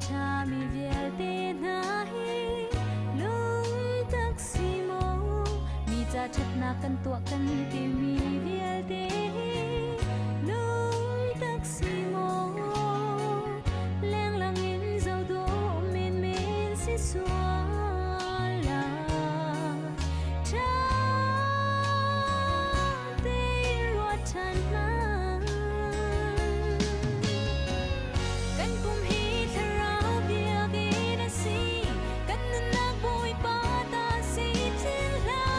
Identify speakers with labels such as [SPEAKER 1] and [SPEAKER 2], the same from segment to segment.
[SPEAKER 1] ṭhami vialte hna hi lungtak si maw mi ca ṭhatnak kan tuah kan timi vialte hi lungtak si maw lenglang in zoh dawh menmen si sual ah ṭha tein ruat ṭhan hmanh. Kan pum hi thlarau biakinn a si, kan nunnak Bawipa ta si thil hlah.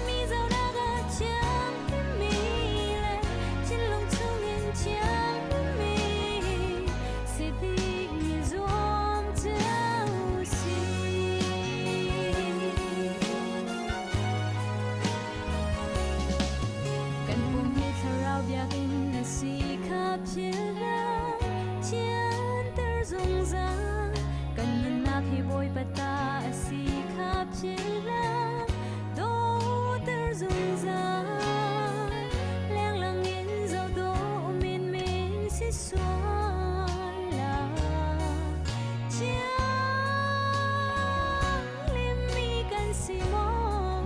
[SPEAKER 1] Mi zohnak ah thianghlimmi le thinlung chungin thianghlimmi si ding i zuam cio sih. Kan pum hi thlarau biakinn a si kha philh hlah, thianter zungzal. Kan nunnak hi Bawipa ta a si kha philh hlah, dawter zungzal. Lenglang in zoh dawh menmen si sual ah, thianghlimmi kan si maw?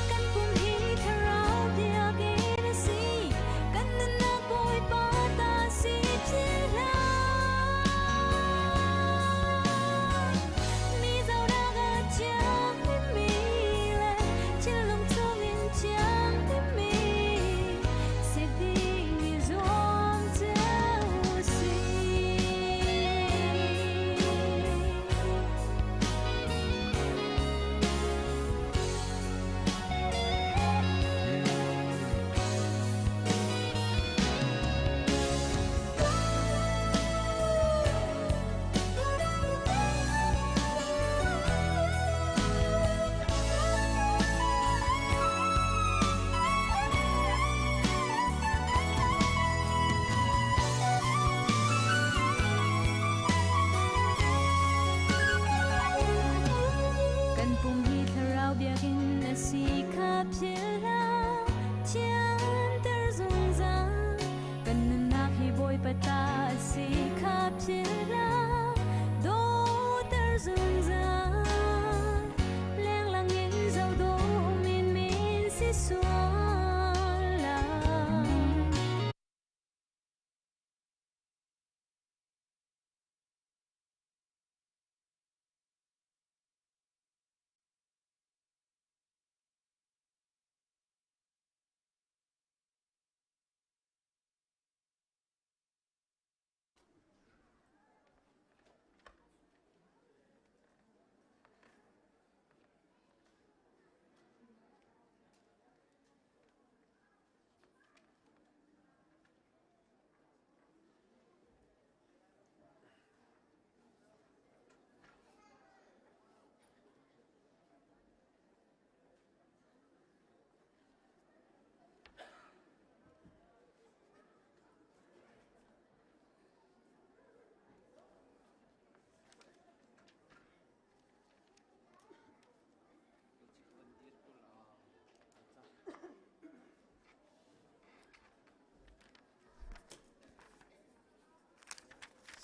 [SPEAKER 1] Kan pum hi thlarau biakinn a si, kan nunnak Bawipa ta si philh hlah. Mi zohnak ah thianghlimmi le thinlung chungin thianghlimmi si ding i zuam cio sih. Kan pum hi thlarau biakinn a si kha philh hlah, thianter zungzal. Kan nunnak hi Bawipa ta a si kha philh hlah, dawter zungzal. Lenglang in zoh dawh menmen si sual ah.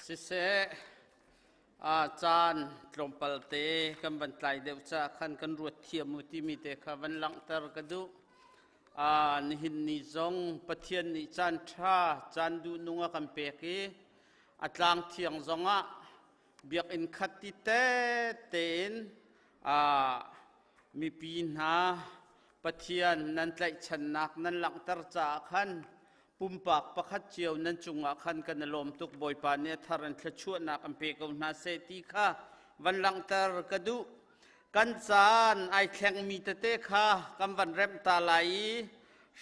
[SPEAKER 2] Siseh, caan tlawmpal te kan van tlai deuh caah khan kan ruat thiam u timi te kha van langhter ka duh. Nihin ni zong Pathian nih caan ṭha, caan duhnung a kan pek i a tlang thiang zongah biakinn khat ti te tein mipi hna Pathian nan tlaihchannak nan langhter caah khan pumpak pakhat cio nan cungah khan kan i lawm tuk. Bawipa nih a thar in thluachuahnak an pe ko hna seh ti kha van langhter ka duh. Kan caan ai thlengmi tete kha kan van remh ta lai i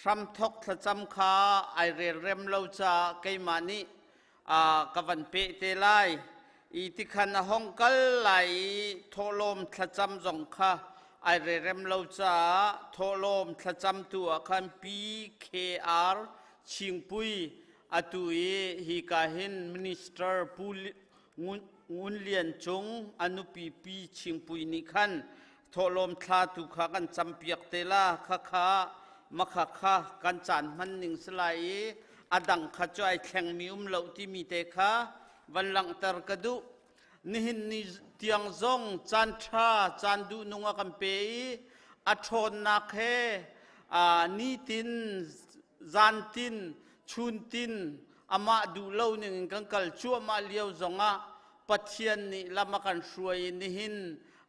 [SPEAKER 2] hramthok thlacam kha ai relrem lo caah keimah nih ka van peh te lai i tikhan a hong kal lai i thawhlawm thlacam zong kha ai rerem lo caah thawhlawm thlacam tu ah khan PKR Chingpui atu i hika hin Minister Pu Ngun Lian Cung a nupi Pi Chingpui nih khan thawhlawm thla tu kha kan campiak te la khakha. Makha kha kan caan hman ning si lai i a dang kha cu ai thlengmi um lo timi te kha van langhter ka duh. Nihin ni tiang zong caan ṭha, caan duhnung a kan pe i a ṭhawnnak he nitin, zantin, chuntin amah duh lo ning in kan kal cuahmah lio zongah Pathian nih lam a kan hruai i nihin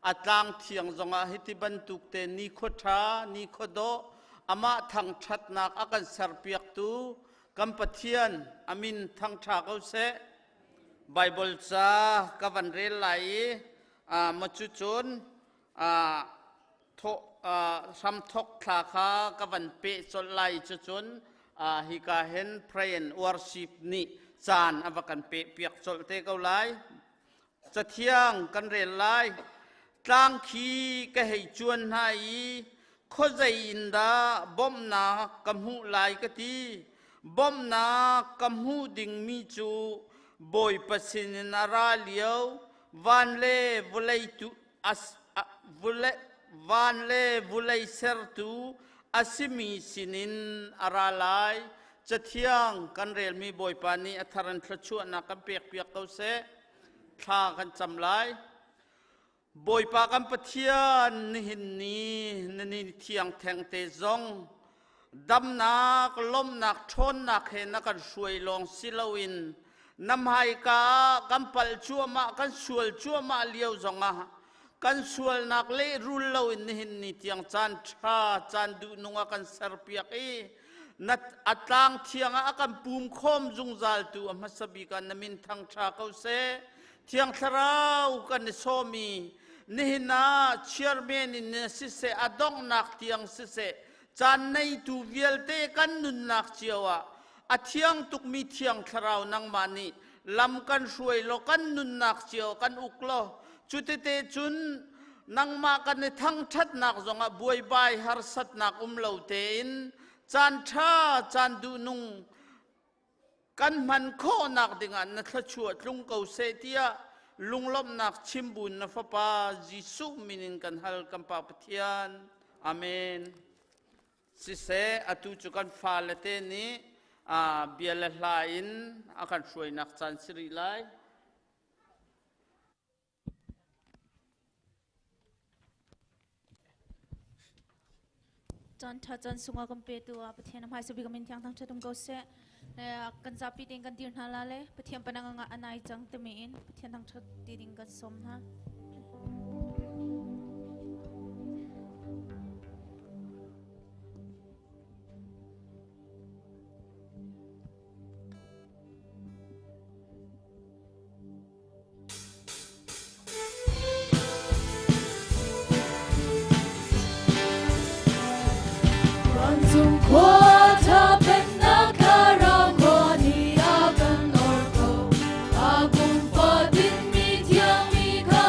[SPEAKER 2] a tlang thiang zongah hiti bantuk te nikhua ṭha, nikhua dawh, amah thangṭhatnak a kan serpiaktu kan Pathian a min thangṭha ko seh. Baibal ca ka van rel lai i macucun hramthok thla kha ka van peh colh lai cucun hika hin pray and worship nih caan a va kan peh piak colh te ko lai. Cathiang kan rel lai. Tlang khi ka hei cuan hna i khuazei in dah bawmhnak ka hmuh lai ka ti. Bawmhnak ka hmuh dingmi cu Bawipa sinin a ra lio van le vawlei tu as, a, vule, van le vulei sertu a simi sinin a ra lai. Cathiang kan relmi Bawipa nih a thar in thluachuahnak kan pekpiak ko seh. Thla kan cam lai. Bawipa kan Pathian nihin ni na ni thiang theng te zong damnak lawmhnak ṭhawnnak he na kan hruai lawng si loin na hmaika ah kan palh cuahmah kan sual cuahmah lio zongah kan sualnak lehrul loin nihin ni tiang caan ṭha caan duhnung a kan serpiak i na a tlang thiang ah a kan pum khawm zungzaltu a hmasa bik ah na min thangṭha ko seh. Thiang Thlarau kan i sawm i nihin ah chairman in siseh a donghnak tiang siseh caan neitu vialte kan nunnak cio ah a thiang tukmi Thiang Thlarau nangmah nih lam kan hruai law kan nunnak cio kan uk law cutete cun nangmah kan i thangṭhatnak zongah buaibai harsatnak um lo tein caan ṭha caan duhnung kan hman khawhnak dingah na thluachuah tlung ko seh tiah lunglawmhnak chimbun na fapa Jesuh min in kan hal kan Pa Pathian. Amen. Siseh atu cu kan fale te nih bia le hla in a kan hruainak caan si rih lai.
[SPEAKER 1] Caan ṭha caan sungah kan petu ah Pathian a hmaisa bik min thiang thangṭhat um ko seh. Kan zapi tein kan dir hna la le Pathian panang nga anai cang timi in Pathian thangṭhat ti ding kan sawm hna.
[SPEAKER 3] Vancung khua tha pennak thlarau khua nih a kan or ko. A kum fatin mi thiang mi kha.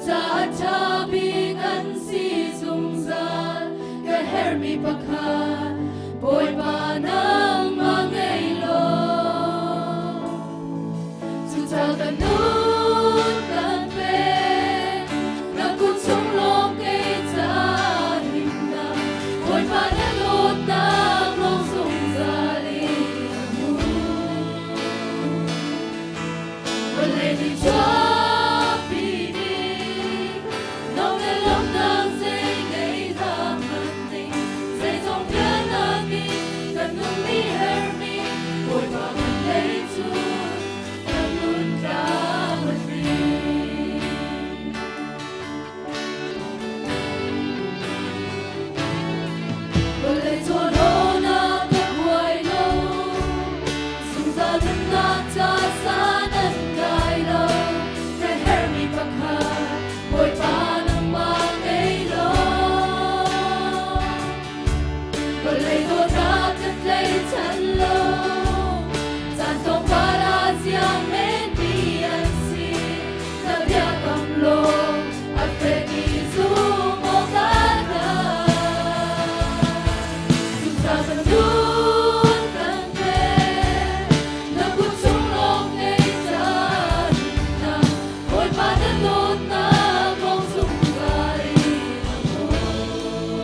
[SPEAKER 3] caah ṭha bik an si zungzal. Ka herhmi pakhat Bawipa nangmah ngei law. Cucaah ka nun kan pek, na kut chung lawng kei caah himnak. Bawipa na dawtnak lawng zungzal in a hmun. Vawlei nih chuahpi ding, no le lawmhnak zei ngei hlah hmanh ning, zeizong vialnak in kan nun nih herhmi Bawipa kan lei cu kan nun tlang a tling. Vawlei chawlawnak ka buai lo, zungzal nunnak ca san an kai lo. Ka herhmi pakhat Bawipa nangmah ngei law. Vawlei dawtnak ka tlaichan lo, caan tlawmpal ah ziang menmi an si. Na biakam law a fek i zum awk a tlak. Cucaah kan nun kan pek, na kut chung lawng ngei caan hna. Bawipa na dawtnak lawng zungzal in a hmun.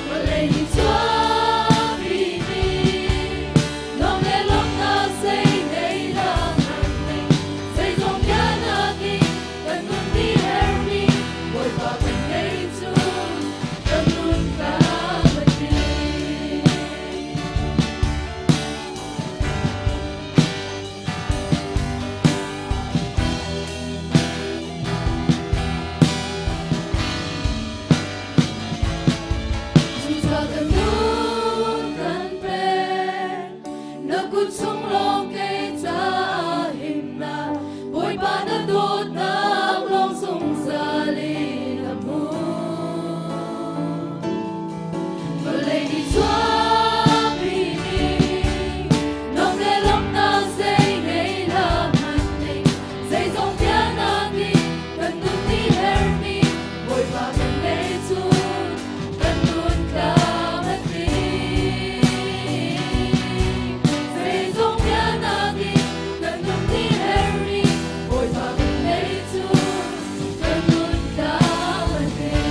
[SPEAKER 3] Vawlei hi chuahpi ning, lawm le lawmhnak zei ngei hlah hmanh ning, zeizong vialnak in kan nun nih herhmi Bawipa kan ngei cu kan nun tlam a tling. Cucaah kan nun kan pek, na kut chung lawng kei caah himnak, Bawipa na dawtnak lawng zungzal in a hmun. Vawlei nih chuahpi ning, lawm le lawmhnak zei ngei hlah hmanh ning, zeizong vialnak in kan nun nih herhmi Bawipa kan ngei cun kan nun tlam a tling. Zeizong vialnak in kan nun nih herhmi Bawipa kan ngei cun kan nun tlam a tling.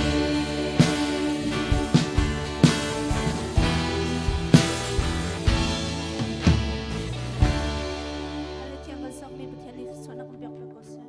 [SPEAKER 1] Ale thiang kan sakmi Pathian nih thluachuahnak kan pek ko seh.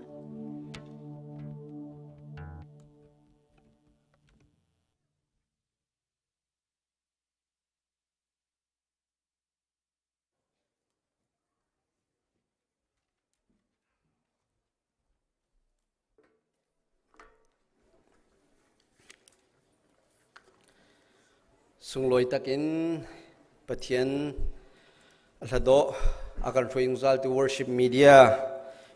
[SPEAKER 4] Sunglawi takin Pathian a hladawh a kan hruai zungzaltu worship media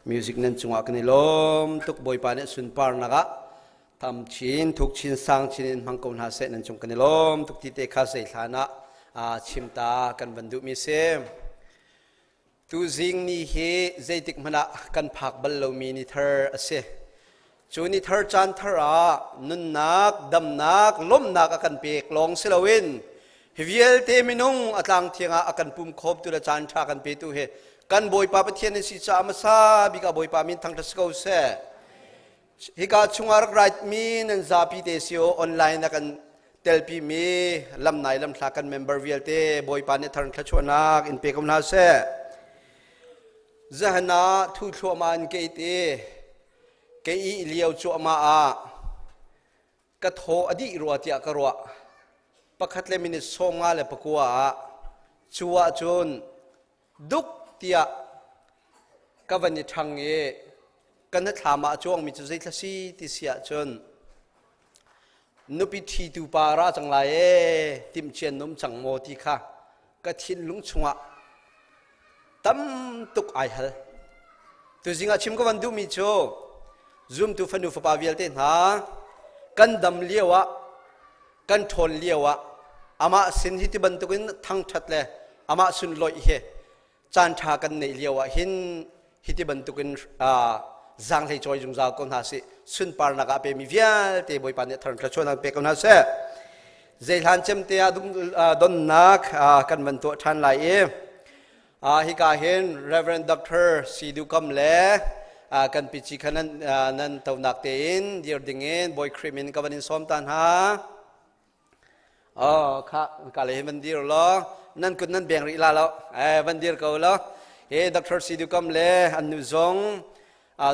[SPEAKER 4] music nan cungah kan i lawm tuk. Bawipa nih sunparnak ah tam chin thuk chin sang chin in hmang ko hna seh. Nan cung kan i lawm tuk ti te kha zei hlan ah chim ta kan van duhmi si. Tuzing ni hi zeitik hmanh ah kan phak bal lomi ni thar a si. Cu ni thar caan thar ah nunnak, damnak, lawmhnak a kan pek lawng si loin hi vialte minung a tlang thiang ah a kan pum khawmtu le caan ṭha kan petu hi kan Bawipa Pathian in si caah hmasa bik ah Bawipa min thangṭhat si ko seh. Hika chungah rak right mi nan zapi te si o online a kan telpi mi lamnai lamthla kan member vialte Bawipa nih thar thluachuahnak in pe ko hna seh. Zahana thu thluahmah in ke te ke i lio cuahmah ah ka thaw a dih rua tiah ka ruah. Pakhat le minute 59 ah cu ah cun duk tiah ka van i ṭhang i ka hnathlam ah a cuangmi cu zeithla si ti si ahcun nupi ṭhitu pa ra cang lai ee timhcian na um cang maw ti kha ka thinlung chungah tam tuk ai hal. Tuzing ah chim ka van duhmi cu zumtu fanu fapa vialte hna kan dam lio ah kan ṭhawn lio ah amah sin hi ti bantukin thangṭhat le amah sunlawih hi caan ṭha kan neih lio ah hin hi ti bantukin. Zaanghlei cawi zungzal ko hna sih. Sunparnak ah pemi vialte Bawipa nih thar thluachuahnak pe ko hna seh. Zeihlan cem te ah donnak kan van tuah ṭhan lai i hika hin Reverend Dr. Sidu Kam le kan pici kha nan nan tonak tein dir dingin Bawi Khrih min ka van in sawm ta hna. Oh, kha ka le van dir law nan kut nan beng rih la lo. Eh, van dir ko lo. He Dr. Sidu Kam le an nu zong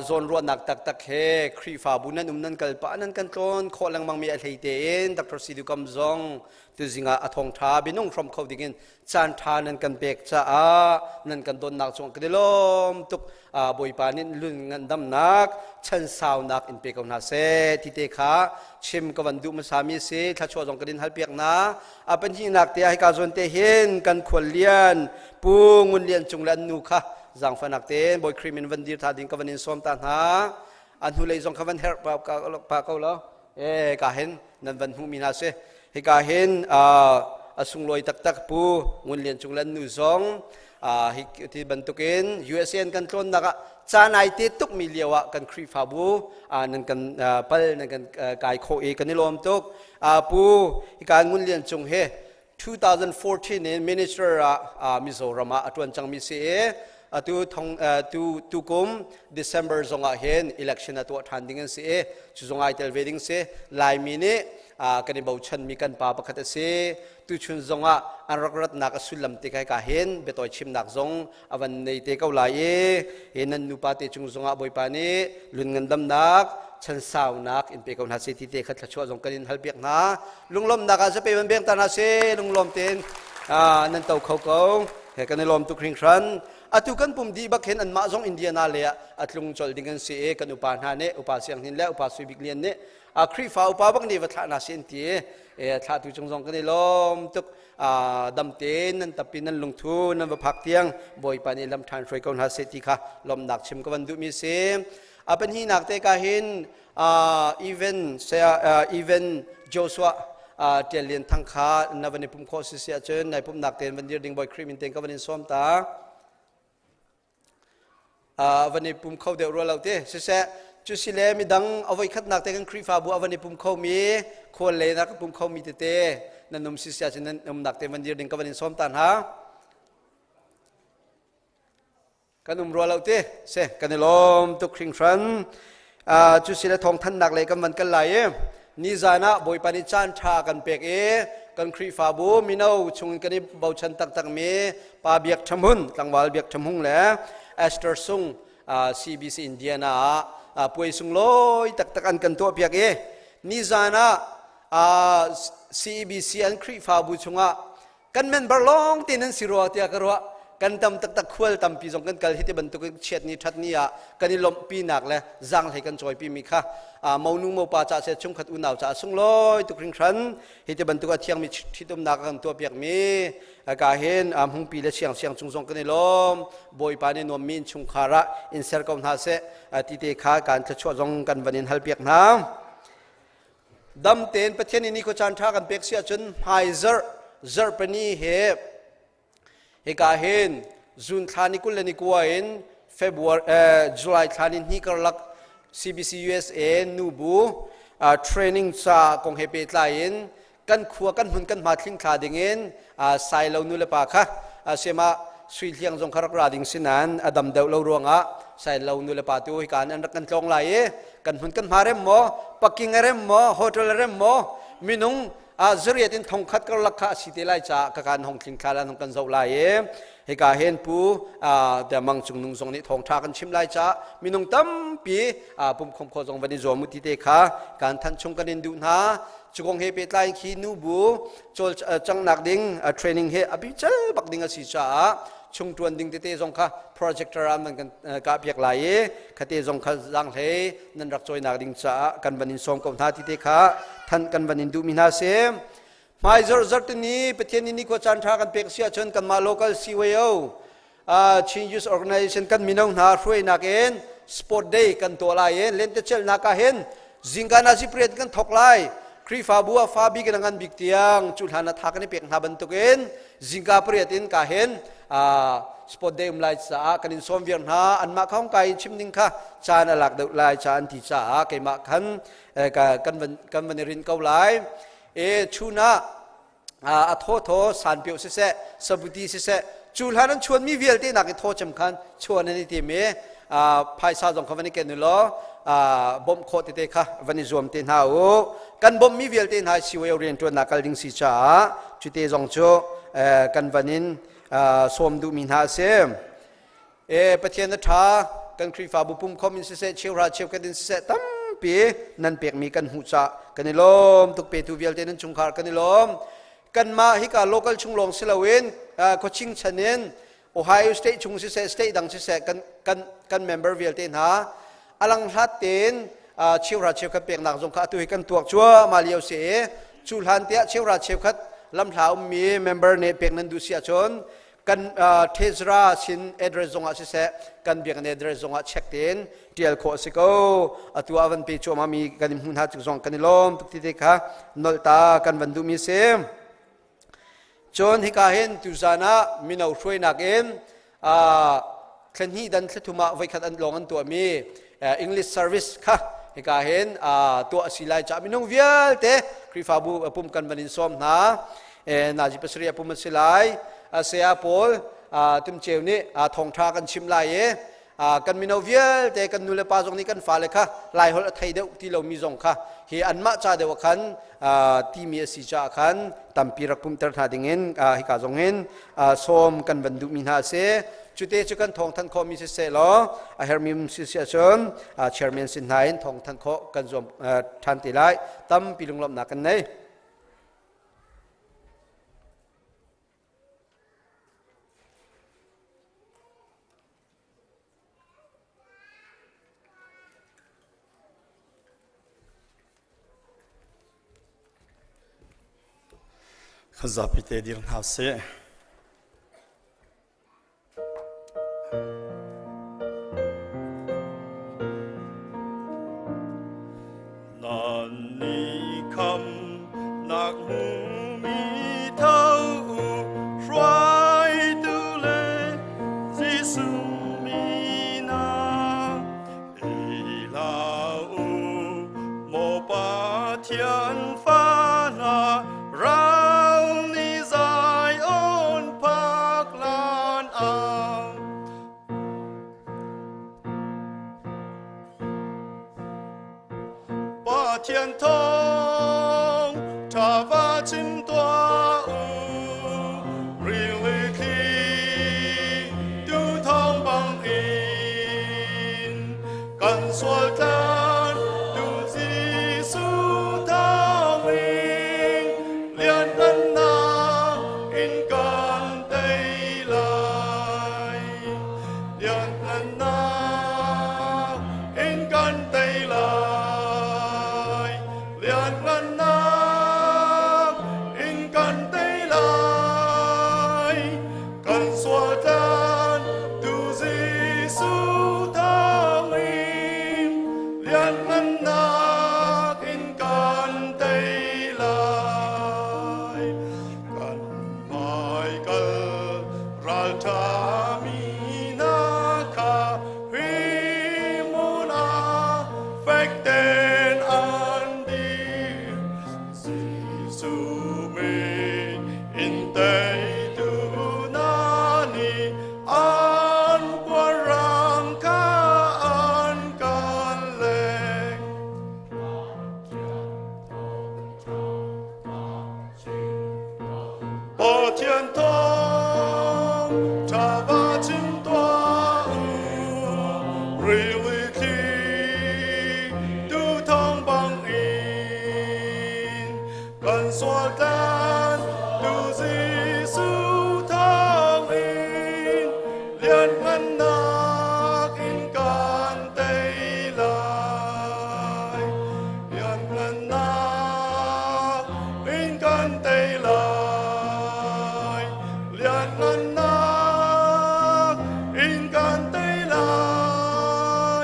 [SPEAKER 4] zawn ruahnak taktak he Khrihfabu nan um nan kal pah nan kan tlawn khawh lengmang mi a hlei tein Dr. Sidu Kam zong tuzing ah a thawngṭha binung hrom kho dingin caan ṭha nan kan pek caah nan kan donnak cung kan i lawm tuk. Bawipa nih lun ngandamnak chan saunak in pe ko hna seh ti te kha chim ka van duh hmasa mi si. Thluachuah zong kan in hal piak na. A pahnihnak te ah hika zawn te hin kan khual lian Pu Ngun Lian Cung le an nu kha zaangfahnak tein Bawi Khrih min van dir tha ding ka van in sawm ta hna. A hnulei zong kha van herh pa ko lo. E ka hin nan van hmuh mi hna si. Hika hin a sunglawi taktak Pu Ngun Lian Cung le an nu zong hi ti bantukin USA an kan tlawnnak ah caan ai te tuk mi lio ah kan Khrihfabu nan kan pal nan kan kai khawh i kan i lawm tuk. Pu hika Ngun Lian Cung he 2014 in minister ah Mizoram ah a ṭuan cangmi si i atu thong tu tukum December zong ah hin election a tuah ṭhan ding an si i cu zong ai tel ve ding si. Laimi nih kan i bochanmi kan pa pakhat a si. Tuchun zong ah an rak ratnak a sullam te kai ka hin biatawi chimnak zong a van nei te ko lai i hi nan nupa te cung zong ah Bawipa nih lun ngandamnak chan saunak in pe ko hna seh ti te kha thluachuah zong kan in hal piak hna. Lunglawmnak ah zape van beng ta hna seh. Lunglawm tein nan to kho ko he kan i lawm tuk hringhran. Atu kan pum dih bak hin anmah zong Indiana le ah a tlung colh ding an si i kan upa hna nih, upa Siang Hnin le upa Sui Bik Lian nih a Khrihfa upa bak nih va thlah hna sin ti e thlahtu cung zong kan i lawm tuk. Dam tein nan tappi nan lungthu nan va phak tiang Bawipa nih lam ṭhan hruai ko hna seh ti kha lawmnak chim ka van duhmi si. A pahnihnak te ka hin even even Joshua Tial Lian Thang kha na van i pum khawh si si ahcun nai pumnak tein van dir ding Bawi Khrih min tein ka van in sawm ta. Van i pum kho deuh rua lo te siseh, cu si le midang a voi khatnak te kan Khrihfabu a van i pum kho mi, khual le na ka pum kho mi tete nan um si si ahcun nan umnak te van dir ding ka van in sawm ta hna. Kan um rua lo te se, kan i lawm tuk hringhran. Cu si le thawngthannak le kan van kal lai i nizan ah Bawipa nih caan ṭha kan pek i kan Khrihfabu mino chung kan i bochan taktak mi Pa Biak Ṭha tlangval Biak Ṭha Hmung le Esther Sung CBC Indiana ah puai sunglawi taktak an kan tuahpiak i nizan ah CBC an Khrihfabu chungah kan member lawng te nan si rua tiah ka ruah. Kan tam taktak, khual tampi zong kan kal. Hi ti bantuk chiat ni that ni ah kan i lawmhpi nak le zaanghlei kan cawipi mi kha monu mopa ca se chungkhat unau ca sunglawi tuk hringhran. Hi ti bantuk a thiangmi ṭhitumnak kan tuahpiak mi ka hin hmungpi le siang siang cung zong kan i lawm. Bawipa nih nuammi in chungkhar ah in ser ko hna seh ti te kha kan thluachuah zong kan van in halpiak hna. Dam tein Pathian nih nikhua caan ṭha kan pek si ahcun hmai zarh zarhpini he hika hin June thla ni 21 in February July thla ni hnih karlak CBC USA nubu training ca kong he pehtlai in kan khua kan hmun kan hma thling thla ding in sai lo nu le pa kha sema Sui Hliang zong kha rak ra ding sinan a dam deuh lo ruangah sai lo nu le pa tu hika an rak kan tlawng lai i kan hmun kan hma rem maw, parking a rem maw, hotel a rem maw, minung zariat in 1000 karlak kha a si te lai caah ka kan hong thling thla lan hong kan zoh lai i hika hin Pu Mang Cung Nung zong nih thawngtha kan chim lai caah minung tampi pum khom kho zong van i zuam u ti te kha kan than chung kan in duh hna. Cu kong he pehtlai khi nubu cawl cangnak ding training he a bi cel bak ding a si caah chung tuan ding tete zong kha projector ah man kan kah piak lai i khate zong kha zanghlei nan rak cawinak ding caah kan van in sawm ko hna ti te kha than kan van in duhmi hna si. Hmai zarh zarh tini Pathian nih nikhua caan ṭha kan pek si ahcun kanmah local CYO Chin Youth Organization kan mino hna hruainak in sport day kan tuah lai i lentecelhnak ah hin zingka nazi pariat kan thok lai. Khrihfabu ah fa bik in a ngan bik tiang cu hlan ah tha kan i pek hna bantukin zingka pariat in ka hin. Sport day um lai caah kan in sawm viar hna. Anmah kha hong kai in chim ding kha caan a lak deuh lai ca an ti caah keimah khan kan van kan van i rin ko lai. E chun ah a thaw thaw sanpio siseh, sabuti siseh, cu hlan an chuan mi vialte nak i thaw cem khan chuan an i tim i phaisa zong kha van i ken u law bawmh khawh tete kha van i zuam te hna u. Kan bawmh mi vialte hna CYO rianṭuannak kal ding si caah cute zong cu kan van in sawm duhmi hna a si. E Pathian a ṭha. Kan Khrihfabu pumkhom in siseh, cheuhra cheukhat in siseh, tampi nan pekmi kan hmuh cah kan i lawm tuk. Petu vialte nan chungkhar kan i lawm. Kanmah hika local chung lawng si loin khuaching chan in Ohio State chung siseh, state dang siseh, kan kan kan member vialte hna alang hlat tein cheuhra cheukhat peknak zong kha atu hi kan tuak cuahmah lio si i cu hlan tiah cheuhra cheukhat lamhla ummi member nih pek nan duh si ahcun kan Tezra sin address zongah siseh, kan biakinn address zongah check tein tial khawh a si ko. Atu ah van pe cuahmah mi kan in hmu hna cu zong kan i lawm tuk ti te kha nolh ta kan van duhmi si. Cun hika hin tuzan ah mino hruainak in thla dan thla ah voikhat an lawng an tuahmi English service kha hika hin tuah a si lai caah minung vialte Khrihfabu pum kan van in sawm hna. Nazi pasarih a pum a si lai. Saya pawl tumceu nih thawngṭha kan chim lai i kan mino vialte, kan nu le pa zong nih kan fale kha Laiholh a thei deuh ti lomi zong kha hi anmah ca deuh ah khan timi a si caah khan tampi rak pumter hna dingin hika zong in sawm kan van duhmi hna a si. Cute cu kan thawng thanh khawhmi siseh law a hermi si si ahcun chairman sin hna in thawng thanh khawh kan zuam ṭhan te lai. Tampi lunglawmhnak kan nei.
[SPEAKER 5] Kan zapi te dir hna sih. Nan ni kham nak mi tho hruaitu le Jesuh mi na i hlah u maw Pathian fa hna ral ni Zion phak lan ah. Pathian thawng ṭha va chim tuah u, rili thli tu thawng bang in kan sual tlan tu Jesuh thawngin lianhngannak in kan tei lai. Lianhngannak in kan tei lai. Lianhngannak in kan tei lai. Kan sual tlan tu Jesuh thawngin lianhngannak in kan tei lai. Kan hmaikal ralṭhami hna kha hi hmun ah fek tein an dir. Jesuh min in teitu hna nih an puanrang kha an kan lek. Pathian thawng ṭha va chim tuah u, rili thli tu thawng bang in kan sual tlan tu Jesuh thawng in lianhngannak in kan tei lai. Lianhngannak in kan tei lai. Lianhngannak in kan tei lai.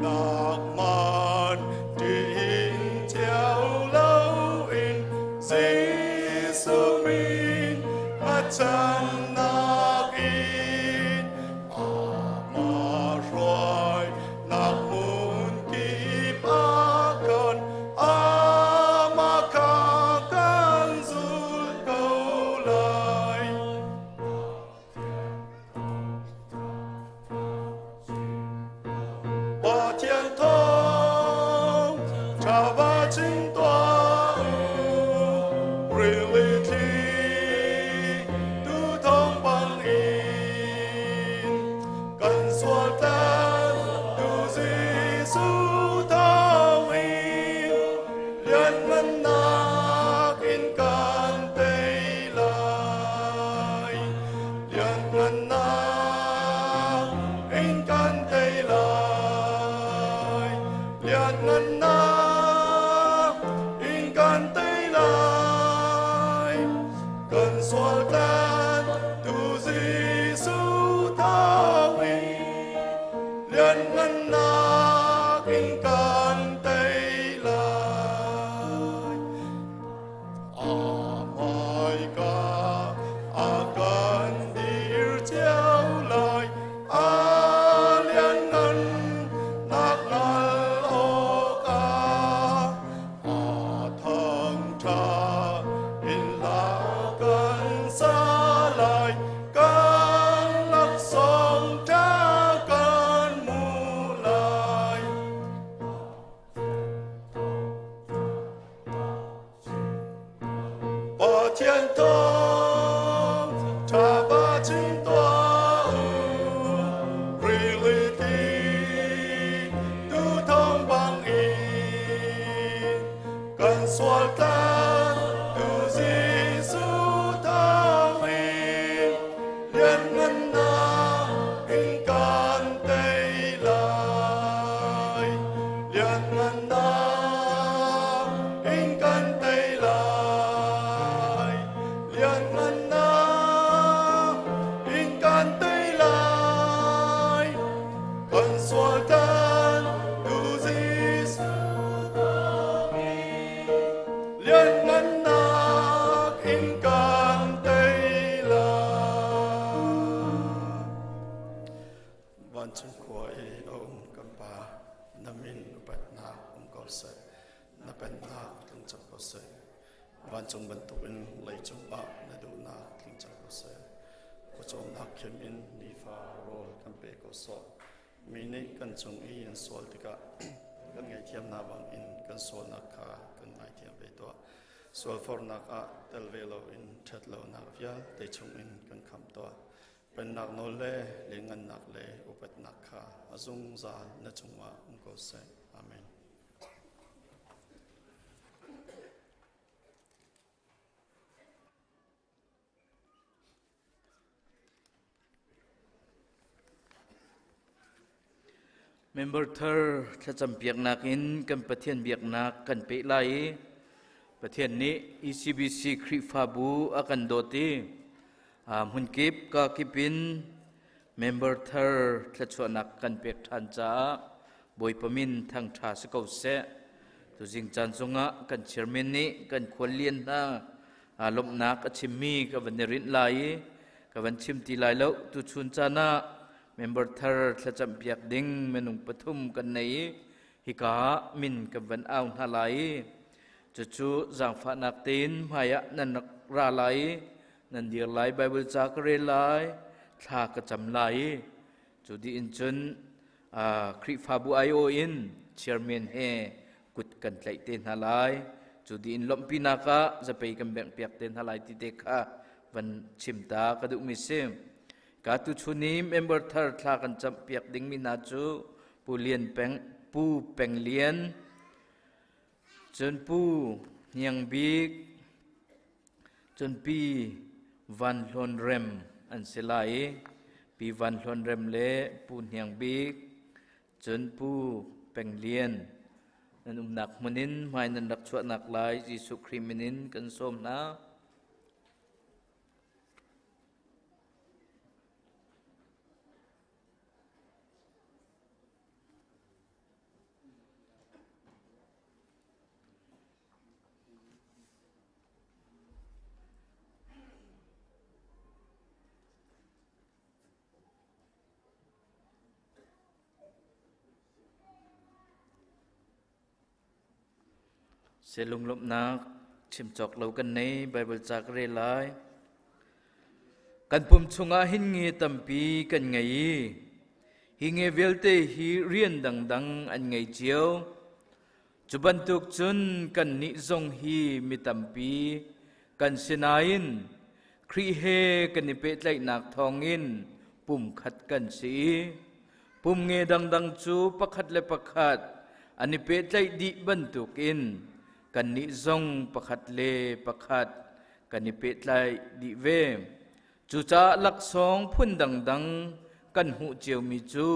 [SPEAKER 5] Nak man tiin cio loin Jesuh min hngatchannak in amah hruai nak hmun kip ah khan amah kha kan zul ko lai. Pathian thawng ṭha va chim tuah u, rili thli tu thawng bangin kan sual tlan tu Jesuh thawngin lianngannak in kan tei lai. Lianngannak in kan tei lai. Lianngannak in kan tei lai. Kan sual tlan tu Jesuh thawngin lianngannak in kan tei lai. A hmaika a kan dir cio lai, a lianngan nak hngal awkah a thangṭha in hla kan sa lai, kan laksawng ṭha kan hmuh lai. Pathian thawng ṭha va chim tuah u, rili ti tu thawng bangin kan sual tlan tu Jesuh thawngin lianngannak in kan tei lai. Lianngannak in kan tei lai. Lianngannak in kan tei lai. Kan sual tlan tu Jesuh thawngin lianngannak in kan tei lai. Vancung khua i a um kan Pa, na min upatnak um ko seh, na pennak tling cang ko seh. Vancung bantukin leicung ah na duhnak tling cang ko seh. Pawcawmnak khim in nifa rawl kan pe ko sawh. Mi nih kan cung i an sual tikah kan ngaihthiamnak bangin kan sualnak kha kan ngaithiam ve tuah. Sualfornak ah tel ve loin ṭhat lonak vialte chungin kan khamh tuah. Pennak nawl le lianngannak le upatnak kha a zungzal na cungah um ko seh. Amen.
[SPEAKER 2] Member thar thlacam piaknak in kan Pathian biaknak kan peh lai i Pathian nih ECBC Khrihfabu a kan dawt i hmunkip ka kip in member thar thluachuahnak kan pek ṭhan caah Bawipa min thangṭha si ko seh. Tuzing caan zongah kan chairman nih kan khuallian hna lawmhnak a chimmi ka van i rinh lai i ka van chim ti lai lo. Tuchun caan ah member thar thlacam piak ding minung pathum kan nei i hika ah min kan van au hna lai i cucu zaangfahnak tein hmaiah nan rak ra lai i nan dir lai, Bible ca ka rel lai, thla ka cam lai i cu dih in cun Khrihfabu aiawh in chairman he kut kan tlaih te hna lai. Cu dih in lawmhpinak ah zapei kan bengh piak te hna lai ti te kha van chim ta ka duhmi si. Ka tuchun i member thar thla kan camh piak dingmi hna cu Pu Lian Peng, Pu Peng Lian, cun Pu Hniang Bik, cun Pi Van Hlawn Rem an si lai i Pi Van Hlawn Rem le Pu Hniang Bik, cun Pu Peng Lian nan umnak hmun in hmai nan rak chuahnak lai Jesuh Khrih min in kan sawm hna.
[SPEAKER 6] Se lunglawmhnak chim cawk lo kan nei Bible ca ka rel lai. Kan pum chungah hin nge tampi kan ngei i hi nge vialte hi rian dangdang an ngei cio. Cu bantuk cun kannih zong hi mi tampi kan si nain Khrih he kan i pehtlaihnak thawngin pumkhat kan si i pum nge dangdang cu pakhat le pakhat an i pehtlaih dih bantukin kannih zong pakhat le pakhat kan i pehtlaih dih ve. Cucaah laksawng phun dangdang kan hmuh ciomi cu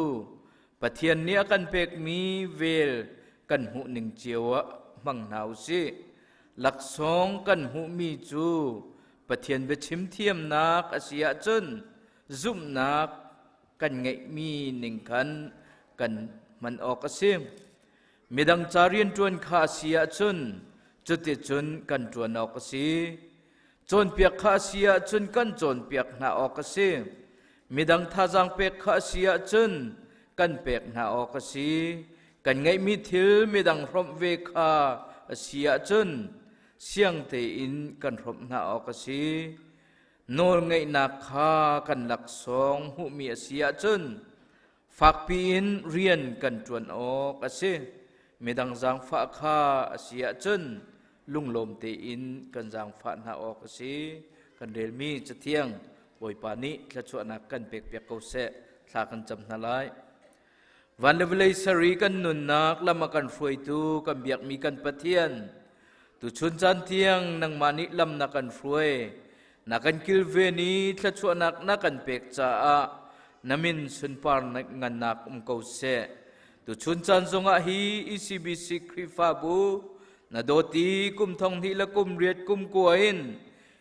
[SPEAKER 6] Pathian nih a kan pekmi vel kan hmuh ning cio ah hmang hna u sih. Laksawng kan hmuhmi cu Pathian biachim thiamnak a si ahcun zumhnak kan ngeihmi ning khan kan hman awk a si. Midang ca rianṭuan kha a si ahcun cuticun kan ṭuan awk a si. Cawnpiak kha a si ahcun kan cawnpiak hna awk a si. Midang thazaang pek kha a si ahcun kan pek hna awk a si. Kan ngeihmi thil midang hrawmh ve kha a si ahcun siang tein kan hrawmh hna awk a si. Nawlngeihnak kha kan laksawng hmuhmi a si ahcun fakpi in rian kan ṭuan awk a si. Midang zaangfah kha a si ahcun lunglawm tein kan zaangfah hna awk a si. Kan relmi Cathiang Bawipa nih thluachuahnak kan pekpiak ko seh. Thla kan cam hna lai. Van le vawlei sari kan nunnak lam a kan hruaitu kan biakmi kan Pathian tuchun caan tiang nangmah nih lam na kan hruai na kan kilven i thluachuahnak na kan pek caah na min sunpar ngannak um ko seh. Tuchun caan zongah hi ECBC Khrihfabu na dawt i kum thong hnih le kum riat kum kua in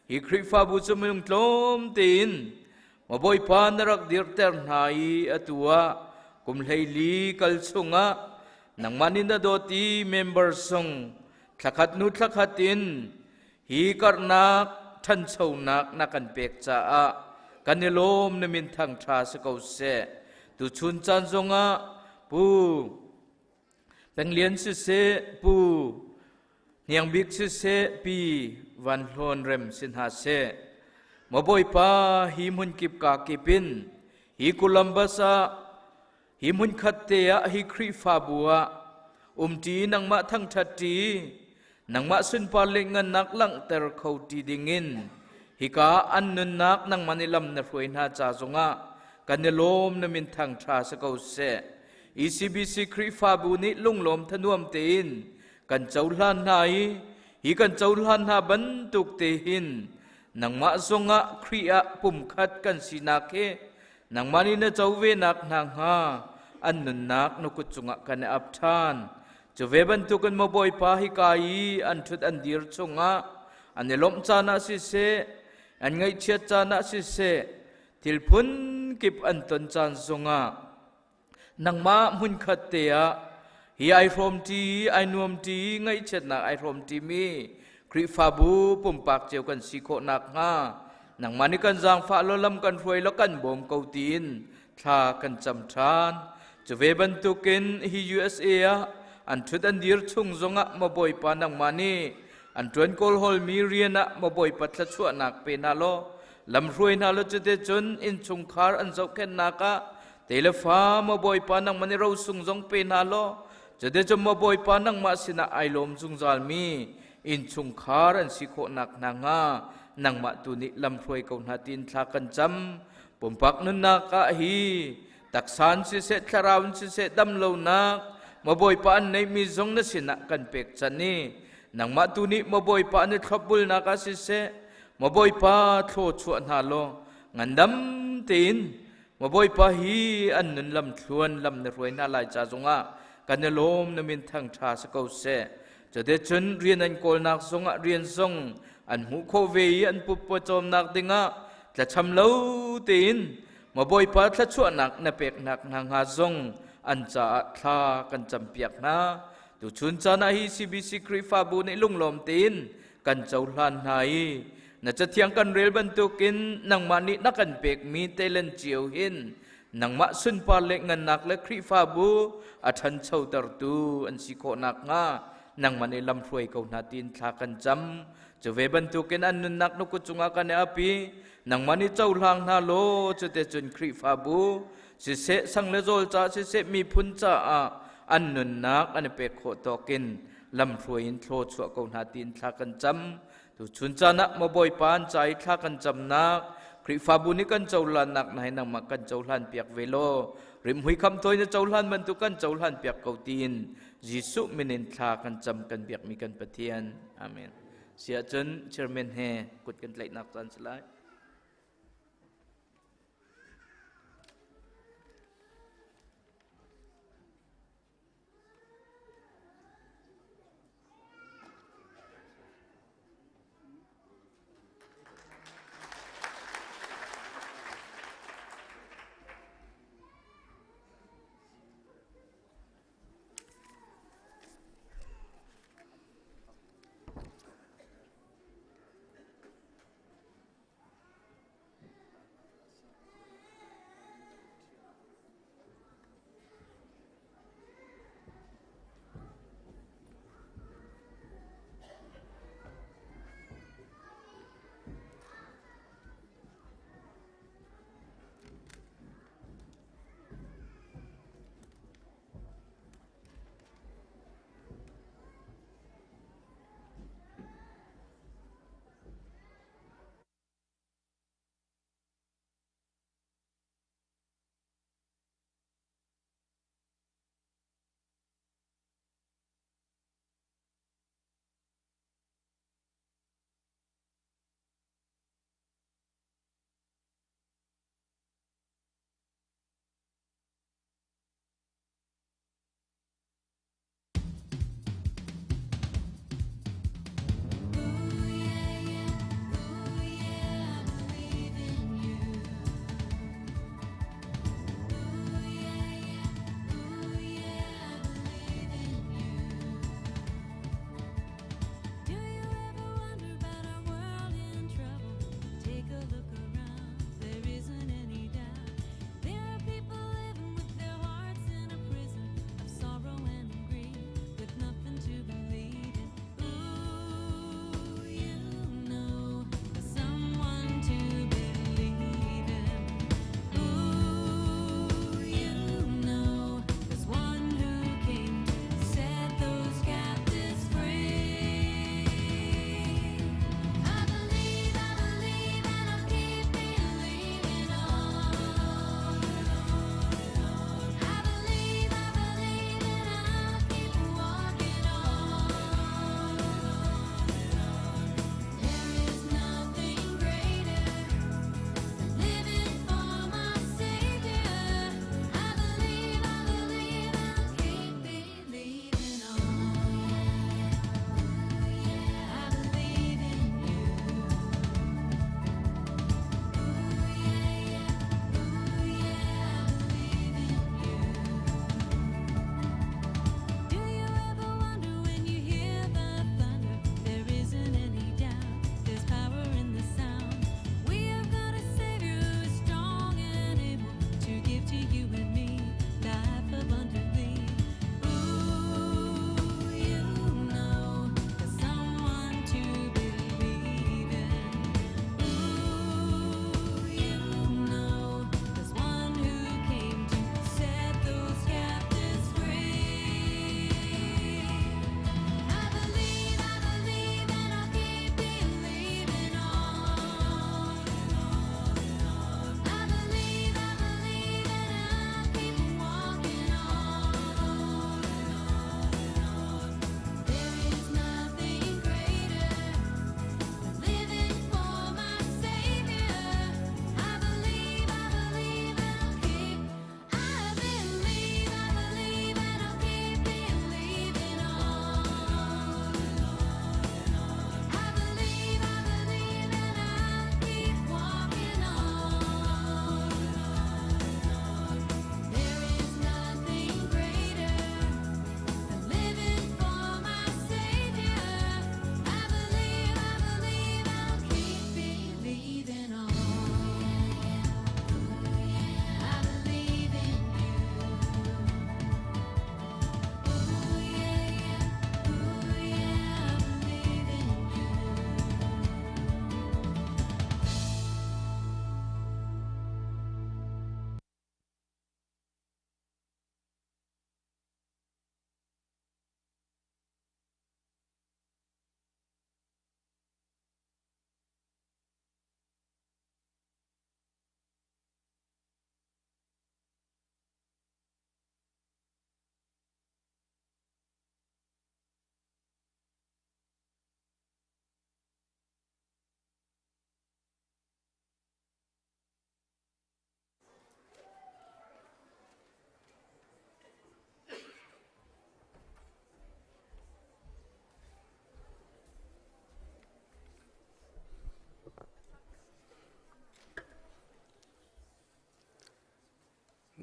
[SPEAKER 6] hi Khrihfabu cu minung tlawm tein Maw Bawipa na rak dirter hna i atu ah kum 14 kal chungah nangmah nih na dawt i member sung thlakhat hnu thlakhat in hi karhnak ṭhanchonak na kan pek caah kan i lawm na min thangṭha si ko seh. Tuchun caan zongah Pu Penglian siseh, Pu Hniang Bik siseh, Pi Van Hlawn Rem si hna seh. Maw Bawipa hi hmunkip ka kip in hi Columbus ah Hi hmunkhat te ah hi Khrihfabu ah umṭi nangmah thangṭhat ṭi, nangmah sunpar le ngannak langhter kho ṭi dingin hika an nunnak nangmah nih lam na hruai hna ca zongah kan i lawm na min thangṭha si ko seh. ECBC Khrihfabu nih lunglawm thanuam tein kan cohlan hna i hi kan cohlan hna bantuk te hin nangmah zongah Khrih ah pumkhat kan sinak hi Nangmah nih na co ve nak hna hnga an nunnak na kut cungah kan i ap ṭhan. Cu ve bantukin maw Bawipa hika i an ṭhut an dir chungah an i lawmh caan ah siseh, an ngaihchiat caan ah siseh, thil phun kip an ton caan zongah nangmah hmunkhat te ah hi ai hrawmṭi, ai nuamṭi, ngaihchiatnak ai hrawmṭimi Khrihfabu pumpak cio kan si khawh nakhnga nangmah nih kan zaangfah law lam kan hruai law kan bawm ko tiin thla kan cam ṭhan. Cu ve bantukin hi USA ah an ṭhut an dir chung zongah maw Bawipa nangmah nih an ṭuan kawlhawlmi rian ah maw Bawipa thluachuahnak pe hna law lam hruai hna law cuticun innchungkhar an zohkhenhnak ah te le fa maw Bawipa nangmah nih rosung zong pe hna law cuticun maw Bawipa nangmah sinah ai lawm zungzalmi innchungkhar an si khawhnak hna hnga nangmah tu nih lamhruai ko hna tiin thla kan cam pumpak nunnak ah hi taksa in siseh thlarau in siseh dam lonak maw Bawipa an neihmi zong na sinah kan pek chan i nangmah tu nih maw Bawipa an i thlopbulnak ah siseh maw Bawipa thlaw chuah hna law ngandam tein Maw Bawipa hi an nun lam thluan lam na hruai hna lai ca zongah kan i lawm na min thang ṭha si ko seh. Cuticun rian an kawlnak zongah rian zong an hmuh khawh ve i an putpawcawmnak dingah tlacham lo tein Maw Bawipa thluachuahnak na peknak hna hnga zong an caah thla kan campiak hna. Tuchun caan ah hi CBC Khrihfabu nih lunglawm tein kan cohlan hna i na cathiang kan rel bantukin nangmah nih na kan pekmi talent cio hin nangmah sunpar le ngannak le Khrihfabu a ṭhanchotertu an si khawh nakhnga Nangmah nih lamhruai ko hna tiin thla kan cam. Cu ve bantukin an nunnak na kut cungah kan i api. Nangmah nih cohlang hna law cute cun Khrihfabu siseh sang le zawl caah siseh miphun caah an nunnak an i pek khawh tawkin lamhruai in thlaw chuah ko hna tiin thla kan cam. Tu chun caan ah maw Bawipa an ca i thla kan camnak Khrihfabu nih kan cohlannak na hi nangmah kan cohlan piak ve law rimhmui khamthawi na cohlan bantuk kan cohlan piak ko tiin Jesuh min in thla kan cam kan biakmi kan Pathian. Amen. Siah cun chairman he kut kan tlaihnak caan si lai.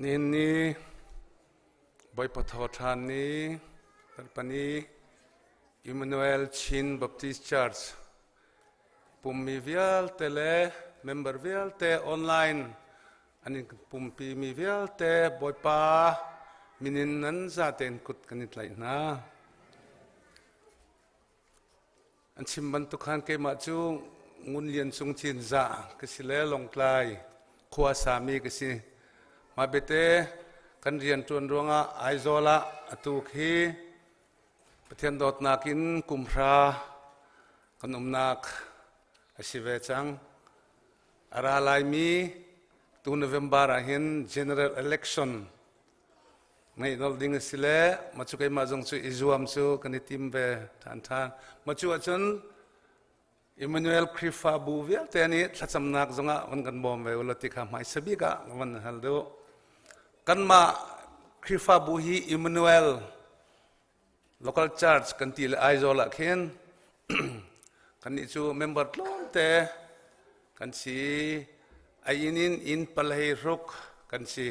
[SPEAKER 7] Nihin ni Bawipa thawṭhan ni tarpani Emmanuel Chin Baptist Church pummi vialte le member vialte online an in pumpi mi vialte Bawipa minin nan zatein kut kan i tlaih hna. An chim bantuk khan keimah cu Ngun Lian Cung Cinzah ka si le Lawngtlai khua sami ka si. Mah bete kan rianṭuan ruangah Aizawl ah atu khi Pathian dawtnak in kumhra kan umnak a si ve cang. A ra laimi tu November ah hin general election ngeih nolh ding a si le ma cu keimah zong cu i zuam cu kan i tim ve ṭhan ṭhan. Ma cu ahcun Emmanuel Khrihfabu vialte nih thlacamnak zongah van kan bawm ve ulaw ti kha hmaisa bik ah ka van hal duh. Kanmah Khrihfabu hi Emmanuel local church kan ti le Aizawl ah khin kannih cu member tlawmte kan si. A inn in inn palhei hruk kan si.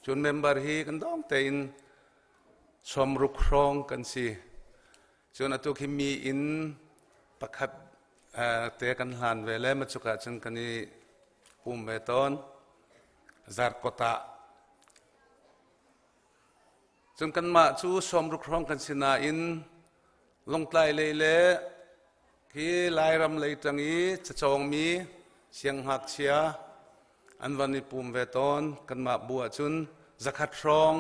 [SPEAKER 7] Cun member hi kan dawng tein 60 hrawng kan si. Cun atu khi mi inn pakhat te kan hlan ve le macuk ah cun kan i pum ve tawn. Zarkawt ah. Cun kanmah cu 60 hrawng kan si nain Lawngtlai lei le hi Lairam lei ṭang i cacawngmi siangngakchia an van i pum ve tawn. Kanmah bu ahcun 100 hrawng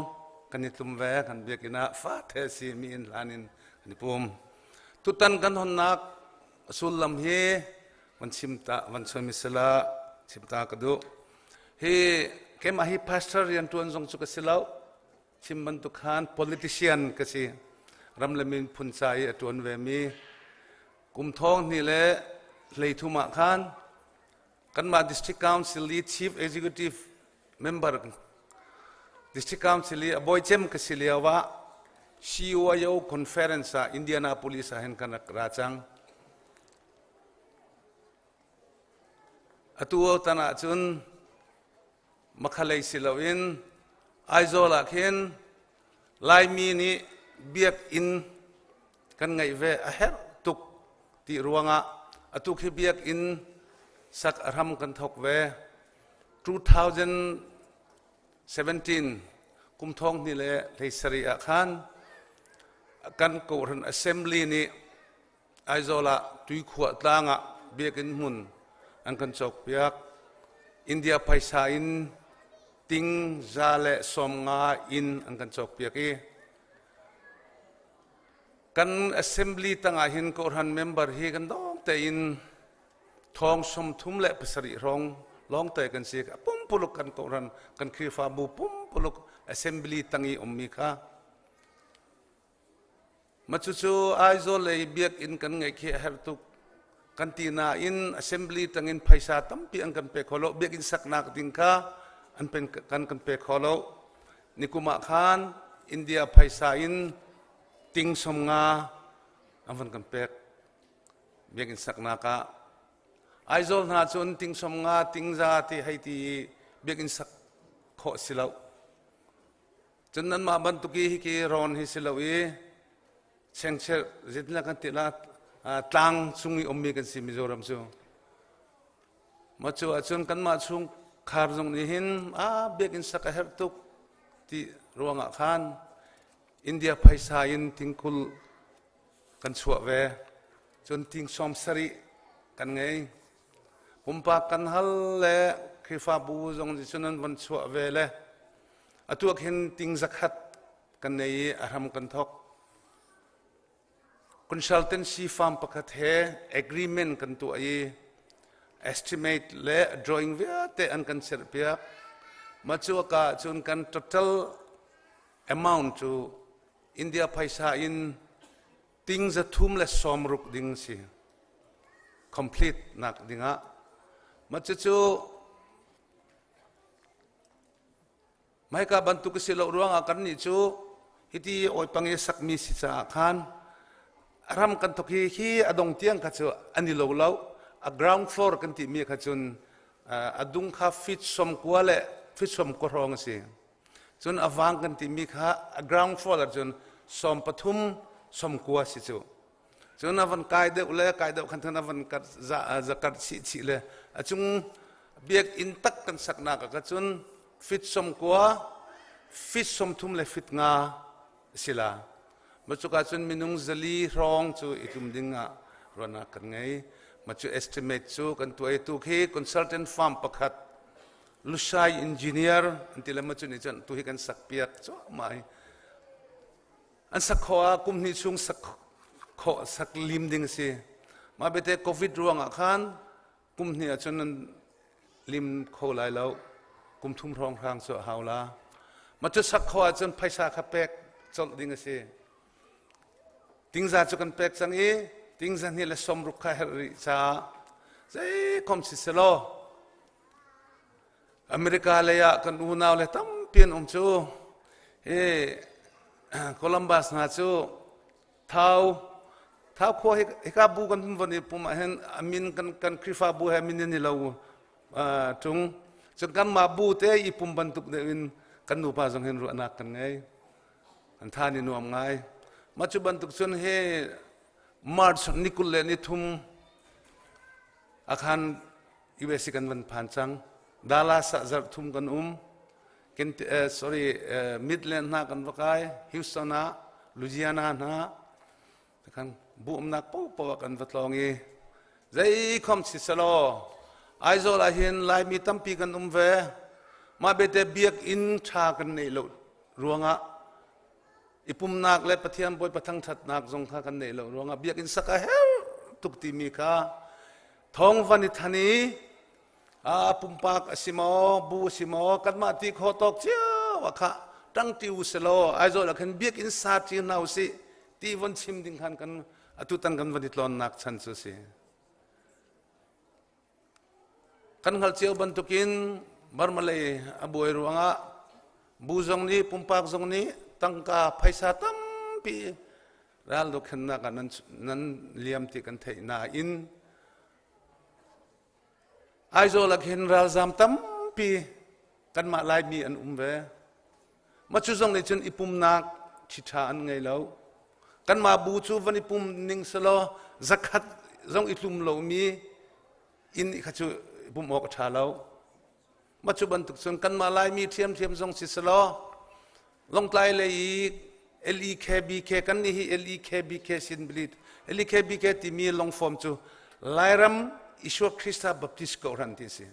[SPEAKER 7] kan i tlum ve. Kan biakinn ah fate a si mi inn hlan in kan i pum. Tutan kan honnak sullam hi van chim ta van chim sila chim ta ka duh. Hi keimah hi pastor rianṭuan zong cu ka si lo. Chim bantuk khan politician ka si. Ram le miphun ca i a ṭuan ve mi kum thong hnih le 33 ah khan kanmah district council i chief executive member district council i a bawi cem ka si lio ah CYO conference ah Indianapolis ah hin kan rak ra cang. Atu tan ahcun Makhalei si loin Aizawl ah khin Laimi nih biakinn kan ngeih ve a herh tuk ti ruangah atu khi biakinn sak a hram kan thawk ve. 2017 kum thong hnih le 17 ah khan kan Kawhhran Assembly nih Aizawl ah Tuikhuah tlang ah biakinn hmun an kan cawkpiak. India phaisa in ting 150 inn an kan cawkpiak i kan assembly tangah hin kawhhran member hi kan dawng tein 37,000 hrawng lawngte kan si. Pumpuluk kan kawhhran kan Khrihfabu pumpuluk assembly tang i ummi kha Mah cucu Aizawl lei biakinn kan ngeih khi a herh tuk kan ti nain assembly tangin phaisa tampi an kan pe kho lo. Biakinn saknak ding kha an pen, kan kan pe kho lo. Nikum ah khan India phaisa in ting 50 an van kan pek biakinn saknak ah. Aizawl hna cun ting 50 ting za ti hei ti biakinn sak khawh si lo. Cun nanmah bantuk i hiki rawn hi si lo i chengchel zeitindah kan ti la tlang chung i ummi kan si Mizoram cu. Mah cu ahcun kanmah chungkhar zong nih hin a biakinn sak a herh tuk ti ruangah khan India phaisa in tingkul kan chuah ve. Cun ting 70 kan ngei. Pumpak kan hal le Khrihfabu zong nih cun an von chuah ve le Atu ah khin ting 100 kan nei i a hram kan thawk. Consultancy firm pakhat he agreement kan tuah i estimate le drawing vialte an kan serpiak. Mah cu ka cun kan total amount cu India phaisa in ting 360 ding si. Complete nak dingah. Mah cucu Hmaika bantuk a si lo ruangah kannih cu hiti awipang i sakmi si caah khan ram kan thok hi hi a dong tiang kha cu an i lo lo. A ground floor kan timi kha cun a dung kha feet 90 le feet 90 hrawng a si. Cun a vang kan timi kha a ground floor ah cun som pathum som kua si cu. Cun a van kai deuh le kai deuh khan a van kar za zakar chih chih le a cung biakinn tak kan saknak ah cun fit som kua fit som thum le fit nga si la. Macuka cun minung zali hrawng cu i tlum ding ah ruahnak kan ngei. Macu estimate cu kan tuah i tu khi consultant firm pakhat Lushai engineer an ti le macu nih cun tu hi kan sak piak cuahmah i an sak khawh ah kum hnih chung sak khawh sak lim ding a si. Mah bete COVID ruangah khan kum hnih ahcun nan lim kho lai lo. Kum thum hrawng hrang cu a hau la. Mah cu sak khawh ahcun phaisa kha pek colh ding a si. Tingza cu kan pek cang i tingza hnih le sawmruk kha herh rih caah zei kom si selaw America lei ah kan unau le tampi an um cu. Hi Columbus hna cu Thau Thau khua hika bu kan von i pum ah hin a min kan kan Khrihfabu he min in i lo tung. Cun kanmah bu te i pum bantuk deuh in kan nupa zong hin ruahnak kan ngei. An tha ni nuam ngai. Mah cu bantuk cun hi March ni 23 akhan USA kan van phan cang. Dallas ah zarh thum kan um. Ken, sorry, Midland hna kan va kai, Houston ah, Louisiana hna, kan bu umnak paohpaoh ah kan va tlawng i zei khom si selaw Aizawl ah hin Laimi tampi kan um ve. Mah bete biakinn ṭha kan neih lo ruangah i pumnak le Pathian Bawipa thangṭhatnak zong kha kan neih lo ruangah biakinn sak a herh tuk timi kha thawng van i than i a pumpak a si maw bu a si maw kanmah ti kho tawk cio ah kha ṭangṭi u selaw Aizawl ah khan biakinn sa ṭi hna usih ti von chim ding khan kan atutan kan van i tlawnnak chan cu a si. Kan hngalh cio bantukin Burma lei a buai ruangah bu zong nih pumpak zong nih tangka phaisa tampi ral dothlennak ah nan, nan liam ti kan theih nain Aizawl ah khin ralzam tampi kanmah Laimi an um ve. Mah cu zong nih cun i pumnak ṭhiṭha an ngei lo. Kanmah bu cu van i pum ning selaw zakhat zong i tlum lomi inn kha cu pum awk a ṭha lo. Mah cu bantuk cun kanmah Laimi ṭhiamṭhiam zong si selaw Lawngtlai lei i LEKBK kan nih hi LEKBK sin bilit LEKBK timi longform cu Lairam Isua Krista Baptist Kohhran ti si.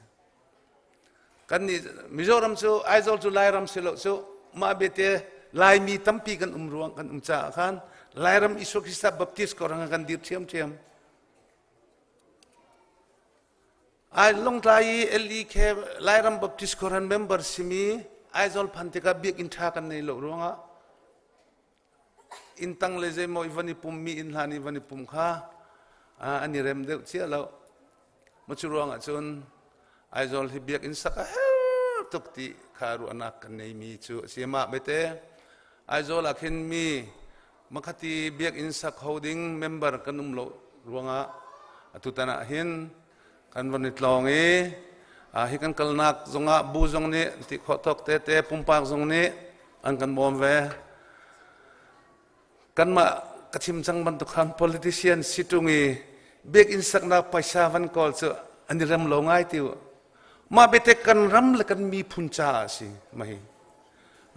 [SPEAKER 7] Kan nih Mizoram cu Aizawl cu Lairam si lo cu mah bete Laimi tampi kan um ruang kan um caah khan Lairam Isua Krista Baptist Kohhran kan dir ṭhiamṭhiam. Ai Lawngtlai i LEK Lairam Baptist Kohhran member simi Aizawl phan tikah biakinn ṭha kan nei lo ruangah inn tang le zeimaw i van i pummi inn hlan i van i pum kha an i rem deuh cia lo. Ma cu ruangah cun Aizawl hi biakinn sak a herh tuk ti kha ruahnak kan neimi cu a si. Mah bete Aizawl ah khin mi Makhati biakinn sak kho ding member kan um lo ruangah atutan ah hin kan van i tlawng i hi kan kalnak zongah bu zong nih ti khawh tawk tete pumpak zong nih an kan bawm ve. Kanmah ka chim cang bantuk khan politician si ṭung i biakinn saknak paisa van kawl cu an i rem lo ngai ti u. Mah biatek kan ram le kan miphun caah a si mah hi.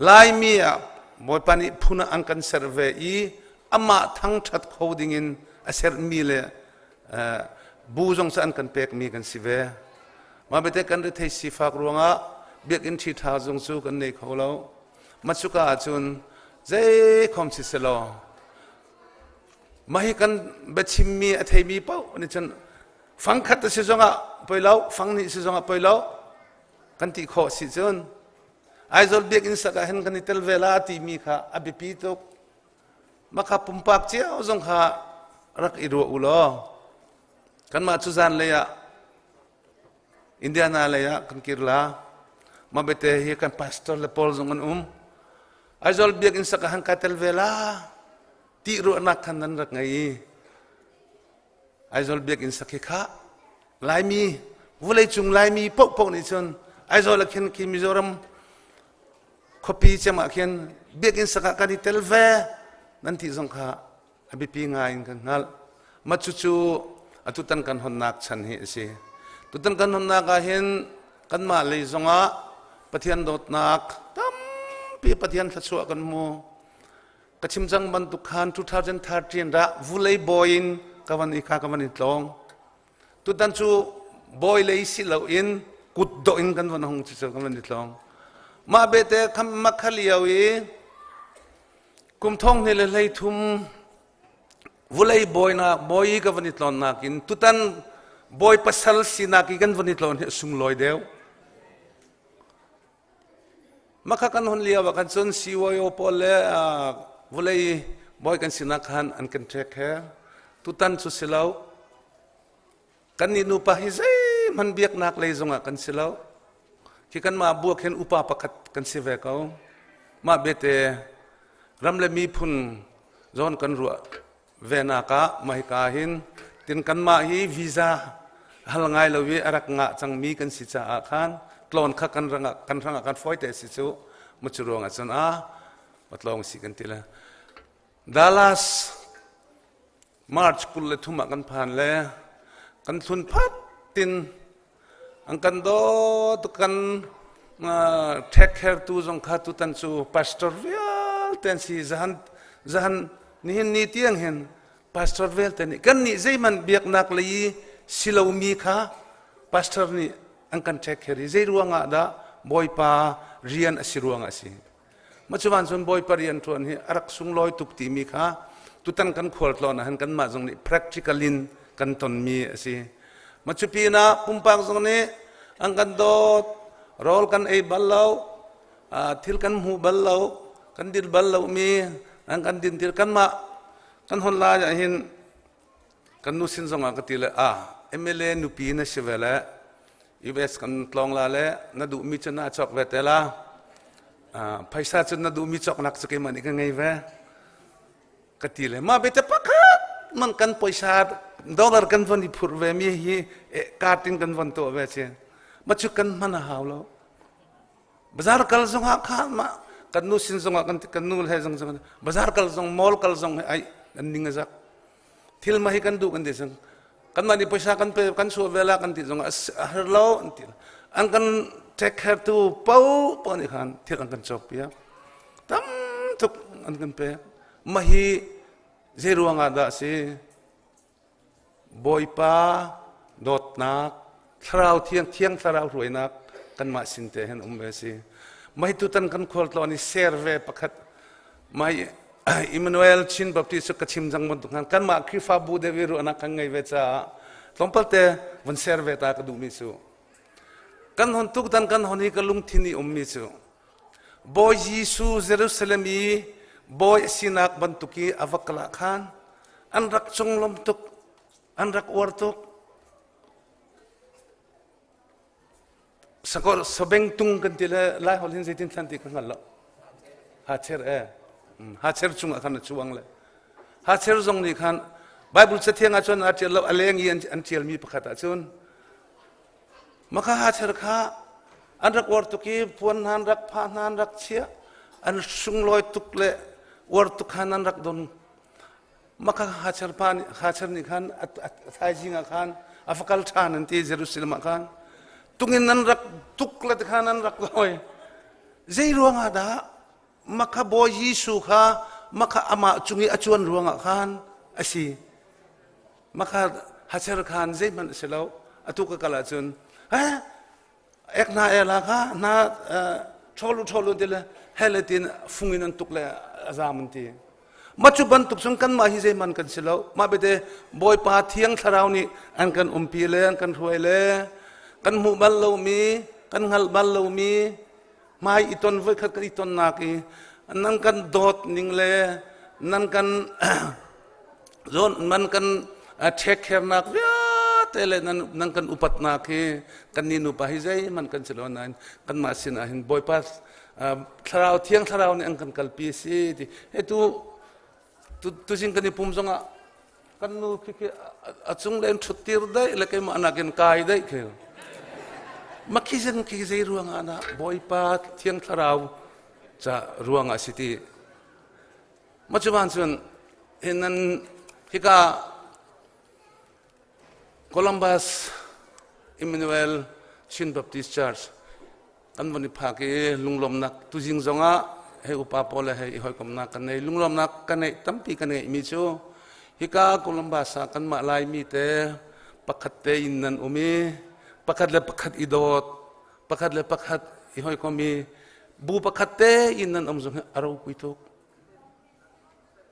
[SPEAKER 7] Laimi ah Bawipa nih phun ah an kan ser ve i amah thangṭhat kho dingin a sermi le bu zong cu an kan pekmi kan si ve. Mah biatek kan rethei sifak ruangah biakinn ṭhiṭha zong cu kan nei kho lo. Mah cuka ahcun zei khom si selaw mah hi kan biachimmi a theimi paoh nih cun fangkhat a si zongah poi lo, fang nih si zongah poi lo kan ti khawh si cun Aizawl biakinn sak ah hin kan i tel ve la timi kha a biapi tuk. Mah kha pumpak cio zong kha rak i ruah u law kanmah cu zan lei ah Indiana lei ah kan kir la. Mah bete hi kan pastor le pawl zong an um. Aizawl biakinn sak ah han ka tel ve la ti ruahnak khan nan rak ngei i Aizawl biakinn sak hi kha Laimi vawleicung Laimi paohpaoh nih cun Aizawl ah khin khi Mizoram Khuapi cem ah khin biakinn sak ah kan i tel ve nan ti zong kha a biapi ngai in kan hngalh. Mah cucu atutan kan honnak chan hi a si. Tutan kan honnak ah hin kanmah lei zongah Pathian dawtnak tampi Pathian thluachuah kan hmu. Ka chim cang bantuk khan 2013 dah vulei bawi in ka van i kha ka van i tlawng. Tutan cu bawi lei si loin kutdawh in kan van hung cu kan van i tlawng. Mah bete kham makha lio i kum thong hnih le hlei thum vulei bawinak bawi i ka van i tlawnnak in tutan bawi pasal sinak i kan van i tlawn hi a sunglawi deuh. Makha kan hun lio ah khan cun CYO pawl le vulei bawi kan sinak khan an kan ṭek he tutan cu si lo. Kan nih nupa hi zeihmanh biaknak lei zongah kan si lo. Khi kanmah bu ah khin upa pakhat kan si ve ko. Mah bete ram le miphun zawn kan ruah venak ah mahika hin tin kanmah hi visa hal ngai lo i a rak ngah cangmi kan si caah khan tlawn kha kan rangah kan hrangah kan fawi te si cu mu cu ruangah cun a patlawng si kan ti le Dallas March 23 ah kan phan le kan thlun phat tin an kan dawt kan take care tu zong kha tutan cu pastor vialte an si zahan zahan nihin ni tiang hin pastor vialte nih kan nih zeihmanh biaknak lei si lomi kha pastor nih an kan take care i zei ruangah dah bawipa rian a si ruangah a si Ma cu van cun bawipa rian ṭuan hi a rak sunglawi tuk timi kha tutan kan khualtlawn ah hin kanmah zong nih practical in kan tonmi a si. Ma cu pinah pumpak zong nih an kan dawt, rawl kan ei bal lo, thil kan hmu bal lo, kan dir bal lomi an kan din til kanmah kan hon lai ah hin kan nu sin zongah ka ti le ah MLA nupi na si ve le US kan tlawng la le na duhmi cu na cawk ve te la phaisa cu na duhmi cawknak cu keimah nih ka ngei ve ka ti le mah bete pakhat man kan poisa dollar kan von i phurh ve mi hi card in kan von tuah ve ci ma cu kan hman a hau lo bazar kal zongah kha mah kan nu sin zongah kan kan nu he zong zong bazar kal zong mall kal zong ai an ning a zak thil ma hi kan duh kan ti sang kan mah nih paisa kan pe kan suah ve la kan ti zong a har lo an ti an kan take care tu po po nih khan thil an kan cawk piak tam tuk an kan pek mah hi zei ruangah dah si Bawipa dawtnak thlarau thiang thiang thlarau hruainak kanmah sin te hin um ve si mah hi tutan kan khualtlawn i share ve pakhat mai Emmanuel Chin Baptist cu ka chim cang bantuk khan kanmah Khrihfabu deuh i ruahnak kan ngei ve caah tlawmpal te vun share ve ta ka duhmi cu kan hon tuktan kan hon hi ka lungthin i ummi cu Bawi Jesuh Jerusalem i bawi a sinak bantuk i a va kal ah khan an rak cunglawm tuk an rak uar tuk sakor sabeng tung kan ti le lai hol hin zeitin thlan ti ka hngal lo hacher e hacher chungah khan a chuang le hacher zong nih khan Bible cathiang ah cun a tial lo a leng i an tialmi pakhat ah cun maka hacher kha an rak uar tuk i puan hna an rak pha hna an rak chia an sunglawi tuk le uar tuk khan an rak don Maka hacher pa nih hacher nih khan a thaizing ah khan a va kal ṭhan an ti Jerusalem ah khan tungin nan rak tuk le khan an rak lawi zei ruangah dah maka Bawi Jesuh kha maka amah cung i a cuan ruangah khan a si maka hacher khan zeihmanh a si lo atu ka kal ahcun eh ek na e la kha na tholu tholu ti le hele tin fung in an tuk le a zam an ti ma cu bantuk cun kanmah hi zeiman kan si lo mah bete bawipa thiang thlarau nih an kan umpi le an kan hruai le kan hmuh bal lomi kan hngalh bal lomi hmai i ton voi khat kan i tonnak i nan kan dawt ning le nan kan zawn man kan take care nak vialte le nan nan kan upatnak hi kan ni nupa hi zeihmanh kan si lo nain kanmah sinah hin Bawipa thlarau thiang thlarau nih an kan kalpi a si ti he tu tuzing kan i pum zongah kan nu khi khi a cung le in ṭhut tir daih le keimah nakin kai daih khi makhi zin khi zei ruangah dah Bawipa thiang thlarau. Ca ruang ah si ti. Ma cu van cun hin nan hika Columbus Emmanuel Chin Baptist Church kan von i phak i lunglawmnak tuzing zongah hei upa pawl le hei i hawikomhnak kan nei lunglawmnak kan neih tampi kan ngeihmi cu hika Columbus ah kanmah Laimi te pakhat te in nan um i pakhat le pakhat i dawt pakhat le pakhat i hawikom i bu pakhat te in nan um zong hi a ropui tuk.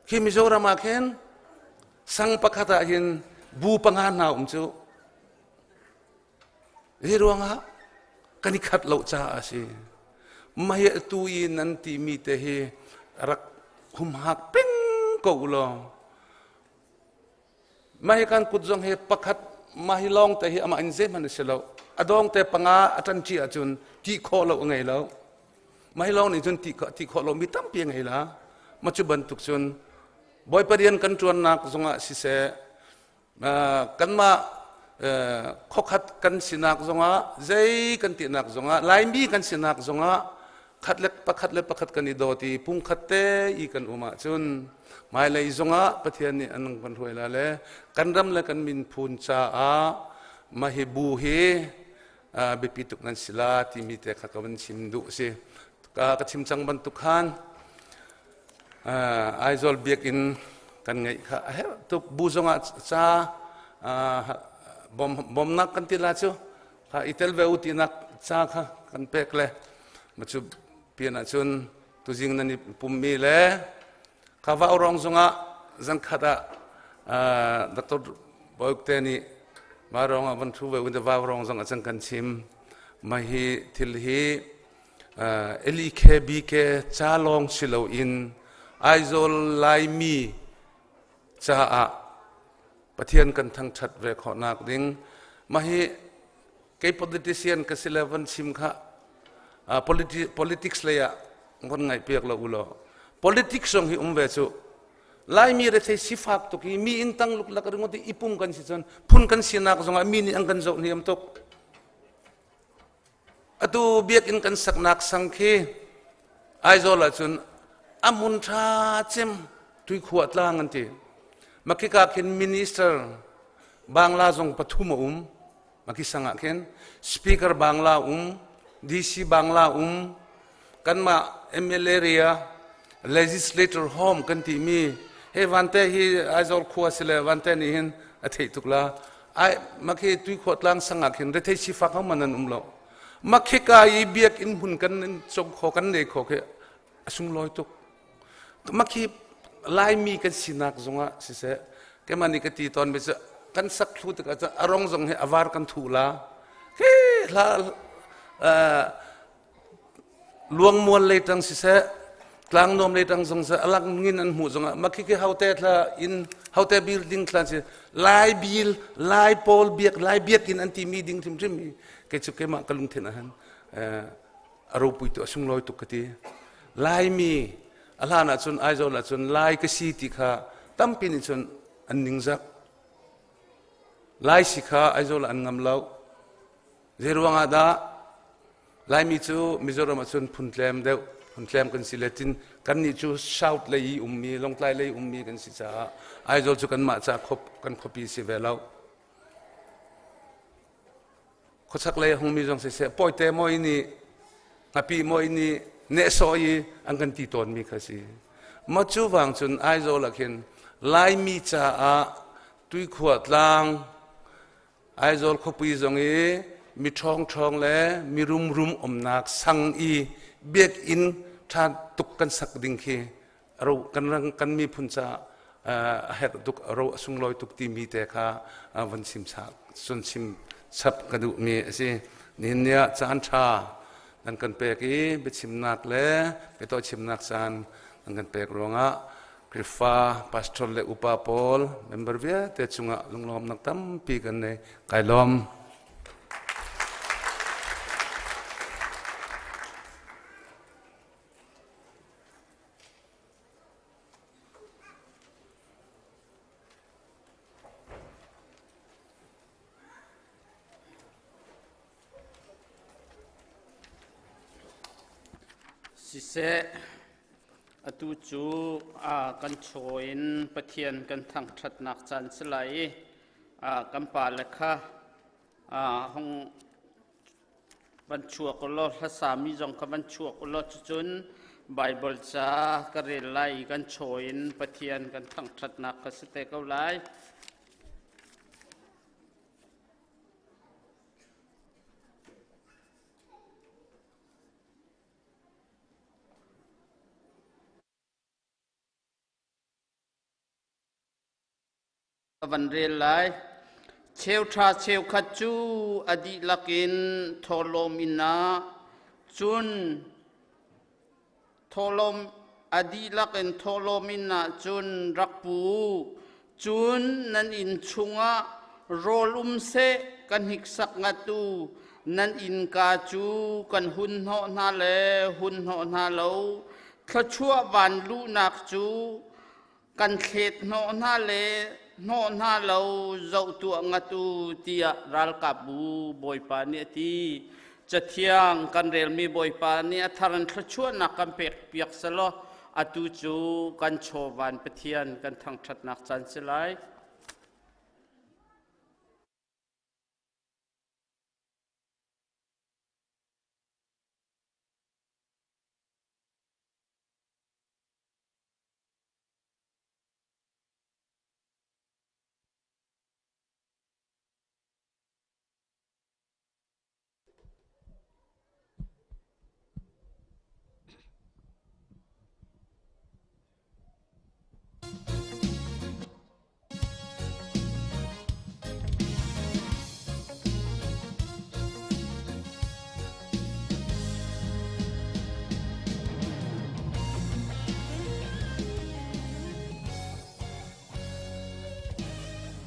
[SPEAKER 7] Khi Mizoram ah khin sang pakhat ah hin bu panga hna um cu. Hi ruangah kan i khat lo caah a si. Mah hi atu i nan timi te hi rak humhak peng ko u law mah hi kan kut zong hi pakhat mah hi lawng te hi amah in zeihmanh a si lo. A dawng te panga a ṭanṭi ahcun ti khawh lo a ngei lo. Mah hi lawng nih cun ti khawh lo mi tampi a ngei la. Mah cu bantuk cun Bawipa rian kan ṭuannak zongah siseh kanmah khuakhat kan sinak zongah zei kan tinak zongah Laimi kan sinak zongah khat le pakhat le pakhat kan i dawt i pungkhat te i kan um ahcun hmailei zongah Pathian nih an kan hruai la le kan ram le kan minphun caah mah hi bu hi biapi tuk nan si la timi te kha ka van chim duh si. Ka chim cang bantuk khan Aizawl biakinn kan ngeih kha a herh tuk. Bu zongah ca bawmnak kan ti la cu kha i tel ve u tinak ca kha kan pek le ma cu pian ahcun tuzing nan i pummi le kha vaurawng zongah zangkhat ah Dr. Bawiukte nih vaurawng ah van thu ve un vaurawng zong ah cang kan chim ma hi thil hi LEKBK ca lawng si loin Aizawl Laimi caah Pathian kan thangṭhat ve khawhnak ding mah hi kei politician ka si le van chim kha politics lei ah von ngaihpiak lo u law politics zong hi um ve cu Laimi rethei sifak tuk i mi inn tang luklak ringot i ipum kan si cun phun kan sinak zongah mi nih an kan zoh niam tuk. Atu biakinn kan saknak sang khi Aizawl ahcun a hmun ṭha cem tuikhua tlang an ti. Makhika khin minister Bangla zong pathum a um. Makhi sang ah khin speaker Bangla um, DC Bangla um, kanmah MLA area legislator home kan timi he vante hi Aizawl khua si le vante nih hin a theih tuk la. Ai makhi tuikhua tlang sang ah khin rethei sifak ho man an um lo. Makhika i biakinn hmun kan cong kho kan nei kho khi a sunglawi tuk. Makhi Laimi kan sinak zongah siseh keimah nih ka ti tawn mi cu kan sak thlu tikah cun a rong zong hi a var kan thuh la. Khi hla luangmual lei tang siseh tlangnuam lei tang zong seh alak ngin an hmuh zongah makhi khi hote thla in hote building thla si lai bil lai pawl biak lai biak in an ti mi ding hrimhrim hi kei cu keimah ka lungthin ahan a ropui tu a sunglawi tuk ka ti laimi a hlan ahcun Aizawl ahcun lai ka si ti kha tampi nih cun an ningzak lai si kha Aizawl ah an ngam lo Zei ruangah dah Laimi cu Mizoram ahcun phuntlem deuh, phuntlem kan si le tin kannih cu South lei i ummi, Lawngtlai lei ummi kan si caah Aizawl cu kanmah ca khop kan khuapi si ve lo. Khuachak lei a hungmi zong siseh, pawite mawi nih, ngapi mawi nih nehsawh i an kan ti tawnmi kha si. Ma cu vang cun Aizawl ah khin Laimi caah Tuikhua tlang, Aizawl khuapi zong i mi ṭhawngṭhawng le mi rumrum umnak sang i biakinn ṭha tuk kan sak ding khi ro kan rang kan miphun caah a herh tuk ro a sunglawi tuk timi te kha van chim cun chim chap ka duhmi a si. Nihin ni ah caan ṭha nan kan pek i biachimnak le biatawi chimnak caan nan kan pek ruangah Khrihfa pastor le upa pawl member vialte cungah lunglawmnak tampi kan nei. Kai lawm.
[SPEAKER 2] Siseh, atu cu kan chaw in Pathian kan thangṭhatnak caan si lai i kan pale kha hong van chuak u law hlasami zong kha van chuak u law cucun Baibal ca ka rel lai i kan chaw in Pathian kan thangṭhatnak kha si te ko lai. Ka van rel lai. Cheuṭha cheukhat cu a dihlak in thawhlawm inn ah, cun thawhlawm a dihlak in thawhlawm inn ah cun rak pu u. Cun nan inn chungah rawl um seh ka hniksak ngat u. Nan innka cu kan hun hnawh hna le hun hnawh hna lo. Thluachuah van luhnak cu kan thlet hnawh hna le hnawh hna lo zoh tuah ngat u tiah ralkapbu Bawipa nih a ti. Cathiang kan relmi Bawipa nih a thar in thluachuahnak kan pek piak selaw atu cu kan chawvan Pathian kan thangṭhatnak caan si lai.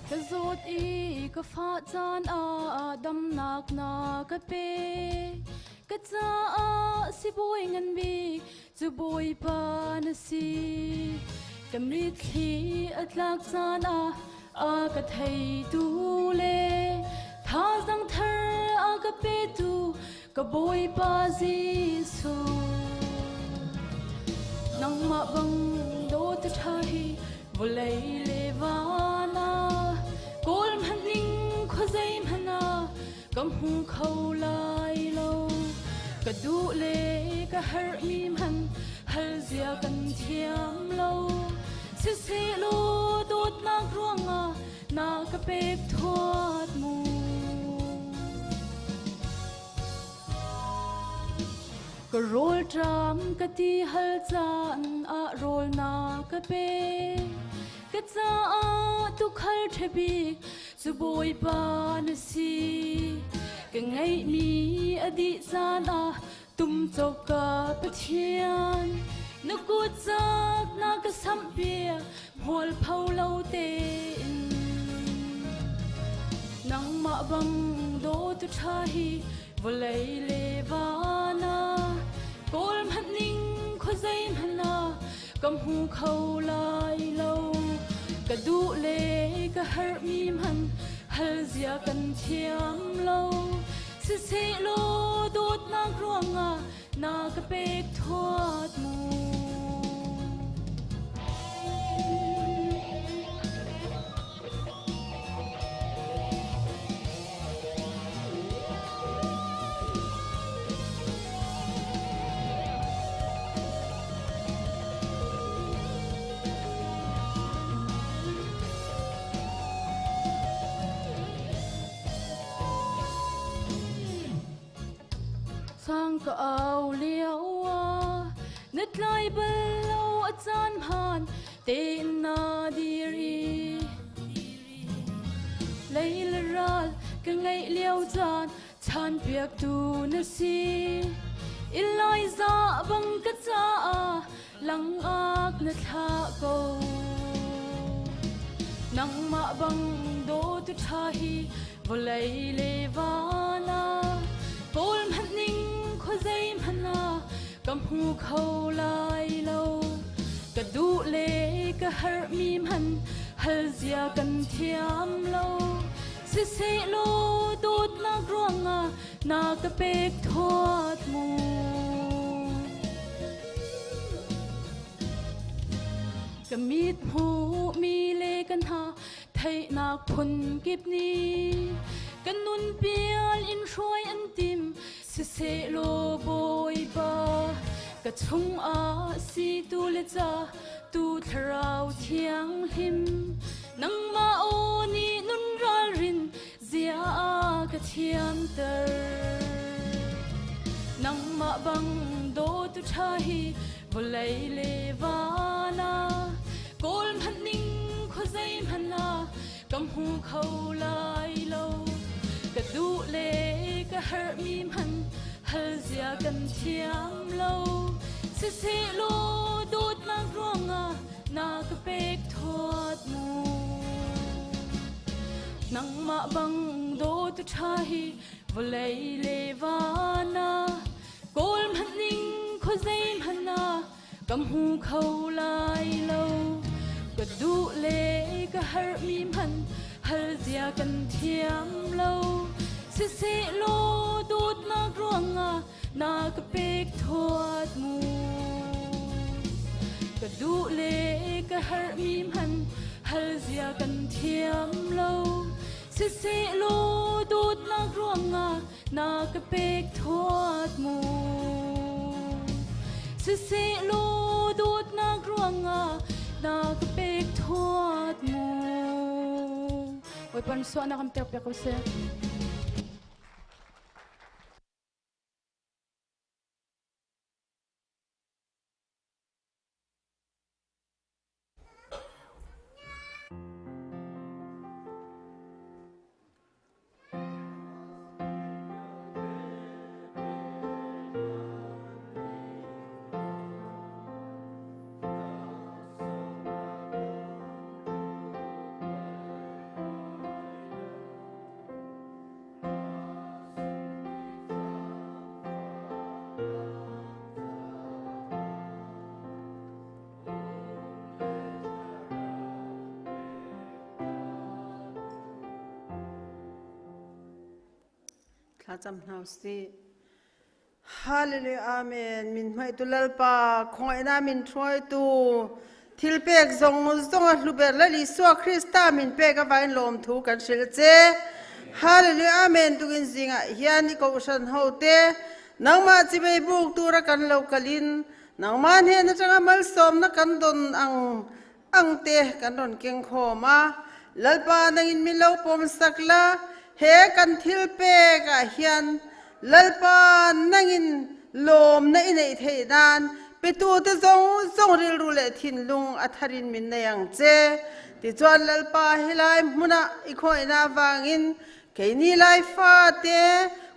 [SPEAKER 3] Ka zawt i ka fah caan ah damnak na ka pe. Ka caah sibawi ngan bik cu Bawipa na si. Ka mitthli a tlak caan ah a ka theitu le thazaang thar a ka petu ka Bawipa Jesuh. Nangmah bang dawt ṭha hi vawlei le van ah kawl hmanh ning khuazei hmanh ah ka hmu kho lai lo. Ka duh le ka herhmi hmanh hal zia kan thiam lo. Siseh dawtnak ruangah na ka pek thuat mu. Ka rawl ṭam ka ti hal caan ah rawl na ka pe. Ka caah tukhal ṭha bik cu Bawipa na si. Ka ngeihmi a dih caan ah tum cawk ka Pathian. Na kut cak na ka samhpiak hmualpho lo tein. Nangmah bang dawtu ṭha hi vawlei le van ah kawl hmanh ning khuazei hmanh ah ka hmu kho lai lo. Ka duh le ka herhmi hmanh hal zia kan thiam lo. Siseh law dawtnak ruangah na ka pek thuat mu. Sang ka au lio ah na tlai bal lo a caan hmaan tein na dir i lei le ral ka ngeih lio caan chan piaktu na si. Eliza bang ka caah langak na thlah ko. Nangmah bang dawtu ṭha hi vawlei le van ah kawl hmanh ning khuazei hmanh ah ka hmu kho lai lo. Ka duh le ka herhmi hmanh hal zia kan thiam lo. Siseh law dawtnak ruangah na ka pek thuat mu. Ka mit hmuh mi le kan ha theihnak phun kip nih kan nun pial in hruai an tim. Siseh law Bawipa ka chungah si tu le ca tu thlarau thianghlim nangmah aw nih nun ralrin zia ka thiamter. Nangmah bang dawtu ṭha hi vawlei le vana kawl hmanh ning khuazei hmanh ah ka hmu kho lai lo. Ka duh le ka herhmi hmanh hal zia kan thiam lo. Siseh law dawtnak ruangah na ka pek thuat mu. Nangmah bang dawtu ṭha hi vawlei le vana kawl hmanh ning khuazei hmanh ah ka hmu kho lai lo. Ka duh le ka herhmi hmanh hal zia kan thiam lo. Siseh law dawtnak ruangah na ka pek thuat mu. Ka duh le ka herhmi hmanh hal zia kan thiam lo. Siseh law dawtnak ruangah na ka pek thuat mu. Siseh law dawtnak ruangah na ka pek thuat mu. Bawipa suahnak kan pek piak ko seh.
[SPEAKER 8] Thlacam hna usih. Hallelujah, amen. Min hmai tu lalpa khongaina min hruai tu thil pek zong zong a hluber lal Isua Krista min pek a vain lawm thu kan hril che. Hallelujah, amen. Tukin zingah hian i kohhran ho te nangmah chibei buk tura kan lo kalin nangmah hnen atanga malsawmna kan don ang ang te kan ron keng khawm a. Lalpa nangin mi lo pawm sak la he kan thil pek ah hian lalpa nangin lawm na i neih theih nan petu te zong zong rilru le thinlung a tharin min nei ang che. Ti chuan lalpa helai hmuna i khoina wangin keini lai fa te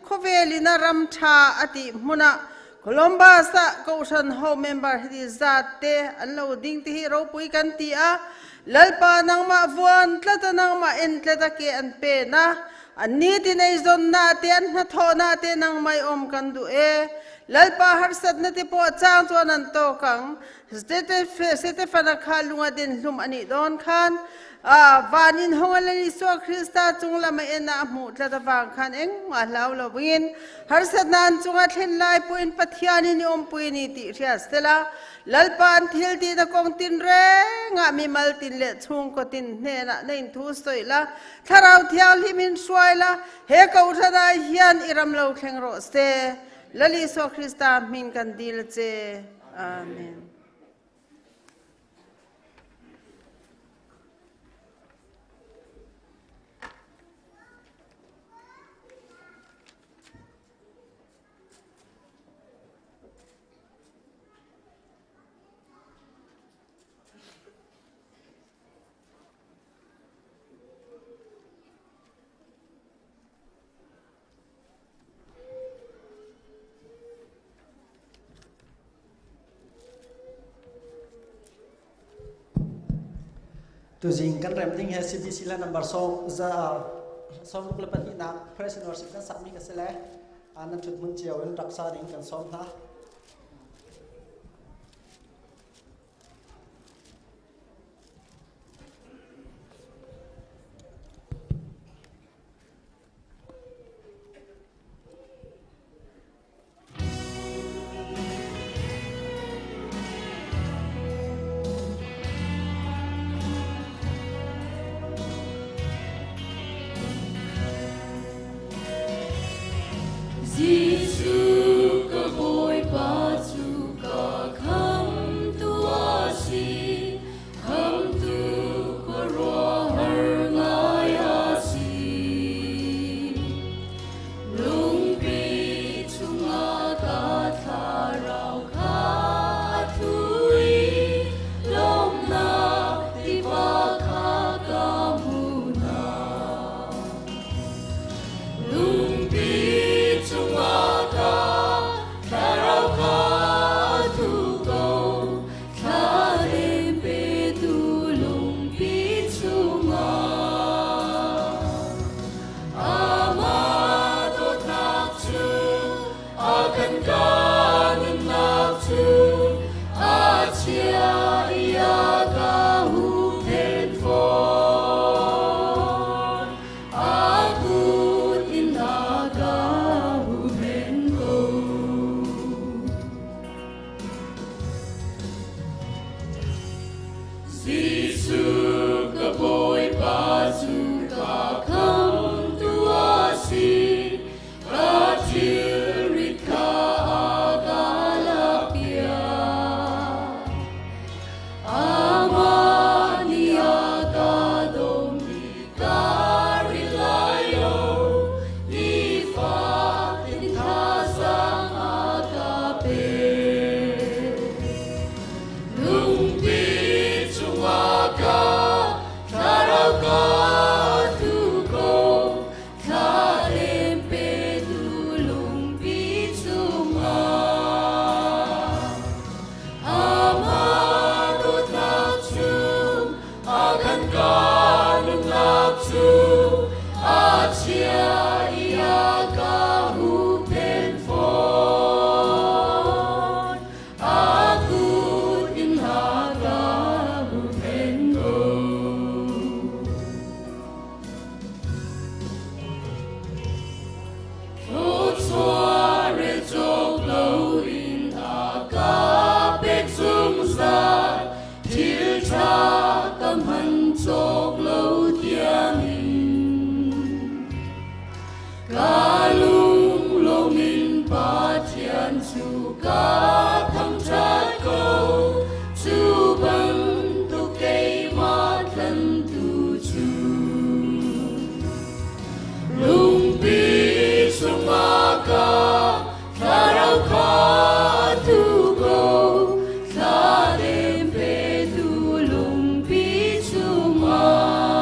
[SPEAKER 8] khawvelin a ram tha ati hmuna Columbus ah kohhran ho member hiti zat te an lo ding ti hi ropui kan ti a. Lalpa nangmah vuan tlata nangmah en tlata ke an pe na an ni ti nei zon na te an hna tho na te nang mai om kan du e. Lalpa harsat na te po chang chuan an to kang sete fana kha lunga den hlum ani don khan a vanin hongalani so Krista chung lama en a mu tlata wang khan eng ma hlau lo win harsat nan chunga thlen lai puin Pathian in om pui ni ti ria stela lalpa an thil ti na kong tin re nga mi mal tin le chung ko tin hne na nein thu soi la tharau thial himin suai la he ko thana hian iram lo thleng ro se lali so Krista min kan dil che. Amen.
[SPEAKER 9] Tuzing kan rem ding he CBC la number som za som ruk le pahnih nak praise and worship kan sakmi ka si le nan thut mun cio in raksa ding kan som hna.
[SPEAKER 3] khan ka nunnak cu a chia i a ka huhphenh fawn. A kut in a ka huhphenh ko. Thluachuah rel cawk loin a ka pek zungzal, thil ṭha ka hman cawk lo tiangin. Ka lunglawm in Pathian cu ka thangṭhat ko, cu bantuk keimah tlantu cu. Lungpi chungah ka thlarau kha tu ko, thladem petu lungpi chungah.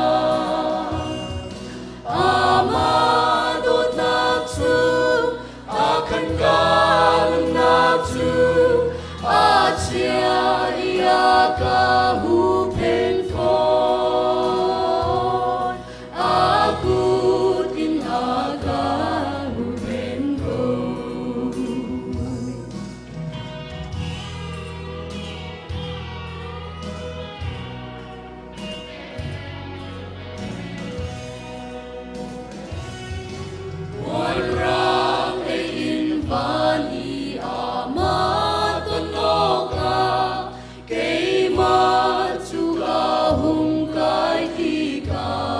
[SPEAKER 3] Amah dawtnak cu a khan ka nunnak cu a chia i a ka huhphenh fawn. A kut in a ka huhphenh ko. Puanrang ei in van i amah ton awkah keimah cu ka hung kai tikah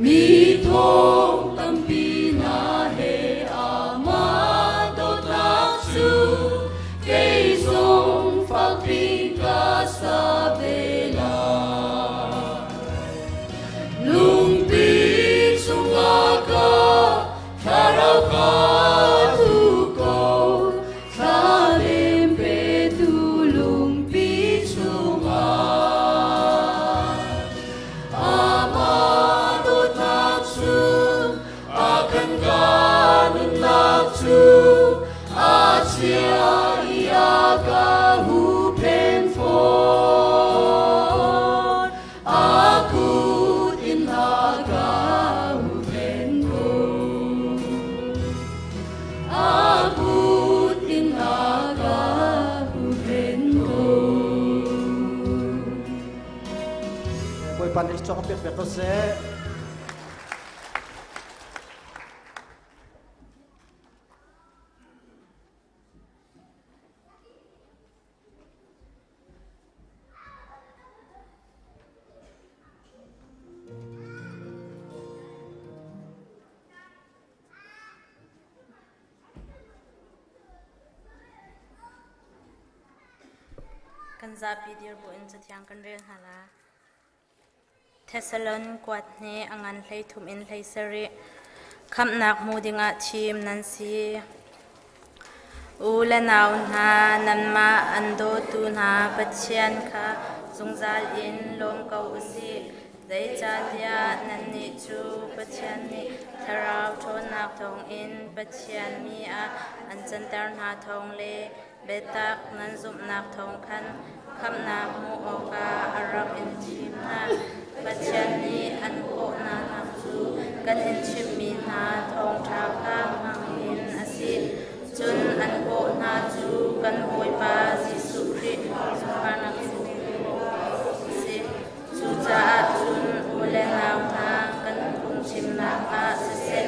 [SPEAKER 3] mi thong tampi hna he amah dawtnak cu kei zong fakpi ka sa ve lai. Lungpi chungah ka thlarau kha tu ko, thladem petu lungpi chungah. Amah dawtnak cu a kan ka nunnak cu a chia i a ka huhphenh fawn. A kut in a ka huhphenh ko. A kut in a ka huhphenh ko.
[SPEAKER 9] Bawipa nih cawk pek pek ko seh.
[SPEAKER 10] Kan zapi dir buin cathiang kan rel hna la. Thessalon kuat hne a ngan 13 in 17. Khamhnak hmu dingah thim nan si. U le nau hna, nanmah an dawtu hna Pathian kha zungzal in lawm ko u sih. Zeicahtiah nannih cu Pathian nih Thlarau ṭhawnnak thawngin Pathian mi ah an canter hna thawng le biatak nan zumhnak thawng khan khamhnak hmuh awkah a rak in thim hna. Pathian nih an kawh hnanak cu kan in chimhmi hna thawngṭha kha hmang in a si. Cun an kawh hna cu kan Bawipa Jesuh Khrih sunparnak cu hmuh awk a si. Cucaah cun u le nau hna, kan phungchimnak ah siseh,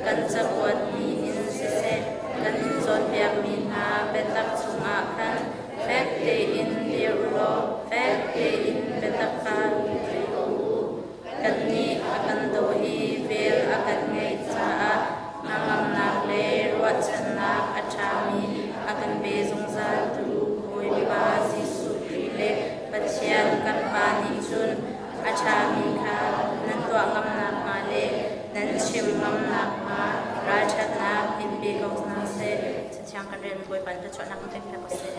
[SPEAKER 10] kan cakuatmi in siseh, kan in cawnpiakmi hna biatak chungah khan fek tein dir u law fek tein biatak kha thei ko u. Kannih a kan daw i vel a kan ngeih caah hnangamnak le ruahchannak a ṭhami a kan pe zungzaltu Bawipa Jesuh Khrih le Pathian kan Pa nih cun a ṭhami kha nan tuah ngam nakhnga le nan chim ngam nakhnga ralṭhatnak in pe ko hna seh. Cathiang kan rel Bawipa nih thluachuahnak in pek ko seh.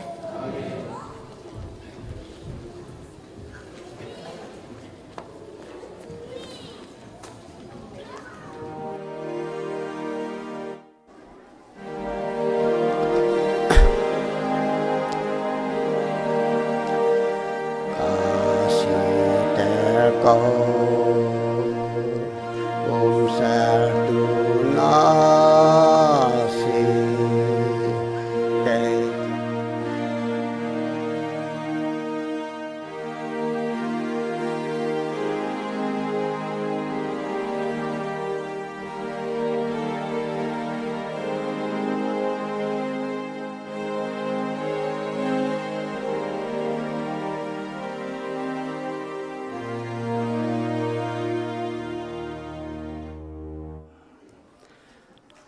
[SPEAKER 11] ko. Um sertu na si. Kei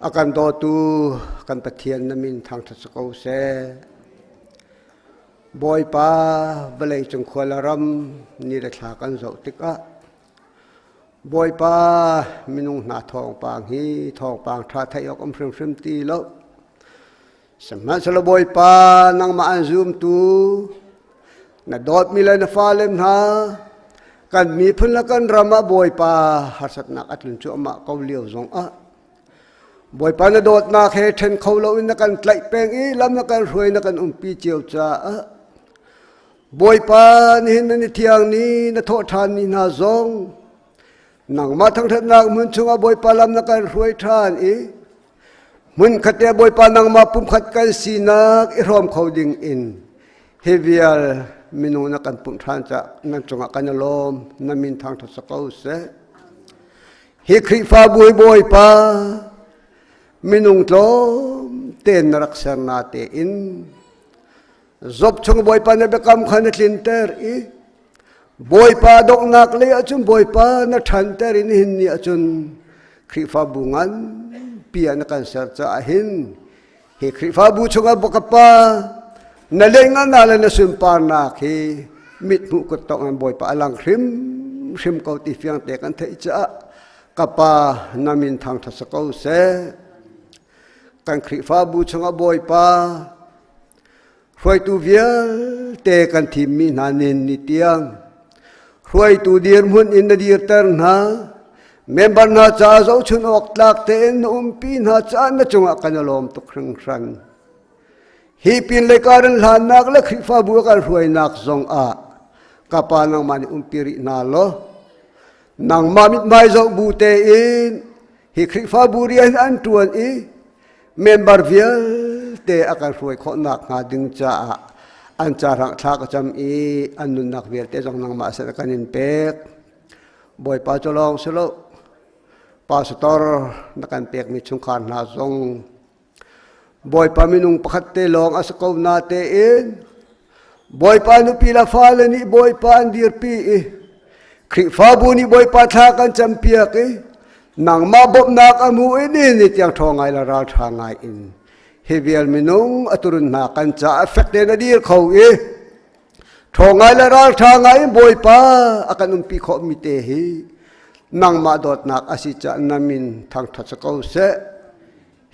[SPEAKER 11] A kan dawtu kan Pathian na min thangṭhat si ko seh. Bawipa vawlei cung khua le ram ni le thla kan zoh tikah Bawipa minung hna thawngpang hi thawngpang ṭha theih awk um hrimhrim ti lo. Sihmanhsehlaw Bawipa nangmah an zumtu na dawtmi le na fale hna kan miphun le kan ram ah Bawipa harsatnak a tlun cuahmah ko lio zongah Bawipa na dawtnak he ṭhen kho loin na kan tlaih peng i lam na kan hruai na kan umpi cio caah Bawipa nihin na ni thiang ni na thawh ṭhan ni hna zong nangmah thangṭhatnak hmun chungah Bawipa lam na kan hruai ṭhan i hmunkhat te Bawipa nangmah pumkhat kan sinak i hrawm kho ding in hi vial minung na kan pumh ṭhan caah nan cungah kan i lawm na min thangṭhat si ko seh. Hi Khrihfabu hi Bawipa minung tlawm tein na rak ser na tein Job chung Bawipa na biakam kha na tlinter i Bawipa donghnak lei ahcun Bawipa na ṭhanter i nihin ni ahcun Khrihfabu nganpi ah na kan ser caah hin hi Khrihfabu chungah Bawkapa na lengngalnak le na sunparnak hi mithmuh kuttongh in Bawipa a lang hrimhrim ko ti fiang te kan theih caah ka pa na min thangṭhat si ko seh. Kan Khrihfabu chungah Bawipa hruaitu vialte kan thimmi hna nin ni tiang hruaitu dirhmun in na dirter hna member hna ca zohchun awk tlak tein na umpi hna caah na cungah kan i lawm tuk hringhran. Hi pin le karan hlannak le Khrihfabu kan hruainak zong ah ka pa nangmah nih umpi rih hna law nangmah mithmai zoh bu tein hi Khrihfabu rian an ṭuan i member vialte a kan hruai khawhnak hnga ding caah an ca rang thla ka cam i an nunnak vialte zong nangmah sin kan in pek. Bawipa cu lawng si lo pastor na kan pekmi chungkhar hna zong Bawipa minung pakhat te lawng a si ko na tein Bawipa nupi le fale nih Bawipa an dirpi i Khrihfabu nih Bawipa thla kan campiak i nangmah bawmhnak a hmu i ni ni tiang ṭhawng ngai le ralṭha ngai in hi vial minung a turun hna kan caah fek tein a dir kho i ṭhawng ngai le ralṭha ngai in Bawipa a kan umpi khawhmi te hi nangmah dawtnak a si caah na min thangṭhat si ko seh.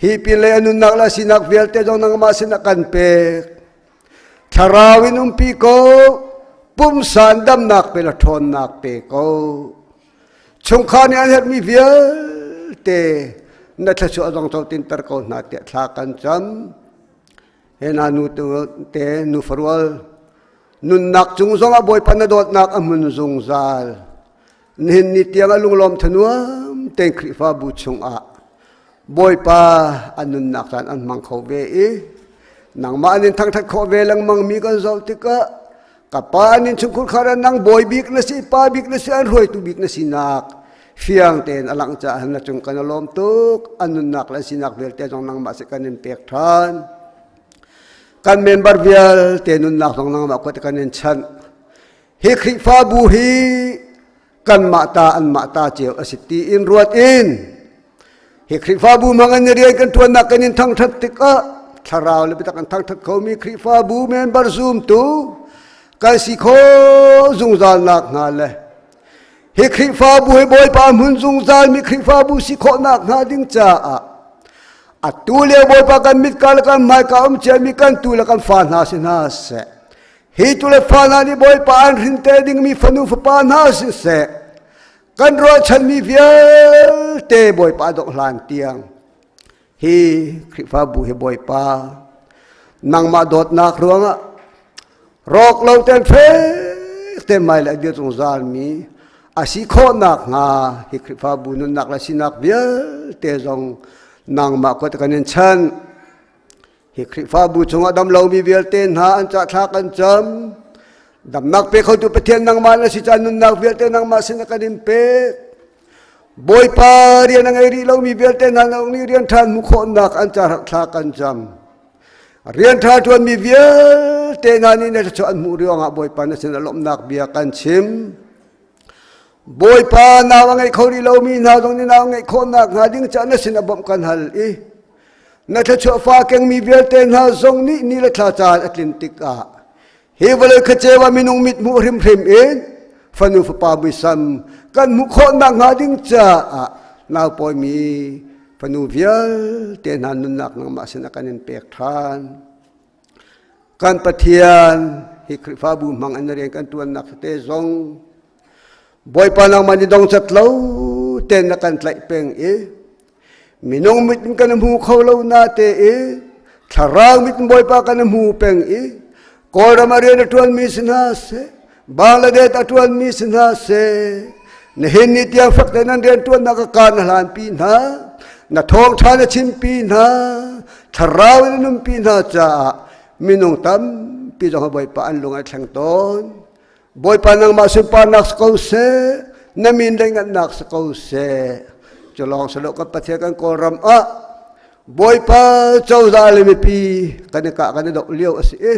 [SPEAKER 11] Hi pinlei a nunnak le a sinak vialte zong nangmah sin a kan pek. Thlarau in umpi ko, pumsa in damnak pe le ṭhawnnak pe ko. Chungkhar nih an herhmi vialte na thluachuah zong co tinter ko hna tiah thla kan cam. He na nu te nu farual nunnak cung zong ah Bawipa na dawtnak a hmun zungzal. Nihin ni tiang a lunglawm thanuam tein Khrihfabu chungah Bawipa an nunnak caan an hmang kho ve i nangmah an in thangṭhat khawh ve lengmang mi kan zoh tikah ka pa an in chungkhur khar ah nang bawi bik na si pa bik na si an hruaitu bik na sinak fiang tein a langh caah na cung kan i lawm tuk an nunnak le sinak vialte zong nangmah si kan in pek ṭhan kan member vialte nunnak zong nangmah kut kan in chanh hi Khrihfabu hi kanmah ta anmah ta cio a si ti in ruat in hi Khrihfabu hmang in rian kan ṭuannak kan in thangṭhat tikah thlarau le biatak an thangṭhat khomi Khrihfabu member zumtu kan si kho zungzal nak hnga le hi Khrihfabu hi Bawipa hmun zungzal mi Khrihfabu si khawhnak hnga ding caah atu lio Bawipa kan mit ka le kan hmai ka um ciami kan tu le kan fa hna si hna seh Hi tu le fa hna nih Bawipa an hrin te dingmi fanu fapa hna siseh, kan ruahchanmi vialte Bawipa dongh hlan tiang hi Khrihfabu hi Bawipa nangmah dawtnak ruangah rawk lo ten fek te mai le dir zungzal mi A si khawhnak hnga hi Khrihfabu nunnak le sinak vialte zong nangmah kut kan in chanh. Hi Khrihfabu chungah dam lomi vialte hna an cah thla kan cam. Damnak pe khotu Pathian nangmah na si caan nunnak vialte nangmah sin kan in pek. Bawipa rian a ngei rih lomi vialte hna nang nih rian ṭha hmuh khawhnak an ca rak thla kan cam. Rian ṭha ṭuanmi vialte hna nih na thluachuah an hmuh ruangah Bawipa na sin a lawmhnak bia kan chim. Bawipa nau a ngei kho rih lomi hna zong nih nau ngeih khawhnak hnga ding caah na sin a bawmh kan hal i na thluachuah fa kengmi vialte hna zong nih ni le thla caan a tlin tikah Hi vawlei khuaceu ah minung mit hmuh hrimhrim in fanu fapa muisam kan hmuh khawh nakhnga ding caah naupawimi fanu vialte hna nunnak nangmah sinah kan in pek ṭhan. Kan Pathian hi Khrihfabu hmang in rian kan ṭuannak tete zong Bawipa nangmah nih dongcat lo tein na kan tlaih peng i minung mit in kan hmu kho lo na te i thlarau mit in Bawipa kan hmu peng i Kawlram a rian a ṭuanmi si hna seh Bangladesh a ṭuanmi si hna seh nihin ni tiang fak tein nan rian ṭuannak a kaan na hlanpi hna na thawngṭha na chimpi hna thlarau in na nunpi hna caah minung tampi zong Bawipa an lung a thleng tawn Bawipa nangmah sunparnak si ko seh, na min le ngannak si ko seh. Cu lawng si lo kan Pathian kan Kawlram ah Bawipa cozah le mipi kan i kah kan i doh lio a si i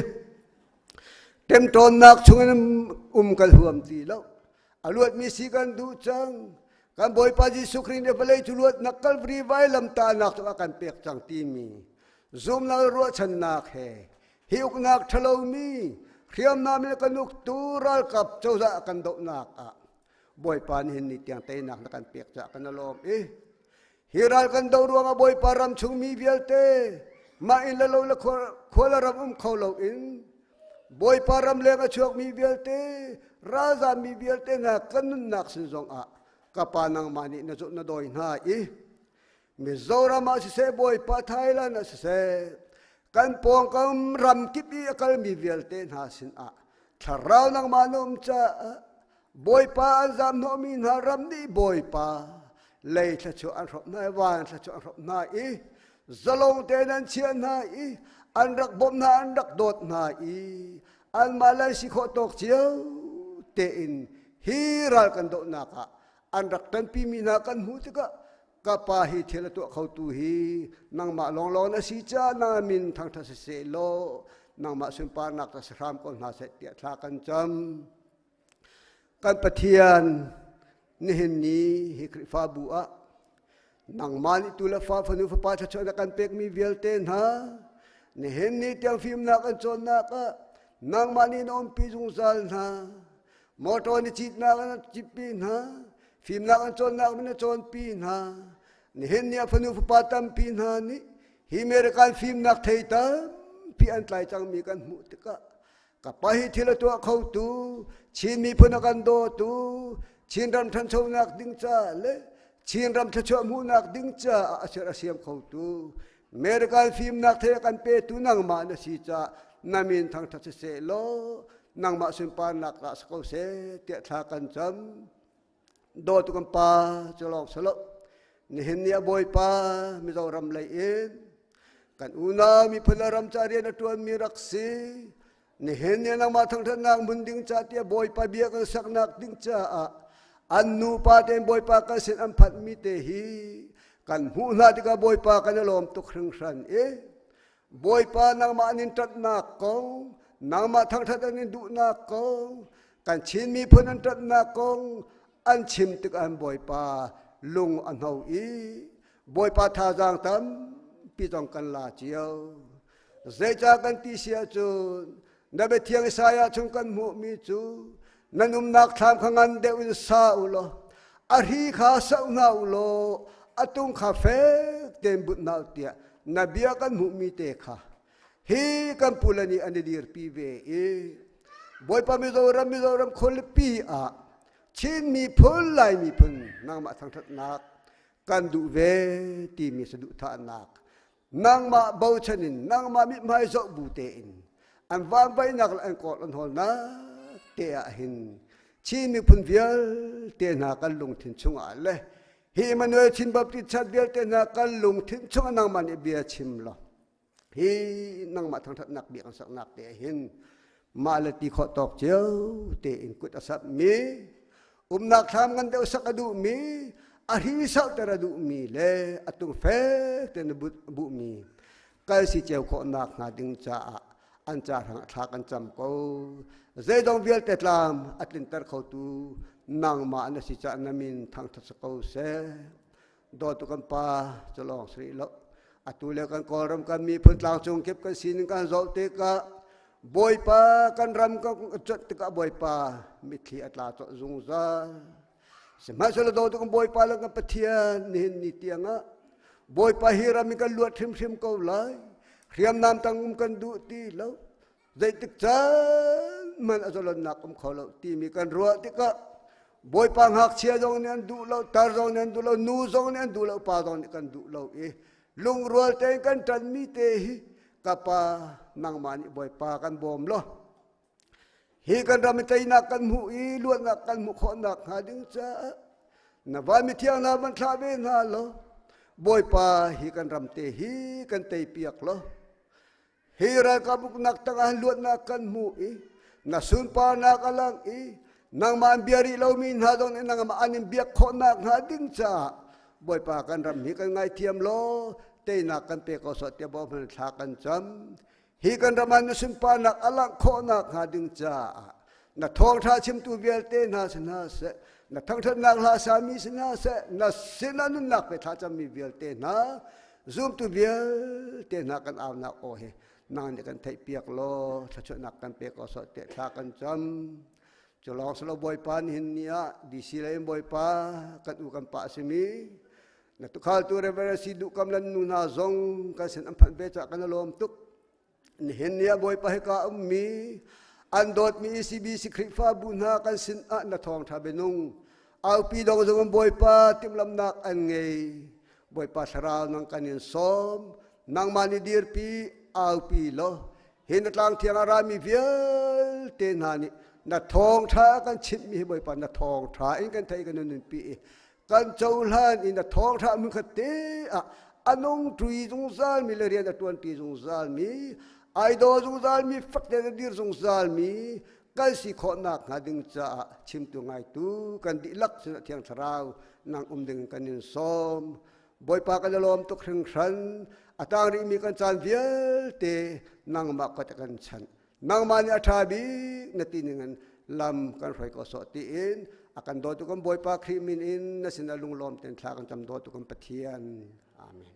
[SPEAKER 11] temtawnnak chungin um kan huam ti lo. A luatmi si kan duh cang. Kan Bawipa Jesuh Khrih nih vawlei cu luatnak Kalvari vailamtahnak cu a kan pek cang timi zumnak ruahchannak he Hi uknak ṭhalomi hriamnam in kan uktu ralkap cozah kan dohnak ah Bawipa nihin ni tiang teinak na kan pek caah kan lawm i hi ral kan doh ruangah Bawipa ram chungmi vialte mah inn le lo le khua le ram um kho loin Bawipa ram leng a chuakmi vialte ralzammi vialte hna kan nunnak sin zongah ka pa nangmah nih na na dawi hna i Mizoram ah siseh Bawipa Thailand ah siseh kan pawngkam ram kip i a kalmi vialte hna sinah thlarau nangmah na um caah Bawipa an zam hnawhmi hna ram nih Bawipa lei thluachuah an hrawmh hna i van thluachuah an hrawmh hna i zalong tein an chiah hna i an rak bawmh hna an rak dawt hna i anmah le an si khawh tawk cio tein hi ral kan dohnak ah an rak ṭanpimi hna kan hmuh tikah ka pa hi thil a tuah khotu hi nangmah lawnglawng na si caah na min thangṭhat siseh law nangmah sunparnak ta si hram ko hna seh tiah thla kan cam. Kan Pathian nihin ni hi Khrihfabu ah nangmah nih tu le fa fanu fapa thluachuah na kan pekmi vialte hna nihin ni tiang fimnak an cawnnak ah nangmah nih na umpi zungzal hna Motor ni citnak an citpi hna, fimnak an cawnnak min a cawnpi hna. Nihin ni a fanu fapa tampi hna nih hi American fimnak thei tampi an tlai cangmi kan hmuh tikah ka pa hi thil a tuah khotu Chin miphun a kan dawtu Chin ram ṭhanchonak ding ca le Chin ram thluachuah hmuhnak ding caah a ser a siam khotu American fimnak thei a kan petu nangmah na si caah na min thangṭhat siseh law nangmah sunparnak ah si ko seh tiah thla kan cam. Dawtu kan pa cu lawng si lo. Nihin ni a Bawipa Mizoram lei in kan unau miphun le ram ca rian a ṭuanmi rak si. Nihin ni nangmah thangṭhatnak hmun ding ca tiah Bawipa bia kan saknak ding caah an nupa tein Bawipa kan sin an phanhmi te hi kan hmuh hna tikah Bawipa kan i lawm tuk hringhran i Bawipa nangmah an in ṭanhnak kong nangmah thangṭhat an in duhnak kong kan Chin miphun an ṭanhnak kong an chim tikah an Bawipa lung a hno i Bawipa thazaang tampi zong kan la cio. Zeicah kan ti si ahcun na biathiang Isaiah chung kan hmuhmi cu nan umnak thlam kha ngan deuh in sa u law a hri kha soh hna u law a tung kha fek tein bunh hna u tiah na bia kan hmuhmi te kha hi kan pule nih an i dirpi ve i Bawipa Mizoram Mizoram khualipi ah Chin miphun Lai miphun nangmah thangṭhatnak kan duh ve timi saduhthahnak nangmah bochan in nangmah mithmai zoh bu tein an vanvaihnak le an kawl an hawlnak te ah hin. Chin miphun vialte hna kan lungthin chungah le hi Emmanuel Chin Baptist Church vialte hna kan lungthin chungah nangmah nih bia chim law hi nangmah thangthatnak bia kan saknak te hin mah le ti khawh tawk cio tein kut a sap mi umnak thlam ngan deuh sak a duh mi a hri sauhter a duh mi le a tung fek tein a buh mi kal si cio khawh nak hnga ding caah an ca hrang thla kan cam ko. Zeidong vialte tlam a tlinter khotu nangmah na si caah na min thangthat ko seh. Dawtu kan pa cu lawng si lo. Atu le kan Kawlram kan miphun tlangcung kip kan sining kan zoh tikah Bawipa kan ram kan cuanh tikah Bawipa mitthli a tla cawh zungzal. Sihmanhsehlaw dawtu kan Bawipa le kan Pathian nihin ni tiangah Bawipa hi ram in kan luat hrimhrim ko lai. Hriamnam tang um kan duh ti lo. Zeitik caan man a zalonnak um kho lo timi kan ruah tikah Bawipa ngakchia zong nih an duh lo, tar zong nih an duh lo, nu zong nih an duh lo, pa zong nih kan duh lo i lungrual tein kan ṭanmi te hi ka pa nangmah nih Bawipa kan bawm law hi kan ram i teinak kan hmuh i luatnak kan hmuh khawhnak hnga ding caah na van mithiang hna van thlah ve hna law Bawipa hi kan ram te hi kan tei piak law Hi ralkap uknak tangah luatnak kan hmu i na sunparnak a lang i nangmah an bia rih lomi hna zong nih nangmah an in biak khawhnak hnga ding caah Bawipa kan ram hi kan ngaithiam law teinak kan pe ko sawh tiah Bawipa thla kan cam. Hi kan ram ah na sunparnak a langh khawhnak hnga ding caah na thawngṭha chimtu vialte hna si hna seh, na thangṭhatnak hla sami si hna seh, na sinah nunnak pe thla cammi vialte hna Zumtu vialte hna kan aunak aw hi nang nih kan theihpiak law thluachuahnak kan pe ko sawh tiah thla kan cam. Cu lawng silo Bawipa nihin ni ah DC lei in Bawipa kan u kan pa a simi na tukhaltu Reverend Si Duh Kam lan nu hna zong kan sin an phanh ve caah kan i lawm tuk. Nihin ni ah Bawipa hika ummi an dawtmi ECBC Khrihfabu hna kan sin ah na thawngṭha bianung aupi dong zong Bawipa timhlamnak an ngei. Bawipa thlarau nang kan in sawm nangmah nih dirpi aupi law hi na tlang thiang a rami vialte hna nih na thawngṭha kan chimhmi hi Bawipa na thawngṭha in kan theih kan nunpi i kan cohlan i na thawngṭha hmunkhat te ah a nung ṭui zungzal mi le rian a ṭuanṭi zungzal mi ai daw zungzal mi fak tein a dir zungzal mi kan si khawhnak hnga ding caah chimtu ngaitu kan dihlak sinah Thiang Thlarau nang um ding kan in sawm. Bawipa kan i lawm tuk hringhran a tang rihmi kan caan vialte nangmah kut a kan chanh. Nangmah nih a ṭha bik na ti ningin lam kan hruai ko sawh tiin a kan dawtu kan Bawipa Khrih min in na sinah lunglawm tein thla kan cam dawtu kan Pathian. Amen.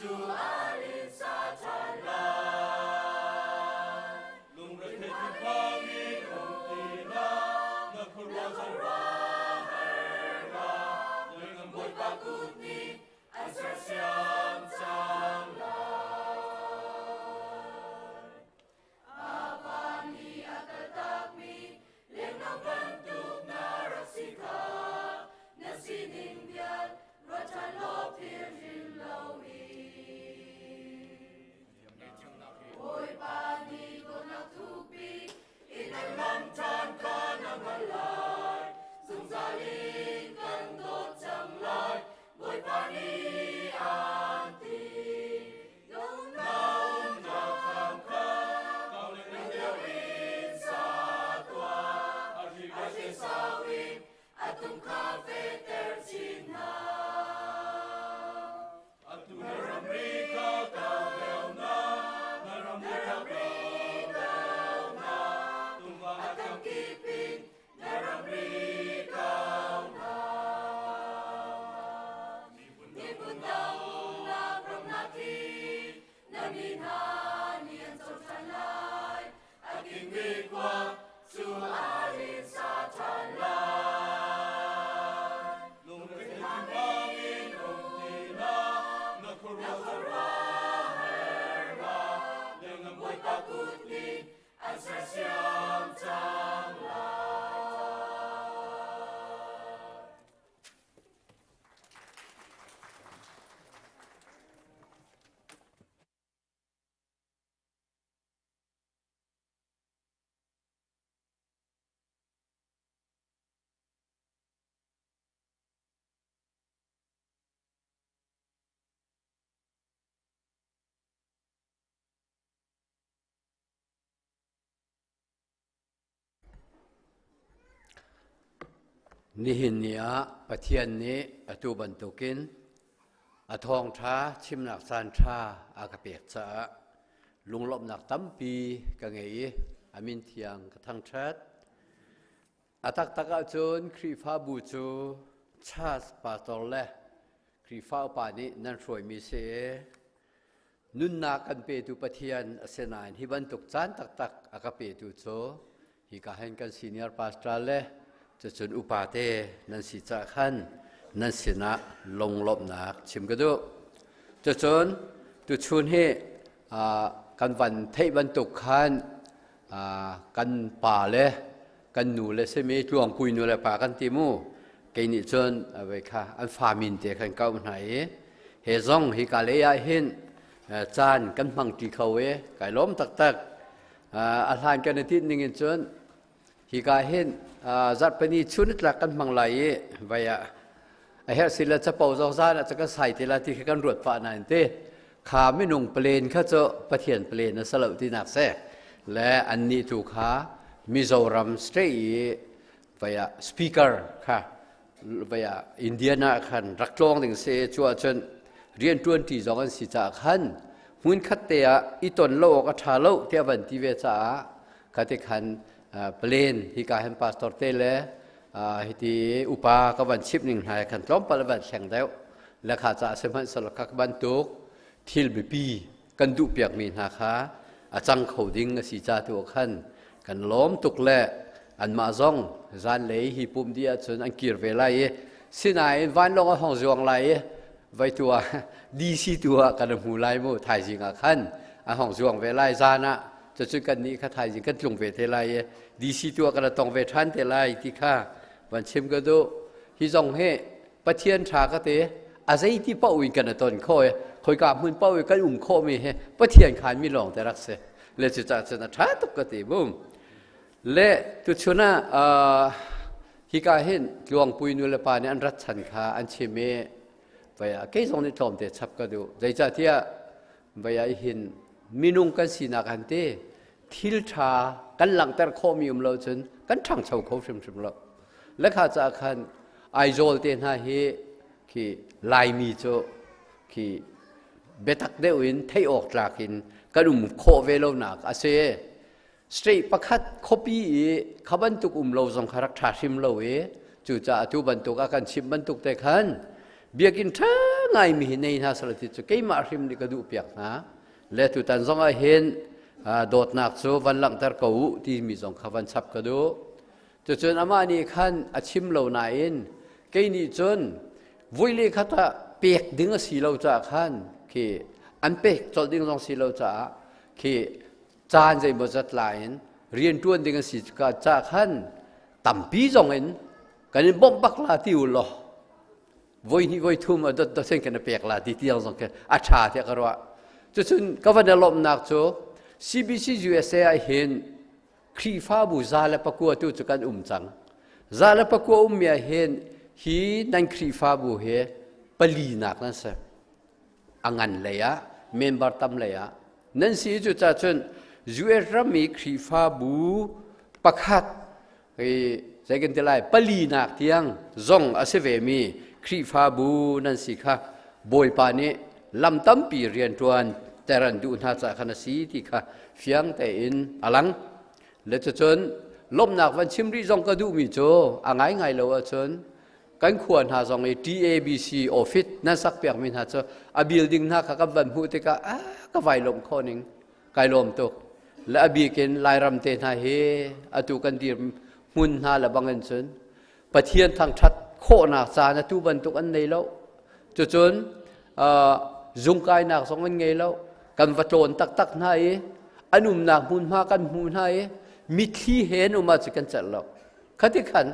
[SPEAKER 3] cu a linsa ṭhan lai.
[SPEAKER 12] Lungrethei thinphang in um ti hlah, na khuaruah zong har hlah, Ngaihngam Bawipa kut nih an sersiam cang lai.
[SPEAKER 3] A pa nih a kaltakmi lengno bantuk na rak si kha, na sining vial ruat ṭhan law philh hrim loin. Bawipa nih dawtnak thukpi in an lam ṭhan kha na hngalh lai. Zungzal in kan dawt cang lai, Bawipa nih an ti. Na
[SPEAKER 12] umnak thlam kha kau lengmang deuh in sa tuah, a hri
[SPEAKER 3] sau in a tum kha fehter chin hna.
[SPEAKER 12] Atu na ramri kha kau deuh na, na ramri kha kau na, tungva
[SPEAKER 3] a kam kip in na ramri kau hna. Miphun dang nak ram hna khi na mi hna nih an co ṭhan lai. A kingmi khua cu a linsa ṭhan lai.
[SPEAKER 12] Lungrethei thinphang in um ti hlah, na khuaruah
[SPEAKER 3] har hlah,
[SPEAKER 12] Lengam
[SPEAKER 3] Bawipa kut nih an sersiam cang lai.
[SPEAKER 13] Nihin ni ah Pathian nih atu bantukin a thawngṭha chimnak caanṭha a ka pek caah lunglawmhnak tampi ka ngei i a min thiang ka thangṭhat. A taktak ahcun Khrihfabu cu church pastor le Khrihfa upa nih nan hruaimi si i Nunnak kan petu Pathian a si nain hi bantuk caan taktak a ka petu cu hika hin kan senior pastor le cucun upa te nan si caah khan nan sinah lunglawmhnak chim ka duh. Cucun tuchun hi kan van theih bantuk khan kan pa le kan nu le simi tluangpui nu le pa kan ti mu kei nih cun vei kha an fa min te khan kau hna i he zong hi ka lei ah hin caan kan hmang ṭi kho i kai lawm taktak. A hlan kan i tinh ning in cun hika hin zarhpini chun tlak kan hmang lai i vai ah a herh si le capo zong zan ah kan sai te la ti khi kan ruat pah nain te kha minung plan kha cu Pathian plan a si lo tinak se le annih tu kha Mizoram state i vai ah speaker kha vai ah Indiana khan rak tlawng ding se cu ahcun rian ṭuan ṭi zong an si caah khan hmun khat te ah i ton lo awk a ṭha lo tiah van ti ve caah kha ti khan plan hika hin pastor te le hiti upa ka van chimh ning hna khan tlawmpal van thleng deuh le kha ca sihmanhsehlaw kha bantuk thil biapi kan duh piakmi hna kha a cang kho ding a si ca tu khan kan lawm tuk le anmah zong zanlei hi pum di ahcun an kir ve lai i sinain vanlawng a hong zuang lai i vai tu ah DC tu ah kan hmu lai mu. Thaizing ah khan a hong zuang ve lai zan ah, cucu kan nih kha thaizing kan tlung ve te lai i DC tu ah kan tong ve ṭhan te lai ti kha van chim ka duh. Hi zong hi Pathian ṭha ka te, a zeiti paoh in kan ton kho i khoika hmun paoh i kan um khawhmi hi Pathian khan mi lawng te rak si le cucaah cun a ṭha tuk ka ti bum. Le tuchun ah hika hin Tluangpui nu le pa nih an rat chan kha an chim i vai ah kei zong nih tlawmte chap ka duh. Zeicahtiah vai ah hin minung kan sinak han ti thil ṭha kan langhter khawhmi um lo cun kan ṭhangcho kho hrimhrim lo. Lekha caah khan Aizawl te hna hi khi Laimi cu khi biatak deuh in theih awk tlak in kan um khawh ve lonak a si. State pakhat khuapi i kha bantuk um lo zong kha rak ṭha hrim lo i cucaah atu bantuk a kan chimh bantuk te khan Biakinn ṭha ngaimi hi nei hna seh ti cu keimah hrim nih ka duh piak hna. Le tutan zong ah hin dawtnak cu van langhter ko u timi zong kha van chap ka duh. Cucun amah nih khan a chim lo nain kei nih cun vui le khat ah pek ding a si lo caah khan khi an pek colh ding zong si lo caah khi caan zeimawzat la in rianṭuan ding a si caah khan tampi zong in kan in bawmh bak la ti u law voi hnih voi thum a dot dot in kan pek la ti tiang zong khi a ṭha tiah ka ruah. Cucun ka van i lawmhnak cu CBC USA ah hin Khrihfabu 109 tu cu kan um cang. 109 ummi ah hin hi nan Khrihfabu hi palinak nan si. A ngan lei ah, member tam lei ah nan si cu ca cun US ram i Khrihfabu pakhat hi zei kan ti lai palinak tiang zong a si ve mi Khrihfabu nan si kha Bawipa nih lam tampi rianṭuan ter an duh hna caah khan a si ti kha fiang tein a lang. Le cucun lawmhnak van chim rih zong ka duhmi cu a ngaingai lo ahcun kan khua hna zong i TABC office nan sak piakmi hna cu a building hna kha kan van hmuh tikah ah ka vai lawmh khawh ning kai lawm tuk. Le a bik in Lairam te hna hi atu kan dir hmun hna le bangin cun Pathian thangṭhat khawhnak caan atu bantuk an nei lo. Cucun zungkainak zong an ngei lo. Kan va tlawn taktak hna i an umnak hmunhma kan hmu hna i mitthli he an um ahcun kan celh lo. Khati khan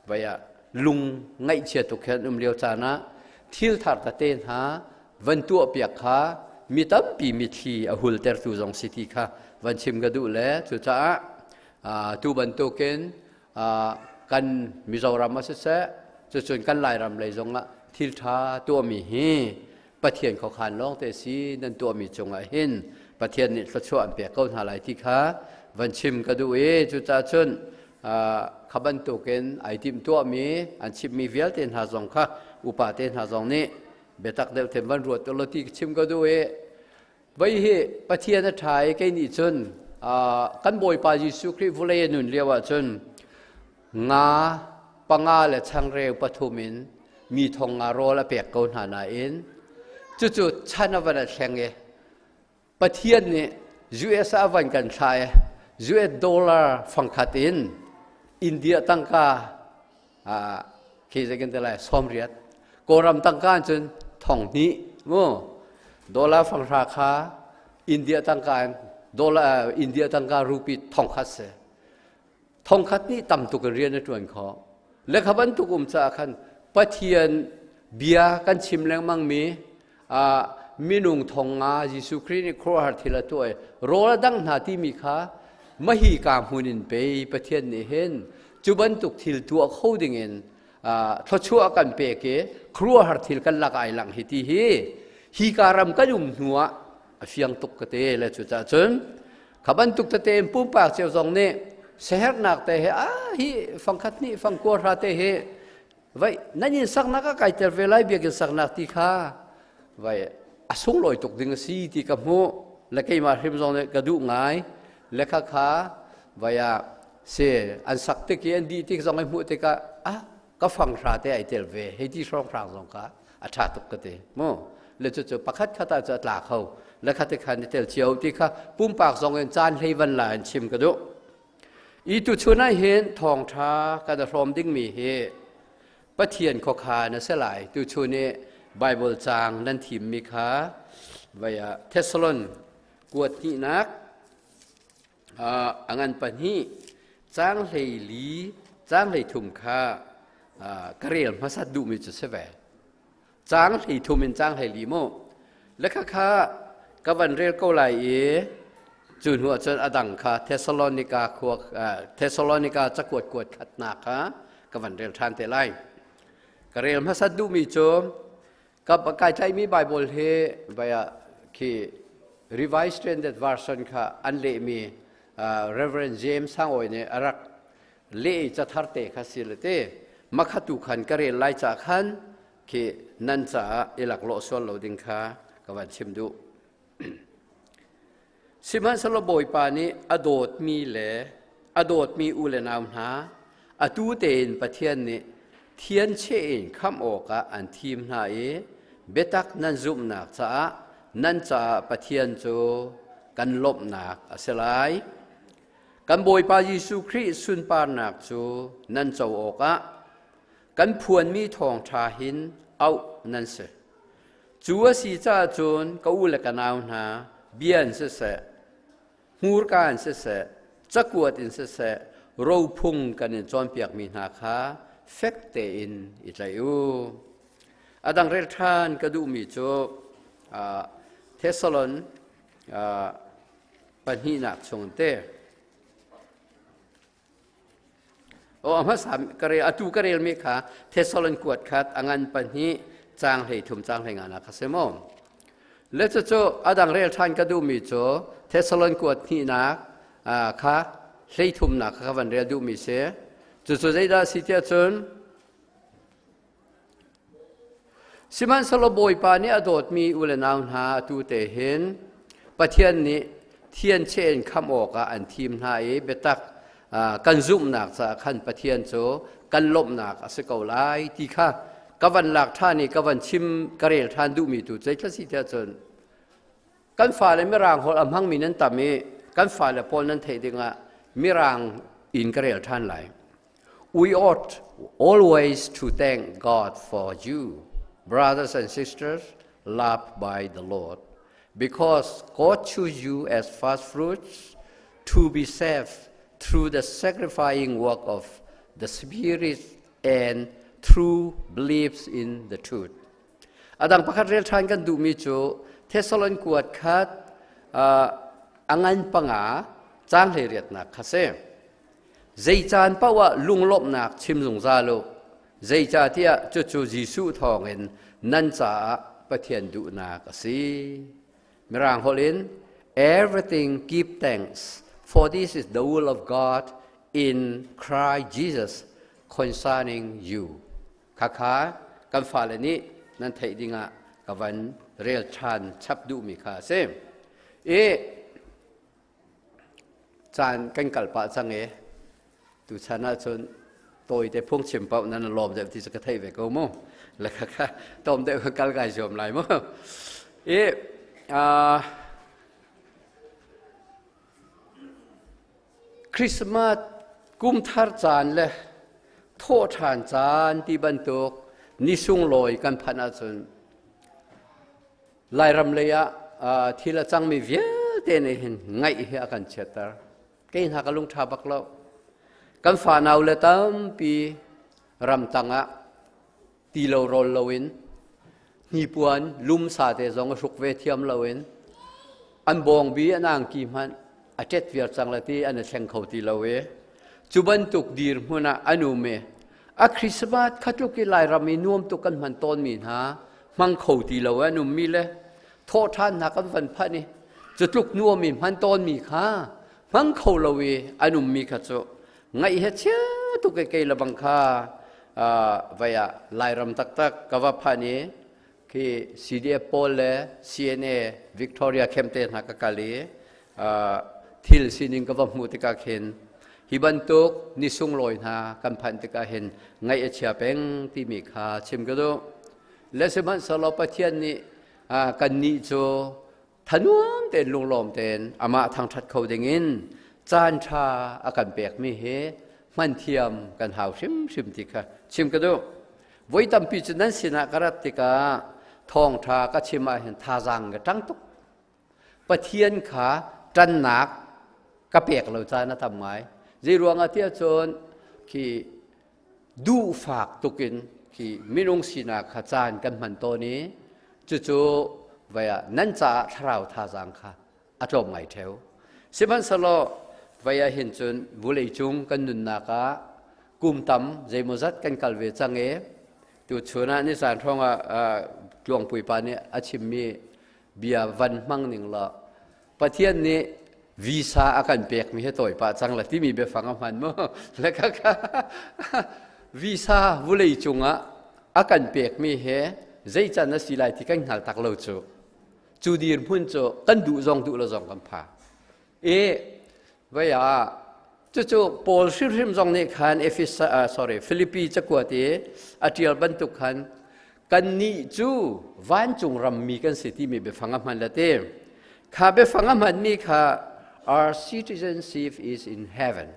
[SPEAKER 13] vai ah lung ngaihchia tuk he an um lio caan ah thil thar tete hna van tuahpiak kha mi tampi mitthli a hultertu zong si ti kha van chim ka duh le cucaah tu bantukin kan Mizoram ah siseh cucun kan Lairam lei zongah thil ṭha tuahmi hi Pathian khuakhan lawngte si nan tuahmi cungah hin Pathian nih thluachuah an pek ko hna lai ti kha van chim ka duh i cucaah cun kha bantukin ai timh tuahmi an chimmi vialte hna zong kha upa te hna zong nih biatak deuh ten van ruat u law ti chim ka duh i Vei hi Pathian a ṭha i kei nih cun kan Bawipa Jesuh Khrih vulei a nun lio ahcun nga panga le changreu pathum in mi thong nga rawl a pek ko hna nain cucu chan a van a thleng i Pathian nih US ah a van kan thlah i US dollar fangkhat in India tangka khi zei kan ti lai 80 Kawlram tangka cun 2000 mu dollar 500 kha India tangka in dollar India tangka rupee 1000 si 1000 nih tam tuk in rian a ṭuan kho le kha bantuk um caah khan Pathian bia kan chim lengmang mi minung 5000 Jesuh Khrih nih khuaruahhar thil a tuah i rawl a dang hna timi kha mahi ka hmun in pei Pathian nih hin cu bantuk thil tuah kho dingin thluachuah kan pek i khuaruahhar thil kan lak ai lang hi ti hi hi ka ram kan um hnu ah a fiang tuk ka te le cu cah cun kha bantuk tete in pumpak cio zong nih sehernak te he a hi fangkhat nih fangkua hra te hi Vai nan inn saknak ah kai tel ve lai biakinn saknak ti kha vai a sunglawi tuk ding a si ti ka hmuh le keimah hrim zong nih ka duh ngai le kha kha vai ah si an sak tik i an dih tik zong i hmuh tikah ah ka fang hra te ai tel ve hei ti hrawng hrang zong kha a ṭha tuk ka ti mu le cucu pakhat khat ah cu a tla kho le kha ti khan i tel cio ti kha pumpak zong in caan hlei van la in chim ka duh I tuchun ah hin thawngṭha kan i hrawm dingmi hi Pathian khuakhan a si lai. Tuchun i Baibal caang nan thimmi kha vai ah Thessalon kuat hnihnak a ngan pahnih caang 14 caang 13 kha ka rel hmasat duhmi cu si ve. Caang 13 in caang 14 mu. Le khakha ka van rel ko lai i cu hnu ah cun a dang kha Thessalonica khua Thessalonica cakuat kuat khatnak kha ka van rel ṭhan te lai. Ka rel hmasat duhmi cu ka kai tlaihmi Bible hi vai ah khi Revised Standard Version kha an lehmi Reverend James Sangawi nih a rak leh i cathar te kha si le te makhatu khan ka rel lai ca khan khi nan caah i laklawh sual lo ding kha ka van chim duh. Sihmanhsehlaw Bawipa nih a dawtmi le a dawtmi u le nau hna, atu tein Pathian nih Thiancheh in khamh awkah an thim hna i biatak nan zumhnak caah nan caah Pathian cu kan lawmhnak a si lai. Kan Bawipa Jesuh Khrih sunparnak cu nan co awkah kan phuanmi thawngṭha hin auh nan si. Cu a si caah cun ka u le ka nau hna, bia in siseh, hmurka in siseh, cakuat in siseh, rophung kan in cawnpiakmi hna kha fek tein i tlaih u. A dang rel ṭhan ka duhmi cu Thessalon pahnihnak chung te. O a hmasa ka rel atu ka relmi kha Thessalon kuat khat a ngan pahnih caang 13 caang 15 nak kha si mu. Le cucu a dang rel ṭhan ka duhmi cu Thessalon kuat hnihnak kha hleithumnak kha ka van rel duhmi si. Cucu zeidah a si tiah cun Sihmanhsehlaw Bawipa nih a dawtmi u le nau hna atu te hin Pathian nih thiancheh in khamh awkah an thim hna i biatak kan zumhnak caah khan Pathian cu kan lawmhnak a si ko lai ti kha ka van lak ṭhan i ka van chim ka rel ṭhan duhmi tu zeithla si tiah cun kan fale mirang holh a hmangmi nan tam i kan fale pawl nan theih dingah mirang in ka rel ṭhan lai. We ought always to thank God for you, brothers and sisters, loved by the Lord, because God chose you as first fruits to be saved through the sacrificing work of the Spirit and through beliefs in the truth. Adang pakhat rel ṭhan kan duhmi cu Thessalon kuat khat a ngan panga caang hleiriatnak kha si. Zei caan paoh ah lunglawmhnak chim zungzal u. Zeicahtiah cucu Jesuh thawngin nan caah Pathian duhnak a si. Mirang holh in everything give thanks for this is the will of God in Christ Jesus concerning you. Khakha kan fale nih nan theih dingah ka van rel ṭhan chap duhmi kha a si. I Caan kan kal pah cang i tuchan ahcun tawite phungchim paoh nan lawm deuh ti cu ka theih ve ko mu. Le kha tom deuh ka kal kai zuam lai mu. I Christmas kum thar caan le thawhṭhan caan ti bantuk ni sunglawi kan phanh ahcun Lairam lei ah thil a cangmi vialte nih hin ngaih hi a kan chiatter. Kei hna ka lungṭha bak lo. Kan fanau le tampi ramtang ah ti lo rawl loin hnipuan lumsa te zong a hruk ve thiam loin an bawngbi an angki hmanh a ṭet viar cang le ti an i thleng kho ti lo i cu bantuk dirhmun ah an um i a Christmas kha tluk i Lairam i nuam tuk kan hman tawnmi hna hmang kho ti lo an ummi le thawhṭhannak kan van phanh i cu tluk nuam i hman tawnmi kha hmang kho lo i an ummi kha cu ngaih he chia tuk i kei lebang kha vai ah Lairam taktak ka va phan i khi CDF pawl le CNA Victoria Camp te hna ka kal i thil sining ka va hmuh tikah khin hi bantuk ni sunglawi hna kan phanh tikah hin ngaih a chia peng timi kha chim ka duh. Le sihmanhsehlaw Pathian nih kannih cu thanuam tein lunglawm tein amah thangṭhat kho dingin caan ṭha a kan pekmi hi hman thiam kan hau hrimhrim ti kha chim ka duh. Voi tampi cu nan sinah ka rat tikah thawngṭha ka chim ahhin thazaang ka ṭang tuk. Pathian kha ṭannak ka pek lo caan a tam ngai. Zei ruangah tiah cun khi duhfak tukin khi minung sinak kha caan kan hman tawn i cucu vai ah nan caah thlarau thazaang kha a tlawm ngai ṭheo. Sihmanhsehlaw vai ah hin cun vulei cung kan nunnak ah kum tam zeimawzat kan kal ve cang i tuchun ah nizan hrawng ah Tluangpui pa nih a chimmi bia van hmang ning law Pathian nih visa a kan pekmi hi tawi pah cang la timi biafang a hman mu le kha kha visa vulei cungah a kan pekmi he zei can a si lai ti kan hngal tak lo cu cu dirhmun cu kan duh zong duh lo zong kan pha i vai ah. Cucu Paul hrimhrim zong nih khan Efesa, uh, sorry, Filipi cakuat i a ṭial bantuk khan kannih cu vancung rammi kan si timi biafang a hman la te. Kha biafang a hmanmi kha our citizenship is in heaven.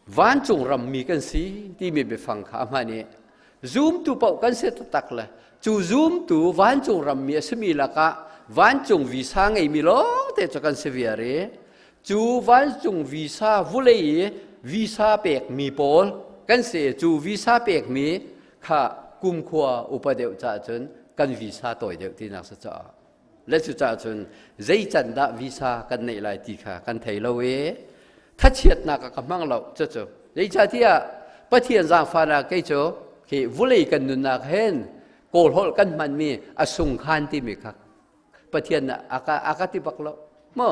[SPEAKER 13] Vancung rammi kan si timi biafang kha a hman i zumtu paoh kan si taktak le cu zumtu vancung rammi a simi lakah vancung visa ngeimi lawngte cu kan si viar i cu vancung visa vulei i visa pekmi pawl kan si cu visa pekmi kha kumkhua upa deuh caah cun kan visa tawi deuh tinak si caah le cucaah cun zei can dah visa kan neih lai ti kha kan thei lo i thachiatnak ah ka hmang lo cucu zeicahtiah Pathian zaangfahnak kei cu khi vulei kan nunnak hen kawl holh kan hmanmi a sungkhan timi kha Pathian aka aka ti bak lo mo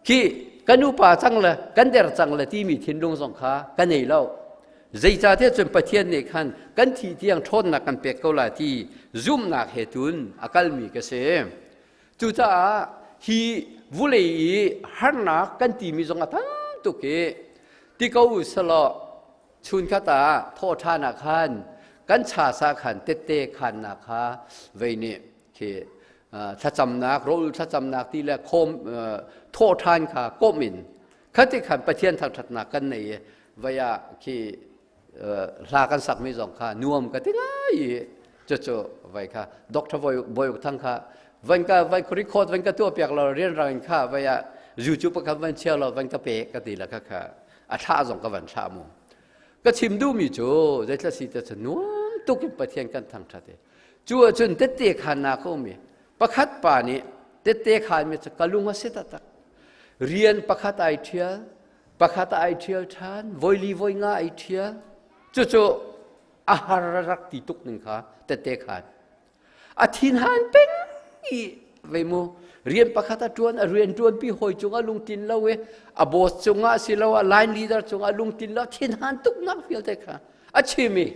[SPEAKER 13] khi kan upa cang le kan der cang le timi thinlung zong kha ka nei lo zeicahtiah cun Pathian nih khan kan thih tiang ṭhawnnak kan pek ko lai ti zumhnak he tun a kalmi ka si cucaah hi vulei i harnak kan timi zong a tam tuk i ti ko selaw chunkhat ah thawhṭhan ah khan kan cha sa khan tette khannak kha vei nih khi thlacamnak rawl thlacamnak ti le khawm thawhṭhan kha komh in khati khan Pathian thangṭhatnak kan nei i vei ah khi hla kan sakmi zong kha nuam ka ti ngai i cucu vai kha Dr. Bawi Uk Thang kha van ka van record van ka tuah piak lo rianrang in kha vai ah YouTube pakhat van chia lo van ka pe ka ti la kha kha a thlah zong ka van thlah mu ka chim duhmi cu zeitla si te cu nuam tuk in Pathian kan thangṭhat i Cu ahcun tette khannak a um i pakhat pa nih tette khanmi cu ka lung a si taktak. Rian pakhat ai ṭhial, pakhat ai ṭhial ṭhan, voili voi nga ai ṭhial. Cucu a har rak ti tuk ning kha tette khan. A thinhan peng i vei mu rian pakhat a ṭuan a rian ṭuanpi hawi cungah lungtlin lo i a boss cungah asiloah line leader cungah lungtlin lo thinhan tuknak vialte kha a chim i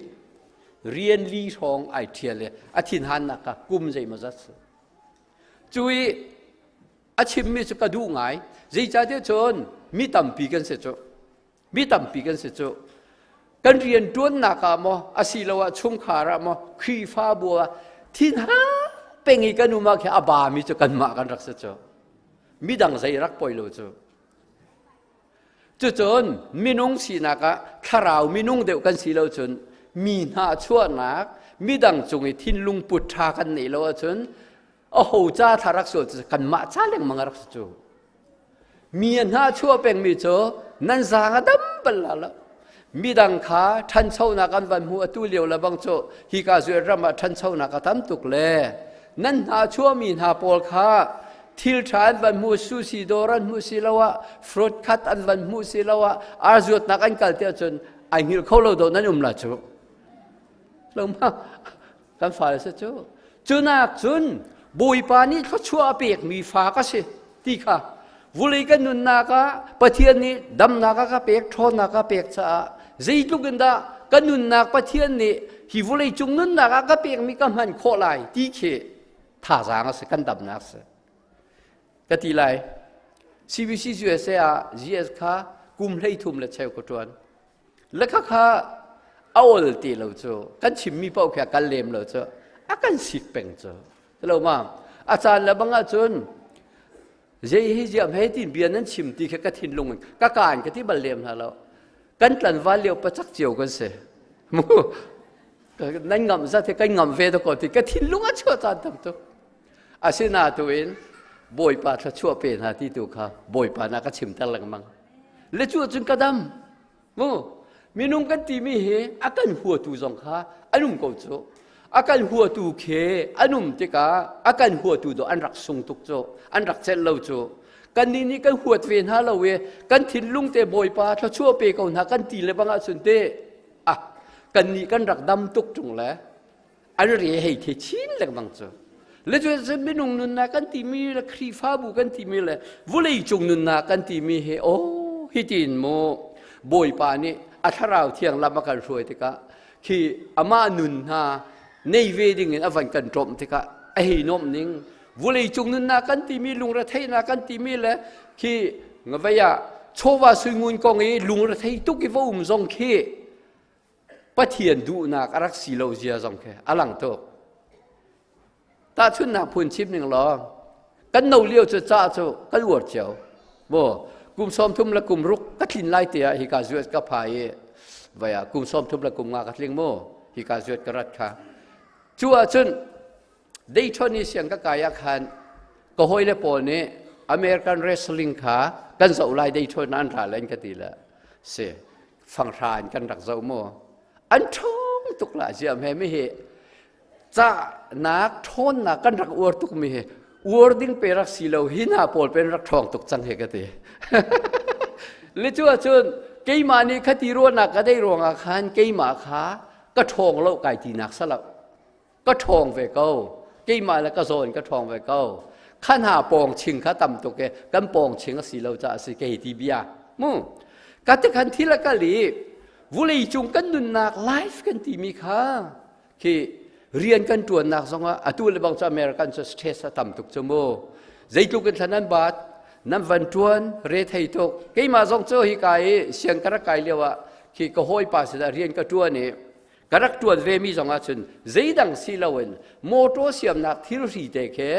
[SPEAKER 13] rian li hrawng ai ṭhial i a thinhannak kha kum zeimawzat si. Cu i a chimmi cu ka duh ngai. Zeicahtiah cun mi tampi kan si cu. Mi tampi kan si cu. Kan rian ṭuannak ah maw asiloah chungkhar ah maw Khrihfabu ah thinhang peng i kan um ah khi a bami cu kanmah kan rak si cu. Midang zei rak poi lo cu. Cucun minung sinak ah thlarau minung deuh kan si lo cun mi hna chuahnak midang cung i thinlung put ṭha kan neih lo ahcun a ho ca thla rak sual cu kanmah ca lengmang a rak si cu. Mi hna chuah pengmi cu nan zaang a dam bal la lo. Midang kha ṭhanchonak an van hmu atu lio le bang cu hika zuet ram ah ṭhanchonak a tam tuk le nan hna chuahmi hna pawl kha thil ṭha an van hmu sushi dawr an hmu si lo ah fruit khat an van hmu si lo ah arzuatnak an kal te ahcun ai hngilh kho lo do nan um la cu lo ma kan fale se cu cunak cun bawipa nih thluachuah a pekmi fa ka si ti kha vulei kan nunnak ah Pathian nih damnak a ka pek ṭhawnnak a pek caah zeitluk in dah ka nunnak Pathian nih hi vulei cung nunnak ah ka pekmi ka hman khawh lai ti khi thazaang a si kan damnak si ka ti lai CBC USA ah GS kha kum 13 le cheu ka ṭuan le kha kha a ol ti lo cu kan chimmi paoh khi a kal lem lo cu a kan sik peng cu lo ma a caan le bang ahcun zei hi ziam hei tin bia nan chim ti kha ka thinlung in ka kaan ka ti bal lem hna lo kan tlanval lio pacak cio kan si mu nan ngam zat kan ngam ve da ko ti ka thinlung a chuah caan tam tuk asina tu in bawipa thluachuah pe hna ti tu kha bawipa na ka chimter lengmang le cu cun ka dam mu minung kan timi hi a kan huatu zong kha an um ko cu a kan huatu khi an um tikah a kan huatu do an rak sung tuk cu an rak celh lo cu kan nih nih kan huat ve hna lo i kan thinlung te bawipa thluachuah pe ko hna kan ti le bang ahcun te ah kan nih kan rak dam tuk ṭung le an re hei the chin lengmang cu le cu cu minung nunnak kan timi le Khrihfabu kan timi le vulei cung nunnak kan timi hi oh hitin mu Bawipa nih a thlarau thiang lam a kan hruai tikah khi amah nun hna nei ve ding in a van kan ṭawmh tikah a hei nuamh ning vulei cung nunnak kan timi lungretheihnak kan timi le khi ngavei ah. Chawva suingun kong i lungrethei tuk i va um zong khi Pathian duhnak a rak si lo zia zong khi a lang tuk. Tahchunhnak phun chim ning law, kan no lio cu ca cu kan uar cio. Bo kum 30 le kum ruk ka tlin lai te ah hika zuat ka pha i vai ah kum 30 le kum nga ka tling mu hika zuat ka rat kha. Cu ahcun Dayton i siang ka kai ah khan ka hawile pawl nih American wrestling kha kan zoh lai Dayton an ra len ka ti le si fanghra in kan rak zoh mu an ṭhawng tuk la ziam he mi hi ca nak ṭhawnnak kan rak uar tuk mi hi uar ding pe rak si lo hi hna pawl pen rak ṭhawng tuk cang he ka ti le cu ahcun keimah nih khati ruahnak ka dei ruangah khan keimah kha ka ṭhawng lo kai tinak salap Ka ṭhawng ve ko. Keimah le ka zawn ka ṭhawng ve ko. Kha hna pawng ching kha tam tuk e kan pawng ching a si lo caah a si kei ti bia. Mu. Ka te khan thil a kal i vulei cung kan nunnak life kan timi kha khi rian kan ṭuannak zongah atu le bang cu American cu stress a tam tuk cu mu. Zeitluk in thlan an bat nan van ṭuan re thei tuk. Keimah zong cu hi ka i siang ka rak kai lio ah khi ka hawipa sinah rian ka ṭuan i Ka rak ṭuan vemi zong ahcun zeidang si loin mawṭaw siamnak thilhri te khi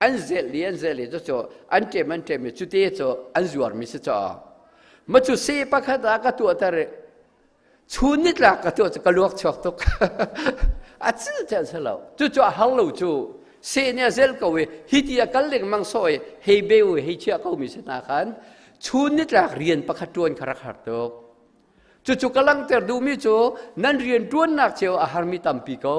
[SPEAKER 13] an zelh i an zelh i cucu an ṭem an ṭem i cute cu an zuarmi si caw. Ma cu seh pakhat ah ka tuahter i chun nitlak ka tuah cu ka luak chuak tuk. A cil cel si lo. Cucu a har lo cu. Seh nih a zel ko i hiti a kal lengmang sawh i hei beu i hei chiah komi si hna khan chun nitlak rian pakhat ṭuan kha rak har tuk. Cucu ka langhter duhmi cu nan rianṭuannak cio a harmi tampi ko.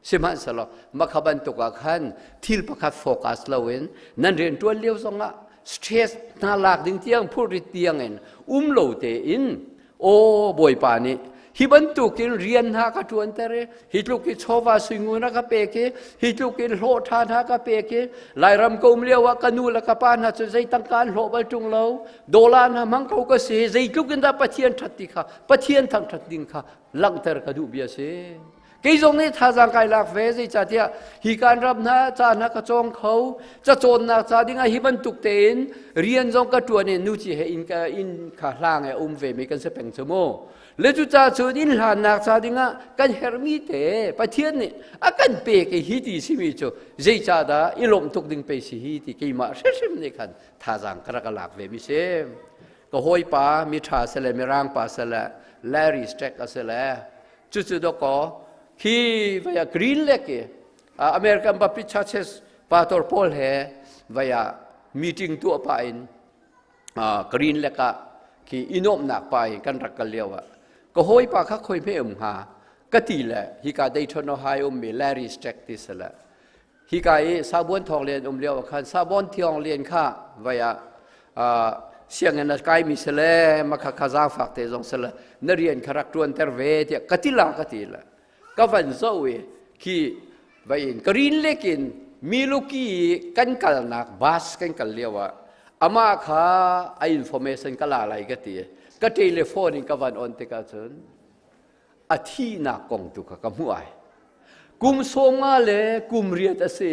[SPEAKER 13] Sihmanhsehlaw makha bantuk ah khan thil pakhat focus loin nan rianṭuan lio zongah stress hna lak ding tiang phurrit tiangin um lo tein aw Bawipa nih hi bantukin rian hna ka ṭuanter i hi tluk i chawva suingun a ka pek i hi tluk in hlawh ṭha hna ka pek i Lairam ka um lio ah ka nu le ka pa hna cu zei tangka an hlawh bal ṭung lo dola hna hmang ko ka si zeitluk in dah Pathian ṭhat ti kha Pathian thangṭhat ding kha langhter ka duh bia si kei zong nih thazaang kai lak ve zeicahtiah hi kan ram hna ca hna ka cawng kho ca cawnnak ca dingah hi bantuk tein rian zong ka ṭuan i nu ci he inn ka inn kha hlang e um ve mi kan si peng cu mu le cuca cun inn hlannak ca dingah kan herhmi te Pathian nih a kan pek i hi ti simi cu zeicahdah i lawmh tuk ding pei si hi ti keimah hrimhrim nih khan thazaang ka rak lak ve mi si. Ka hawipa mi ṭha sele mirang pa sele Larry Stack a si le cucu dawkaw khi vaya Green Lake i American Baptist Churches pastor pawl he vaya meeting tuah pah in Green Lake ah khi i nuamhnak pa i kan rak kal lio ah ka hawipa kha khoi hme um hnga ka ti le hika Dayton Ohio ummi Larry Stack ti si le hika i Sabuan Thawng Lian um lio ah khan Sabuan Thawng Lian kha vai ah sianginn a kaimi si le makha kha zaangfak te zong si le na rian kha rak ṭuanter ve tiah ka ti la ka ti le ka van zoh i khi vai in ka rin lekin Milwaukee i kan kalnak bus kan kal lio ah amah kha a information ka la lai ka ti ka telephone in ka van on tikah cun a thihnak kong tu kha ka hmuh ai kum 50 le kum riat a si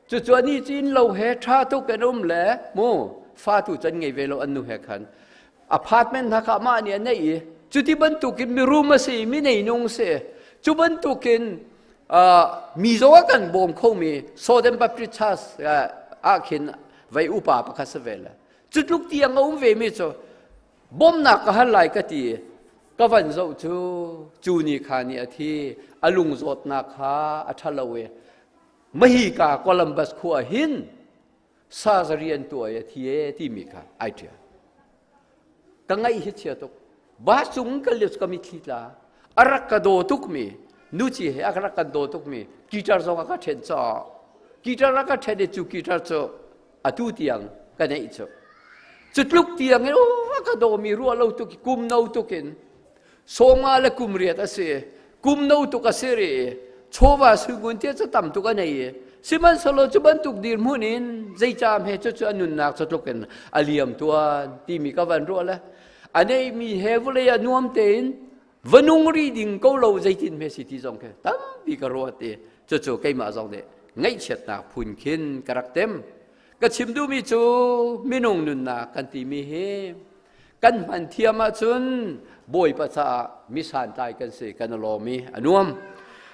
[SPEAKER 13] cucu ani cu inn lo he ṭha tuk in um le mu fa tu can ngei ve lo an nu he khan apartment hna kha mah nih a neih i cuti bantukin mirum a si mi neinung si cu bantukin mi zong a kan bawm khomi Southern Baptist Church ah khin vei upa pakhat si ve le cu tluk tiang a um ve mi cu bawmnak ka hal lai ka ti ka van zoh cu cu ni kha nih a thi a lung zawtnak kha a ṭhalo i mahika Columbus khua hin surgery an tuah i a thi e timi kha ai ṭial ka ngaih hi chia tuk ba cung ka liu ka mitthli tla a rak ka daw tuk mi nuci he a rak kan daw tuk mi guitar zong a ka ṭhen caw guitar a ka ṭhen i cu guitar cu atu tiang ka neih cu cu tluk tiang in a ka dawmi ruah lo tuk kum no tuk in 50 le kum riat a si kum no tuk a si ri chawva suigun te cu tam tuk a nei i sihmanhsehlaw cu bantuk dirhmun in zeicam he cu cu a nunnak cu tluk in a liam tuan timi ka van ruah le a neihmi he vawlei ah nuam tein va nung rih ding ko lo zeitin hme si ti zong khi tampi ka ruat i cucu keimah zong nih ngaihchiatnak phun khin ka rak tem ka chim duhmi cu minung nunnak kan timi hi. Kan hman thiam ahcun Bawipa caah mi santlai kan si, kan i lawm i a nuam.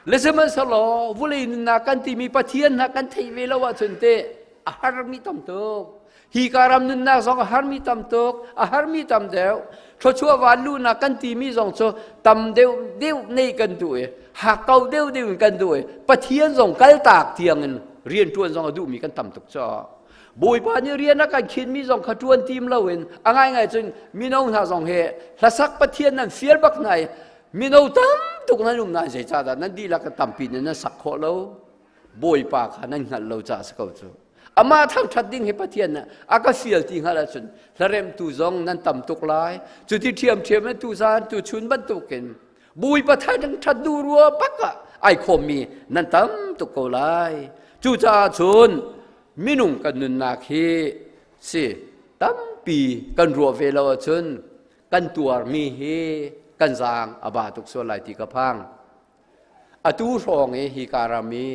[SPEAKER 13] Le sihmanhsehlaw vulei nunnak kan timi Pathian hna kan theih ve lo ahcun teh a harmi tam tuk. Hi ka ram nunnak zong a harmi tam tuk, a harmi tam deuh. Thluachuah van luhnak kan timi zong cu tam deuh deuh nei kan duh i hakkau deuh deuh in kan duh i Pathian zong kaltak tiang in rian ṭuan zong a duhmi kan tam tuk caah Bawipa nih rian a kan khinmi zong kha ṭuan tim loin a ngaingai cun mino hna zong he hlasak Pathian nan fial bak hna i mino tam tuk nan um nain zeicahdah nan dihlak tampi in nan sak khawh lo? Bawipa kha nan hngalh lo caah si ko cu. Amah thangṭhat ding hi Pathian nih a ka fial ti hngalh ahcun hlaremtu zong nan tam tuk lai. Cuti ṭhiamṭhiam in tuzan tuchun bantukin Bawipa thangṭhat duh rua bak ah ai khawmmi nan tam tuk ko lai. Cucaah cun minung kan nunnak hi si tampi kan ruah ve lo ahcun kan tuarmi hi kan zaang a ba tuk sual lai ti ka phang. Atu hrawng i hi ka ram i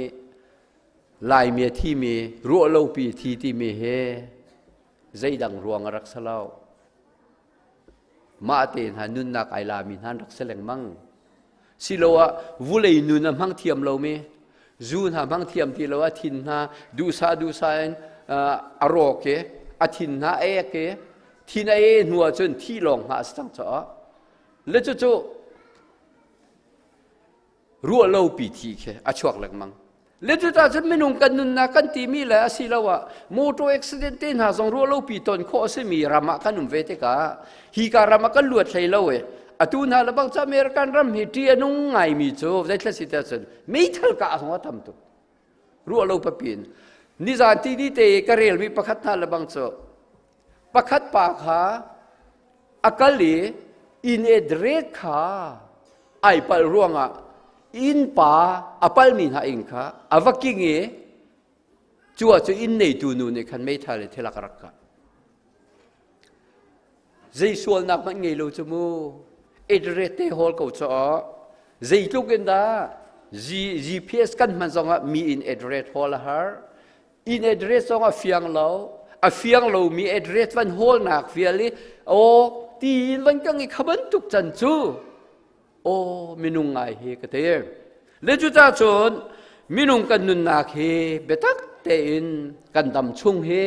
[SPEAKER 13] Laimi a thimi ruahlopi thi timi hi zeidang ruang a rak si lo. Mah te hna nunnak ai lami hna an rak si lengmang. Siloah vulei nun a hmang thiam lomi, zu hna hmang thiam ti lo a thin hna duhsah duhsah in a rawk i a thin hna a ek i thin a e hnu ahcun thih lawng hna a si cang caah le cucu ruahlopi thi khi a chuak lengmang. Le cucah cun minung kan nunnak kan timi le asiloah motor accident te hna zong ruahlopi ton khawh a simi ram ah kan um ve tikah hi ka ram ah kan luat hlei lo e. Atu hna le bang cu American ram hi ṭih a nung ngaimi cu zeithil si te cun meithal kah zong a tam tuk. Ruahlo papi in. Nizan ti ni te ka relmi pakhat hna le bang cu pakhat pa kha a kal i inn address kha ai palh ruangah innpa a palmi hna inn kha a va king i cu ah cu inn neitu nu nih khan meithal i thil a rak kah. Zei sualnak hmanh ngei lo cu mu address te hawl ko cu zeitluk in dah GPS kan hman zongah mi in address hawl a har. Inn address zong a fiang lo. A fiang lomi address van hawlnak vial i aw tiin van kang i kha bantuk can cu aw minung ngai hi ka ti. Le cucah cun minung kan nunnak hi biatak tein kan dam chung hi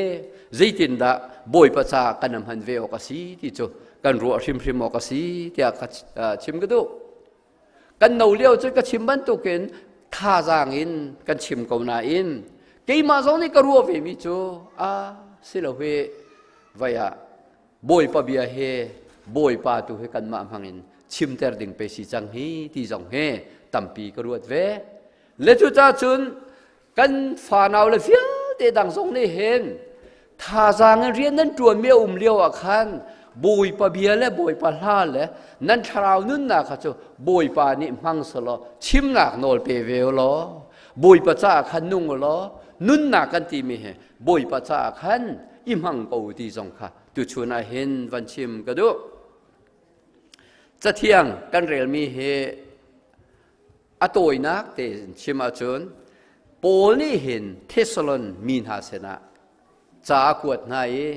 [SPEAKER 13] zeitindah Bawipa ca kan hman ve awk a si ti cu kan ruah hrimhrim awk a si tiah ka chim ka duh. Kan no lio cu ka chim bantukin thazaang in kan chim ko nain keimah zong nih ka ruah vemi cu a si lo hi vai ah Bawipa bia he Bawipa tu hi kanmah hmangin chimter ding pe si cang hi ti zong he tampi ka ruat ve. Le cucaah cun kan fanau le vialte dang zong nih hin thazaang in rian nan ṭuanmi a um lio ah khan Bawipa bia le Bawipa hla le nan thlarau nunnak kha cu Bawipa nih hmang selaw chimnak nawl pe ve u law Bawipa caah khan nung u law nunnak kan timi hi Bawipa caah khan i hmang ko ti zong kha tuchun ah hin van chim ka duh. Cathiang kan relmi hi A tawinak tein chim ahcun Paul nih hin Thessalon mi hna sinah ca a kuat hna i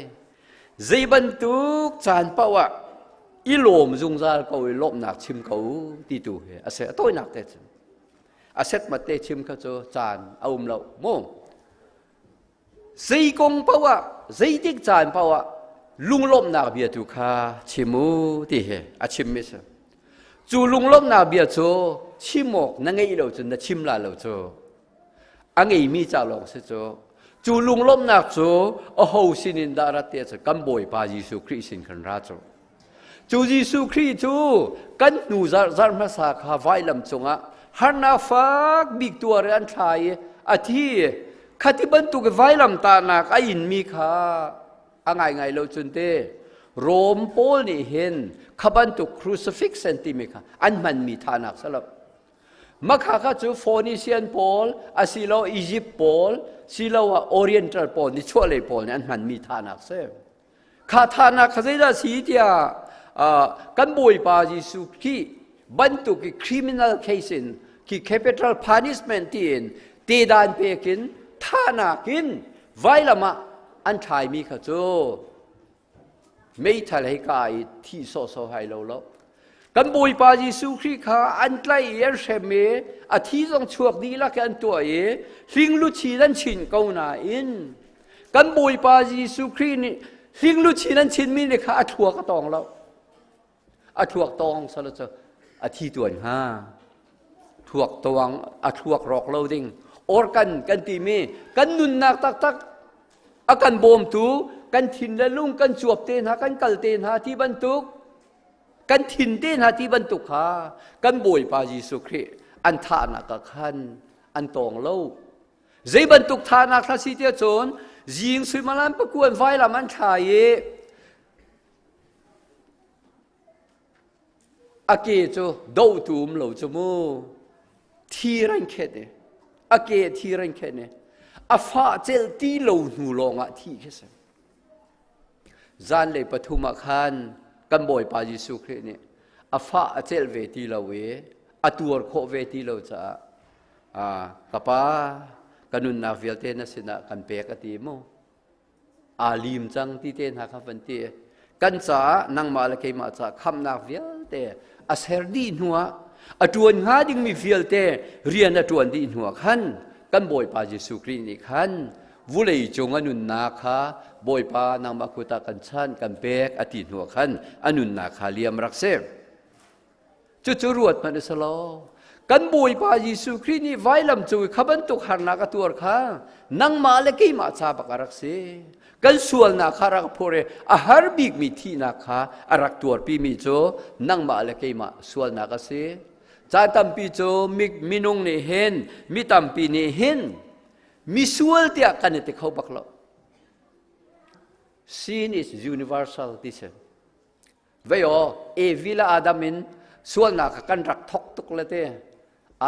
[SPEAKER 13] zei bantuk caan paoh ah i lawm zungzal ko i lawmhnak chim ko ti tu hi a si. A tawinak te cun a setmat te chim kha cu caan a um lo mu. Zei kong paoh ah zeitik caan paoh ah lunglawmhnak bia tu kha chim u ti hi a chimmi si. Cu lunglawmhnak bia cu chim awk na ngeih lo cun na chim la lo cu. A ngeimi ca lawng si cu. Cu lunglawmhnak cu aho sinin dah rat ti ahcun kan Bawipa Jesuh Khrih sin khan ra cu. Cu Jesuh Khrih cu kan hnu zarh zarh hmasa kha vailam cungah harnak fak bik tuar i an thla i a thi. Khati bantuk i vailam tahnak a inmi kha a ngaingai lo cun te Rom pawl nih hin kha bantuk crucifix an timi kha an hmanmi thahnak salap. Makha kha cu Phoenician pawl asilo Egypt pawl siloah Oriental pawl nichuahlei pawl nih an hmanmi thahnak si. Kha thahnak kha zeidah si tiah kan Bawipa Jesuh Khrih bantuk i criminal case in khi capital punishment tiin tedan pekin thahnak in vailam ah an thlaimi kha cu. Meithal hei ka i thi sawhsawh hai lo lo. Kan Bawipa Jesuh Khrih kha an tlaih i an hrem i a thi zong chuak dihlak in an tuah i hling luchin an chinh ko nain kan Bawipa Jesuh Khrih nih hling luchin an chinmi nih kha a thluak a tawng lo. A thluak tawng sala cu a thi tuan hnga. Thluak tawang a thluak rawk lo ding. Organ kan timi kan nunnak taktak a kan bawmtu kan thin le lung kan cuap te hna kan kal te hna ti bantuk kan thin te hna ti bantuk kha kan Bawipa Jesuh Khrih an thahnak ah khan an tawng lo. Zei bantuk thahnak thla si tiah cun zing suimalam pakuan vailam an thla i a ke cu dohtu um lo cu mu thir an khet i a ke thir an khet i a fah celh ti lo hnu lawng ah thih khi si. Zanlei pathum ah khan kan Bawipa Jesuh Khrih nih a fah a celh ve ti lo i a tuar khawh ve ti lo caah ka pa ka nunnak vialte na sinah kan pek a ti mu aa lim cang ti te hna kha van ti kan caah nangmah le keimah caah khamnak vialte a ser dih hnuah a ṭuan hnga dingmi vialte rian a ṭuan dih hnuah khan kan Bawipa Jesuh Khrih nih khan vulei cung a nunnak kha Bawipa nangmah kut ah kan chanh kan pek a ti hnuah khan a nunnak kha liam rak si. Cucu ruat hmanh a si lo. Kan Bawipa Jesuh Khrih nih vailam cung i kha bantuk harnak a tuar kha nangmah le keimah ca bak a rak si. Kan sualnak kha rak phur i a har bikmi thihnak kha a rak tuarpimi cu nangmah le keimah sualnak a si. Caan tampi cu minung nih hin mi tampi nih hin misual tiah kan i ti kho bak lo. Sin is universal ti si. Vei aw, Evi le Adam in sualnak kha kan rak thok tuk le te.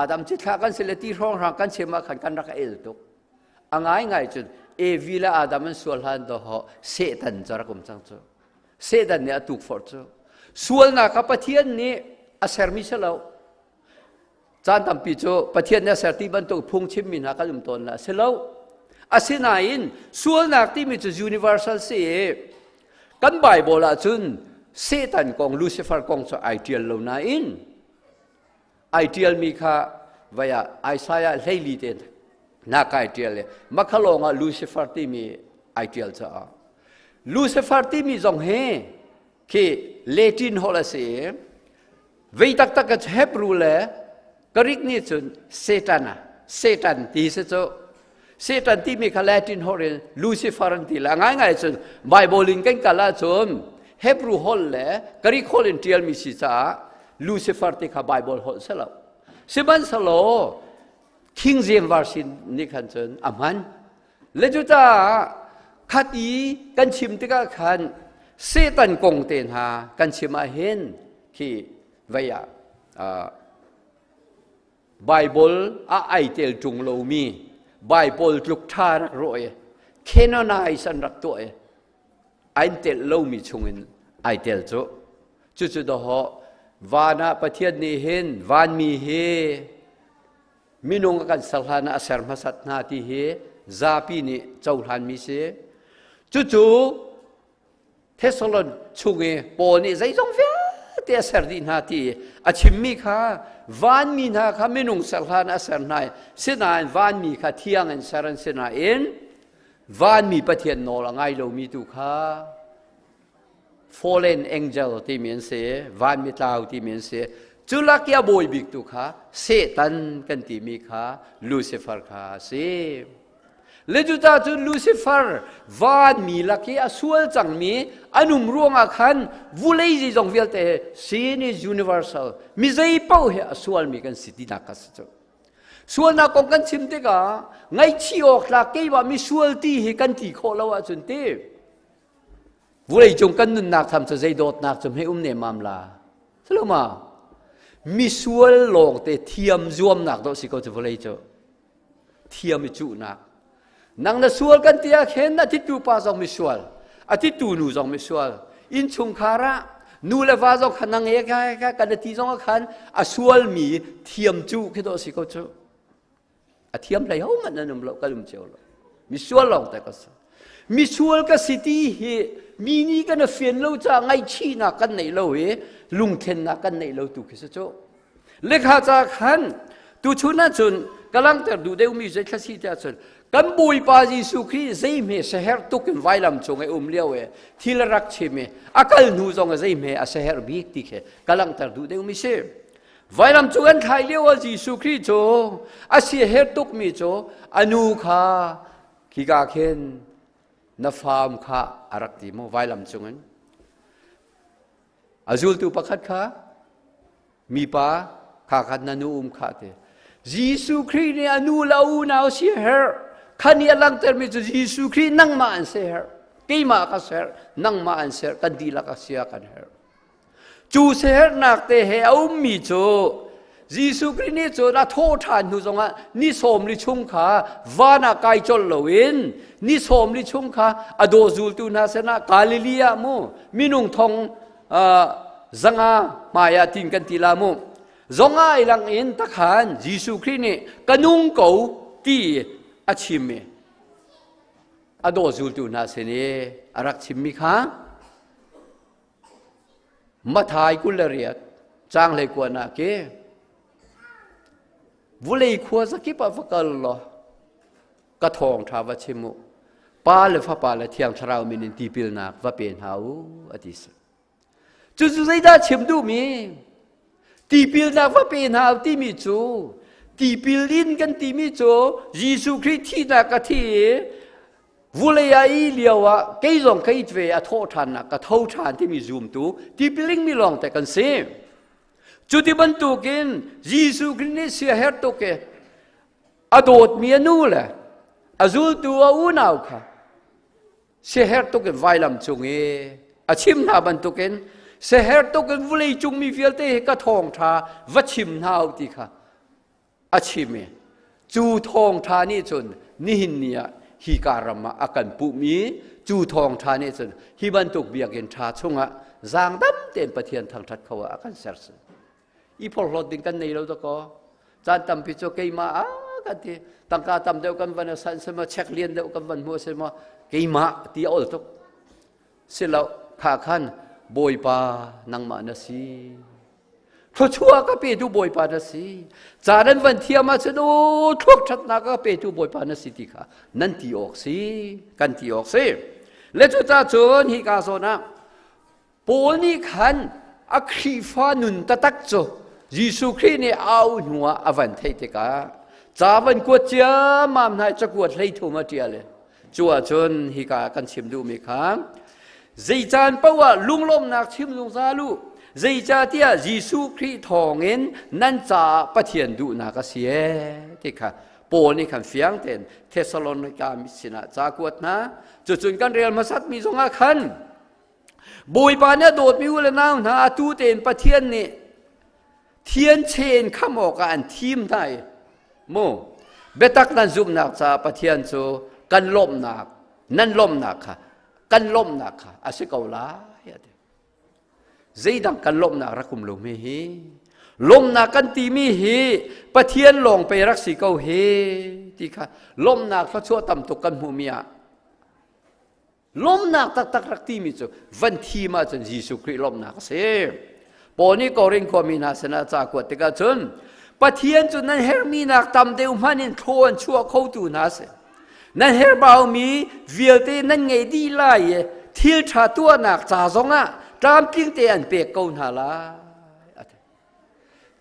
[SPEAKER 13] Adam cithlah kan si le ti hrawnghrang kan chim ah khan kan rak el tuk. A ngaingai cun Evi le Adam an sual hlan do ho Satan cu rak um cang cu. Satan nih a tukforh cu. Sualnak kha Pathian nih a sermi si lo. Caan tampi cu Pathian nih a ser ti bantuk phung chimmi hna kan um tawn la si lo. Asinain sualnak timi cu universal si i kan Bible ah cun Satan kong Lucifer kong cu ai ṭial lo nain ai ṭialmi kha vai ah Isaiah hleili te na kai ṭial i makhalawng ah Lucifer timi ai ṭial caah Lucifer timi zong hi khi Latin holh a si i Vei taktak ka Hebrew le Greek nih cun Satan a Satan ti si cu Satan timi kha Latin holh in Lucifer an ti le a ngaingai cun Bible in kan kal ahcun Hebrew holh le Greek holh in ṭialmi si caah Lucifer ti kha Bible holh si lo. Sihmanhsehlaw King James Version nih khan cun a hman. Le cucaah khat i kan chim tikah khan Satan kong te hna kan chim ah hin khi vei ah Bible ah ai tel ṭung lomi Bible tluk ṭha rak ruah i canonize an rak tuah i ai tel lomi chungin ai tel cu cucu dawhawh van ah Pathian nih hin vanmi hi minung a kan ser hlan ah a ser hmasat hna ti hi zapi nih cohlanmi si. Cucu Thessalon chung i Paul nih zeizong vialte a ser dih hna ti a chimmi kha vanmi hna kha minung ser hlan a ser hna sinain vanmi kha thiang in ser an si nain vanmi Pathian nawl a ngai lomi tu kha fallen angel timi an si vanmi tlau timi an si cu lak i a bawi bik tu kha Satan kan timi kha Lucifer kha a si le cuta cu Lucifer vanmi lak i a sual cangmi an um ruangah khan vulei zeizong vialte sin is universal mi zei paoh hi a sualmi kan si tinak kha si cu sualnak kong kan chim tikah ngaihchih awk tlak keimah mi sual ti hi kan ti khawh lo ahcun ti Vawleicung kan nunnak tham cu zei dawtnak cu hme um nemam la. Silo ma? Misual lawngte thiam zuamnak dawh si ko cu vawlei cu. Thiam i cuhnak. Nang na sual kan ti ah khin a thitu pa zong misual, a thitu nu zong misual. Innchungkhar ah nu le va zong kha nang e ka ka kan ti zong ah khan a sualmi thiam cu khi dawh si ko cu. A thiam hlei hohmanh an um lo, kan um cio lo. Misual lawng te ka si. Misual ka si ti hi Mi nih kan fian lo ca ngaihchihnak kan neih lo i lungthlennak kan neih lo tu khi si cu. Lekha ca khan tuchun ahcun ka langhter duh deuhmi zei thla si tiah cun kan Bawipa Jesuh Khrih zeihme seher tuk in vailam cung i um lio i thil a rak chim i a kal hnu zong i zeihme a seher bik ti khi ka langhter duh deuhmi si. Vailam cung an thlai lio ah Jesuh Khrih cu a siaher tukmi cu a nu kha khika khin na faam kha a rak ti mu vailam cungin. A zultu pakhat kha mipa kha khan na nu um kha ti. Jesuh Khrih nih a nu le a unau siaherh kha nih a langhtermi cu Jesuh Khrih nangmah an siaherh keimah ka siaherh nangmah an siaherh kan dihlak a sia kan herh. Cu siaherhnak te he a ummi cu Jesuh Khrih nih cun a thawh ṭhan hnu zongah ni 40 chung kha van ah kai colh loin ni 40 chung kha a daw zultu hna sinah Galilee ah mu minung thong 500 hmai ah tin kan ti la mu zongah i lang in takhan Jesuh Khrih nih ka nung ko ti a chim i a daw zultu hna sin i a rak chimmi kha Mathai 28 caang 29 ah ke vulei khua zakip ah va kal law ka thawng ṭha va chim u pa le fapa le thiang thlarau min in tipilnak va pe hna u a ti cucu zeidah chim duhmi tipilnak va pe hna u timi cu tipil in kan timi cu Jesuh Khrih thihnak a thi i Vulei ah i lio ah kei zong ka it ve a thawh ṭhannak ka tho ṭhan timi zumtu tipiling mi lawng te kan si. Cuti bantukin Jesuh Khrih nih siaherh tuk i a dawtmi a nu le a zultu a unau kha siaherh tuk in vailam cung i a chim hna bantukin siaherh tuk in vulei cung mi vialte hi ka thawngṭha va chim hna u ti kha a chim i cu thawngṭha nih cun nihin ni ah hi ka ram ah a kan pumh i cu thawngṭha nih cun hi bantuk biakinn ṭha chungah zaangdam tein Pathian thangṭhat kho ah a kan sersiam. I phorhlawt ding kan nei lo dakaw. Caan tampi cu keimah ah kan ti tangka tam deuh kan van san semaw chek lian deuh kan van hmu semaw keimah ti a ol tuk. Silo kha khan Bawipa nangmah na si. Thluachuah ka petu Bawipa na si. Ca nan van thiam ahcun u thluak ṭhatnak ka petu Bawipa na si ti kha nan ti awk si, kan ti awk si. Le cucaah cun hika zawn ah Paul nih khan a Khrihfa nun taktak cu Jesuh Khrih nih a auh hnuah a van theih tikah ca van kuat ciammam hna i cakuat 33 a ṭial i cu ahcun hika kan chim duhmi kha zei caan paoh ah lunglawmhnak chim zungzal u zeicahtiah Jesuh Khrih thawngin nan caah Pathian duhnak a si ee ti kha Paul nih khan fiang tein Thessalonika sinah ca kuat hna cucun kan rel hmasatmi zongah khan Bawipa nih a dawtmi u le nau hna atu tein Pathian nih thian chen kham awkah an thim hna i mu biatak nan zumhnak caah Pathian cu kan lawmhnak nan lawmhnak kha kan lawmhnak kha a si ko lai a ti zeidang kan lawmhnak rak um lo mi hi lawmhnak kan timi hi Pathian lawng pe rak si ko hi ti kha lawmhnak thluachuah tam tuk kan hmuhmi ah Lawmnak taktak rak timi cu van thim ahcun Jesuh Khrih lawmhnak a si. Paul nih Korin khuami hna sinah ca kuat tikah cun Pathian cu nan herhmi nak tam deuh hmanh in thlaw an chuah khotu hna si. Nan herhbaumi vialte nan ngei dih lai i thil ṭha tuahnak ca zongah tlamtling te an pek ko hna lai.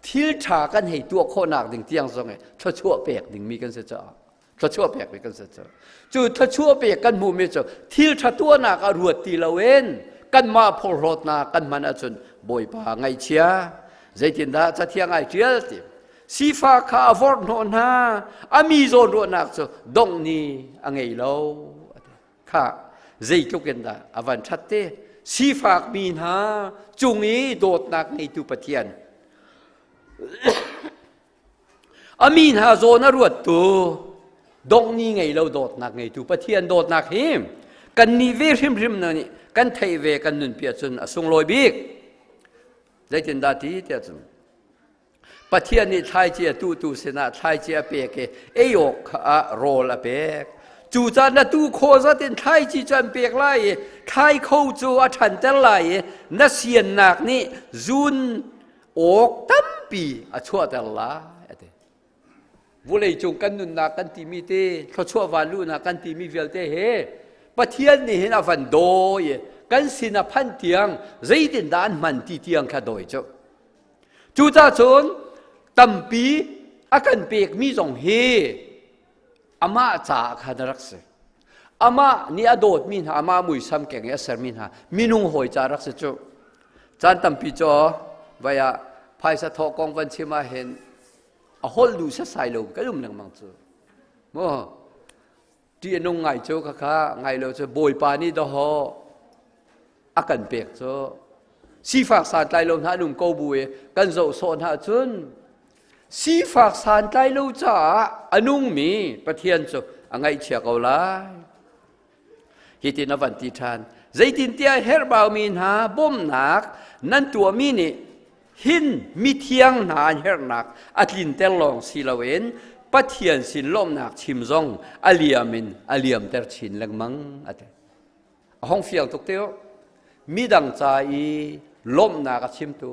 [SPEAKER 13] Thil ṭha kan hei tuah khawhnak ding tiang zong i thluachuah pek dingmi kan si caah thluachuah pekmi kan si cu cu thluachuah pek kan hmuhmi cu thil ṭha tuahnak ah ruat ti loin kanmah phorhlawtnak kan hman ahcun Bawipa ngaihchia zeitindah cathiang ai ṭial ti sifak kha a vorh hnawh hna a mi zawn ruahnak cu dongh ni a ngei lo kha zeitluk in dah a van ṭhat te sifak mi hna cung i dawtnak ngeitu Pathian A mi hna zawn a ruattu donghni ngei lo dawtnak ngeitu Pathian dawtnak hi kan nih ve hrimhrim na nih kan theih ve kan nunpi ahcun a sunglawi bik. Zeitindah ti tiah cun Pathian nih thlaici a tuhtu sinah thlaici a pek i ei awk ah rawl a pek. Cu caan na tu kho zat in thlaici cu an pek lai i thlai kho cu a ṭhanter lai i na siannak nih zun awk tampi a chuahter lai a ti. Vawleicung kan nunnak kan timi te thluachuah vanluhnak kan timi vialte he Pathian nih hin a van dawi i kan sin a phanh tiang zeitindah an hman ti tiang kha dawi cu. Cucaah cun tampi a kan pekmi zong hi amah caah khan a rak si. Amah nih a dawtmi hna, amah muisam keng i a sermi hna minung hawi ca rak si cu. Caan tampi cu vai ah phaisa thawh kong van chim ah hin a holh duh setsai lo kan um lengmang cu. Mu ṭih a nung ngai cu khakha ngai lo cu Bawipa nih dawhaw a kan pek cu sifak santlai lo hna an um ko bu i kan zoh sawh hna cun sifak santlai lo caah a nungmi Pathian cu a ngaihchia ko lai. Hitin a van ti ṭhan. Zeitintiah herhbaumi hna bawmhnak nan tuahmi nih hin mithiang hna an herhnak a tlinter lawng si loin Pathian sin lawmhnak chim zong a liam in a liamter chin lengmang a ti. A hong fiang tuk te midang ca i lawmhnak a chimtu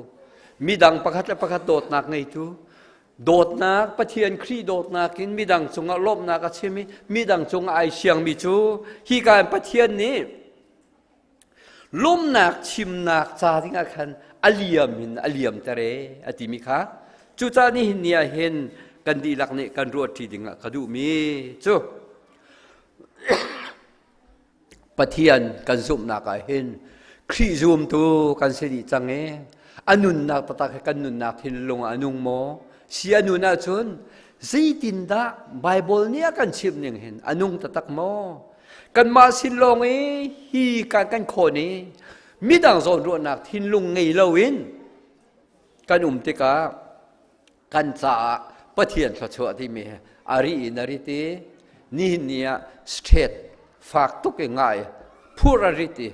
[SPEAKER 13] midang pakhat le pakhat dawtnak ngeitu dawtnak Pathian Khrih dawtnak in midang cungah lawmhnak a chim i midang cungah ai siangmi cu hi ka in Pathian nih lawmhnak chimnak ca dingah khan a liam in a liamter e a timi kha cucaah nihin ni ah hin kan dihlak nih kan ruahṭi dingah ka duhmi cu Pathian kan zumhnak ah hin Khrih zumtu kan si dih cang i a nunnak taktak hi kan nunnak thinlung ah a nung maw? Si a nun ahcun zeitindah Baibal nih a kan chimh ning hin a nung taktak maw? Kanmah sin lawng i hi kan kan khawn i midang zawnruahnak thinlung ngei loin kan um tikah kan caah Pathian thluachuah timi hi a ri in a rit i nihin ni ah state fak tuk i ngai phur a rit i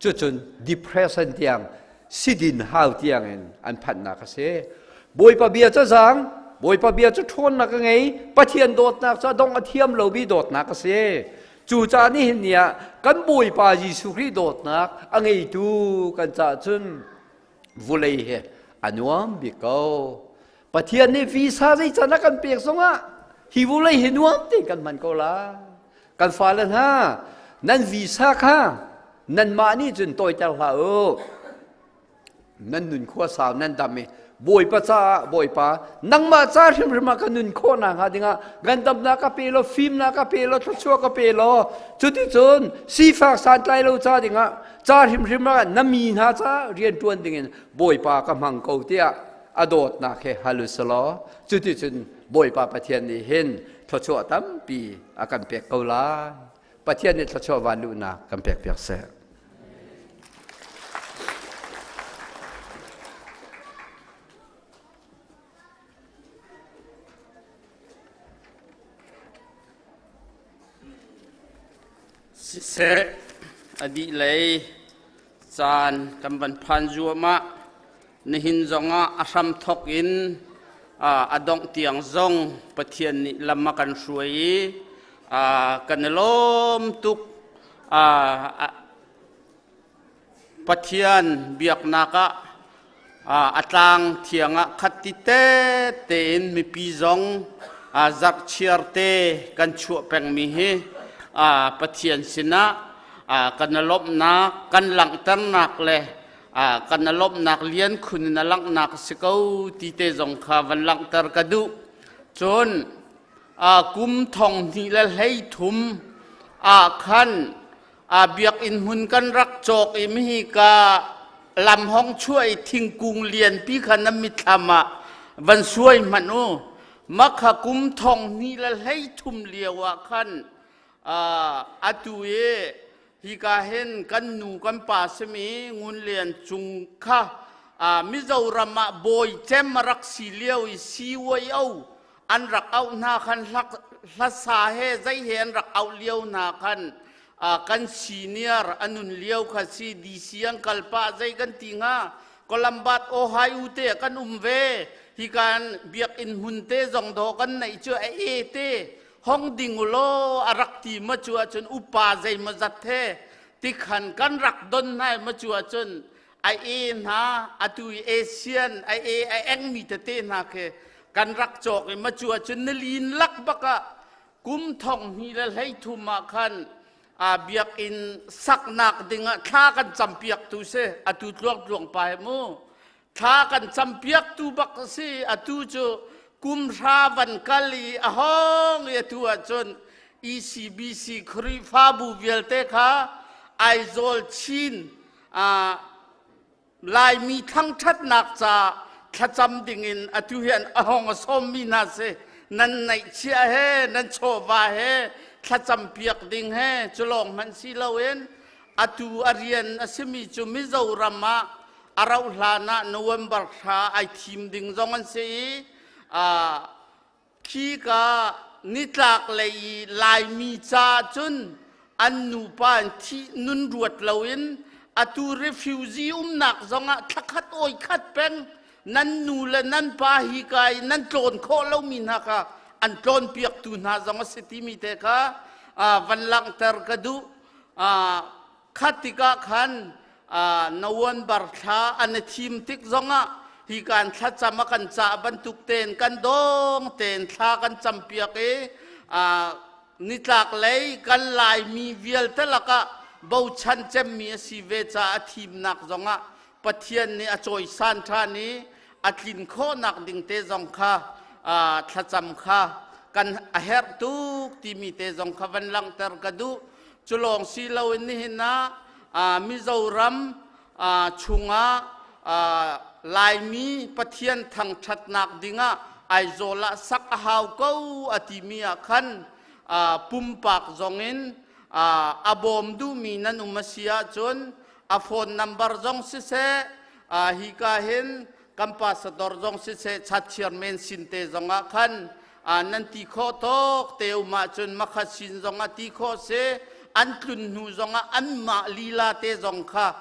[SPEAKER 13] cucun depression tiang sidin hau tiang in an phanhnak a si. Bawipa bia cu zaang, Bawipa bia cu ṭhawnnak a ngei, Pathian dawtnak cu a dongh a thiam lomi dawtnak a si. Cucaah nihin ni ah kan Bawipa Jesuh Khrih dawtnak a ngeitu kan caah cun vulei hi a nuam bik ko. Pathian nih visa zei can a kan pek zongah hi vulei hi nuam tein kan hman ko la. Kan fale hna, nan visa kha nanmah nih cun tawiter hlah u. Nan nun khua sau nan dam i Bawipa caah Bawipa nangmah ca hrimhrim ah ka nun khawh nakhnga dingah ngandamnak ka pe law fimnak ka pe law thluachuah ka pe law cuticun sifak santlai lo ca dingah ca hrimhrim ah na mi hna ca rianṭuan dingin Bawipa ka hmang ko tiah a dawtnak he hal u selaw cuticun Bawipa Pathian nih hin thluachuah tampi a kan pek ko lai. Pathian nih thluachuah van luhnak kan pek piak seh.
[SPEAKER 2] Siseh, a dih lei caan kan van phan zuahmah. Nihin zongah a hramthok in a dongh tiang zong Pathian nih lam a kan hruai i kan i lawm tuk. Pathian biaknak ah a tlang thiang ah khat ti tein mipi zong zarhchiar te kan chuah pengmi hi Pathian sinah kan i lawmhnak kan langhternak le kan i lawmhnak lian khun in a langhnak a si ko ti te zong kha van langhter ka duh. Cun kum 2013 ah khan biakinn hmun kan rak cawk i mihi ka lam hong chuah i thingkung lianpi kha na mitthlam ah van suai hmanh u. Makha kum 2013 lio ah khan atu i hika hin kan nu kan pa simi Ngun Lian Cung kha Mizoram ah bawi cem a rak si lio i CYO an rak auh hna khan hlasa he zei he an rak auh lio hna khan kan senior anun lio kha si DC an kal pah zei kan ti hnga Columbus Ohio te kan um ve hi kan biakinn hmun te zong do kan neih cu a e te. Hong ding u law a rak ti ma cu ahcun upa zei maw zat he tikhan kan rak don hna ma cu ahcun a e hna atu i Asian a e a engmi tete hna khi kan rak cawk i ma cu ahcun na lin lak bak ah kum thong hnih le 13 ah khan a biakinn saknak dingah thla kan campiak tu si. Atu tluang tluang pa he mu thla kan campiak tu bak si. Atu cu kum hra van kal i a hong i atu ahcun ECBC Khrihfabu vialte kha Aizawl Chin Laimi thangṭhatnak ca thlacam dingin atu hian a hong a sawmmi hna si. Nan neihchiah he, nan chawva he, thlacam piak ding he, culawng hmanh si loin atu a rian a simi cu Mizoram ah a rauh hlan ah November thla ai thim ding zong an si i khi ka nitlak lei i Laimi ca cun an nupa in thih nun ruat loin atu refugee umnak zongah thlakhat oi khat peng nan nu le nan pa hi ka i nan tlawn khawh lomi hna kha an tlawn piaktu hna zong a si timi te kha van langhter ka duh. Khat tikah khan November thla an i thim tik zongah hi kan thlacam a kan cah bantuk tein kan dong tein thla kan campiak i nitlak lei kan Laimi vialte lakah bochan cemmi a si ve caah a thimnak zongah Pathian nih a cawisan ṭhan i a tlin khawhnak ding te zong kha thlacam kha kan a herh tuk timi te zong kha van langhter ka duh. Cu lawng si loin nihin ah Mizoram chungah Laimi Pathian thangṭhatnak dingah Aizawl ah sak a hau ko a timi ah khan pumpak zongin a bawm duhmi nan um a si ahcun a phone number zong siseh, hika hin kan pastor zong siseh, chat chairman sin te zongah khan nan ti khawh tawk te um ahcun makha sin zongah ti khawh si. An tlun hnu zongah anmah lila te zong kha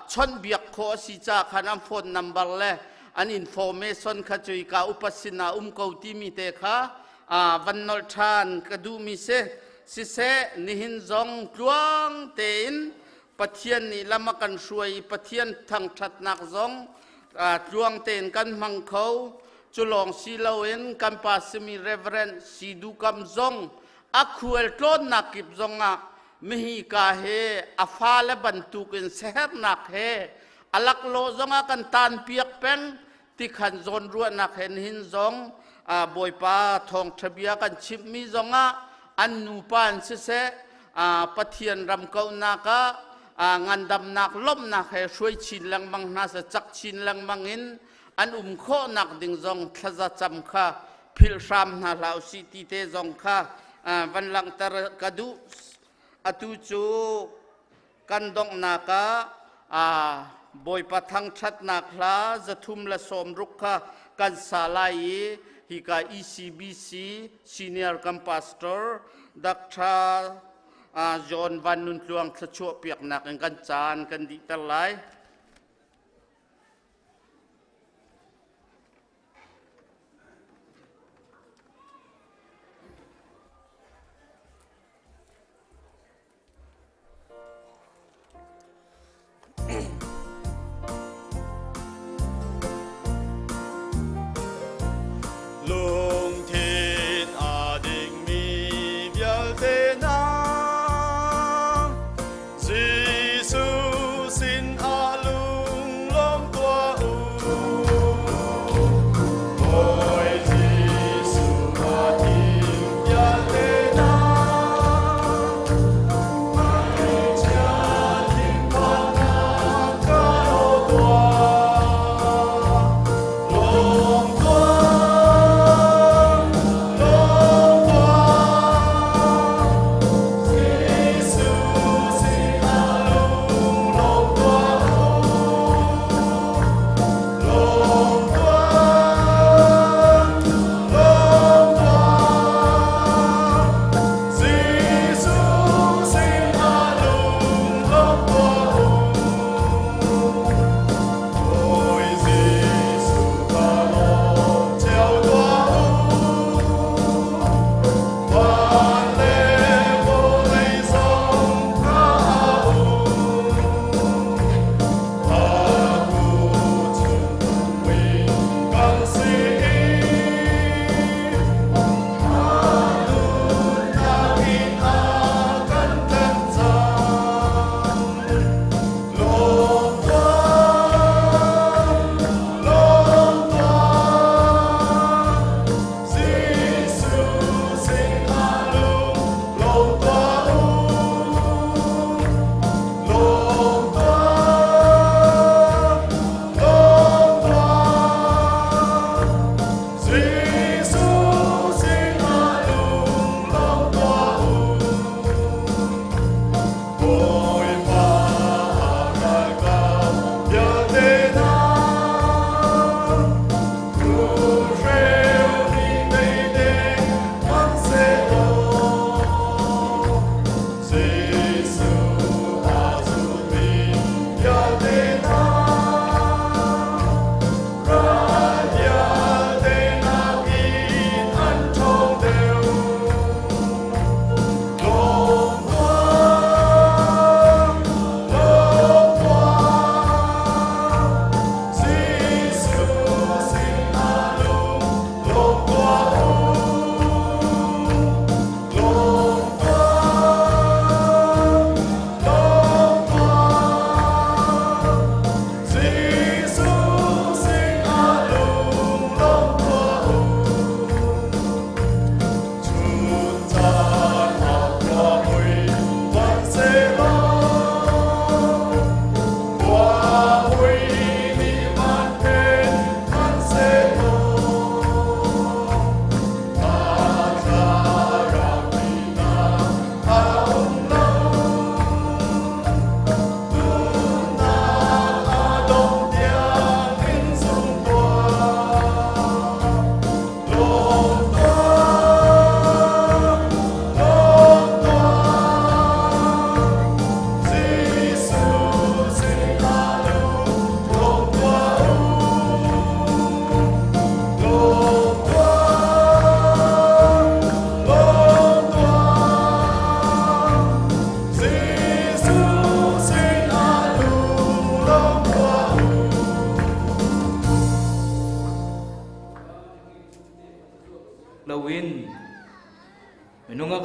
[SPEAKER 2] chawnhbiak khawh a si caah khan an phone number le an information kha cu ka upa sinah um ko timi te kha van nolh ṭhan ka duhmi si. Siseh, nihin zong tluang tein Pathian nih lam a kan hruai i Pathian thangṭhatnak zong tluang tein kan hmang kho. Cu lawng si loin kan pa simi Reverend Sidu Kam zong a khual tlawnnak kip zongah mihi ka he a fale bantukin sehernak he a laklawh zongah kan tan piak peng tikhan zawnruahnak he nihin zong Bawipa thawngṭha bia kan chimhmi zongah an nupa in siseh, Pathian ram kauhnak ah ngandamnak lawmhnak he hruai chin lengmang hna seh, cak chin lengmang in an um khawhnak ding zong thlaza cam kha philh hram hna hlah usih ti te zong kha van langhter ka duh. Atu cu kan donghnak ah Bawipa thangṭhatnak hla 360 kha kan sa lai i hika ECBC senior kan pastor Dr. John Van Nun Tluang thluachuah piaknak in kan caan kan dihter lai.
[SPEAKER 12] Lungthin a dingmi vialte hna, Jesuh sin ah.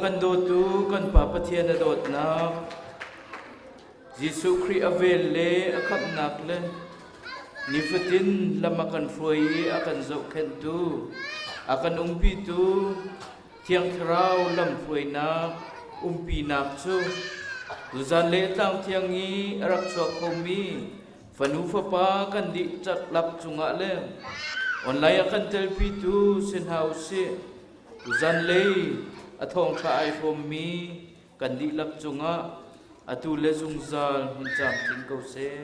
[SPEAKER 6] kan dawtu kan Pa Pathian a dawtnak, Jesuh Khrih a vel le a khamhnak le nifatin lam a kan hruai i a kan zohkhenhtu, a kan umpitu Thiang Thlarau lamhruainak, umpinak cu tuzan le tlang thiang i a rak chuak khomi fanu fapa kan dih lak cungah le online a kan telpitu si hna usih. Tuzan lei a thawngṭha ai hrawmmi kan dihlak cungah atu le zungzal hmun camcin ko seh.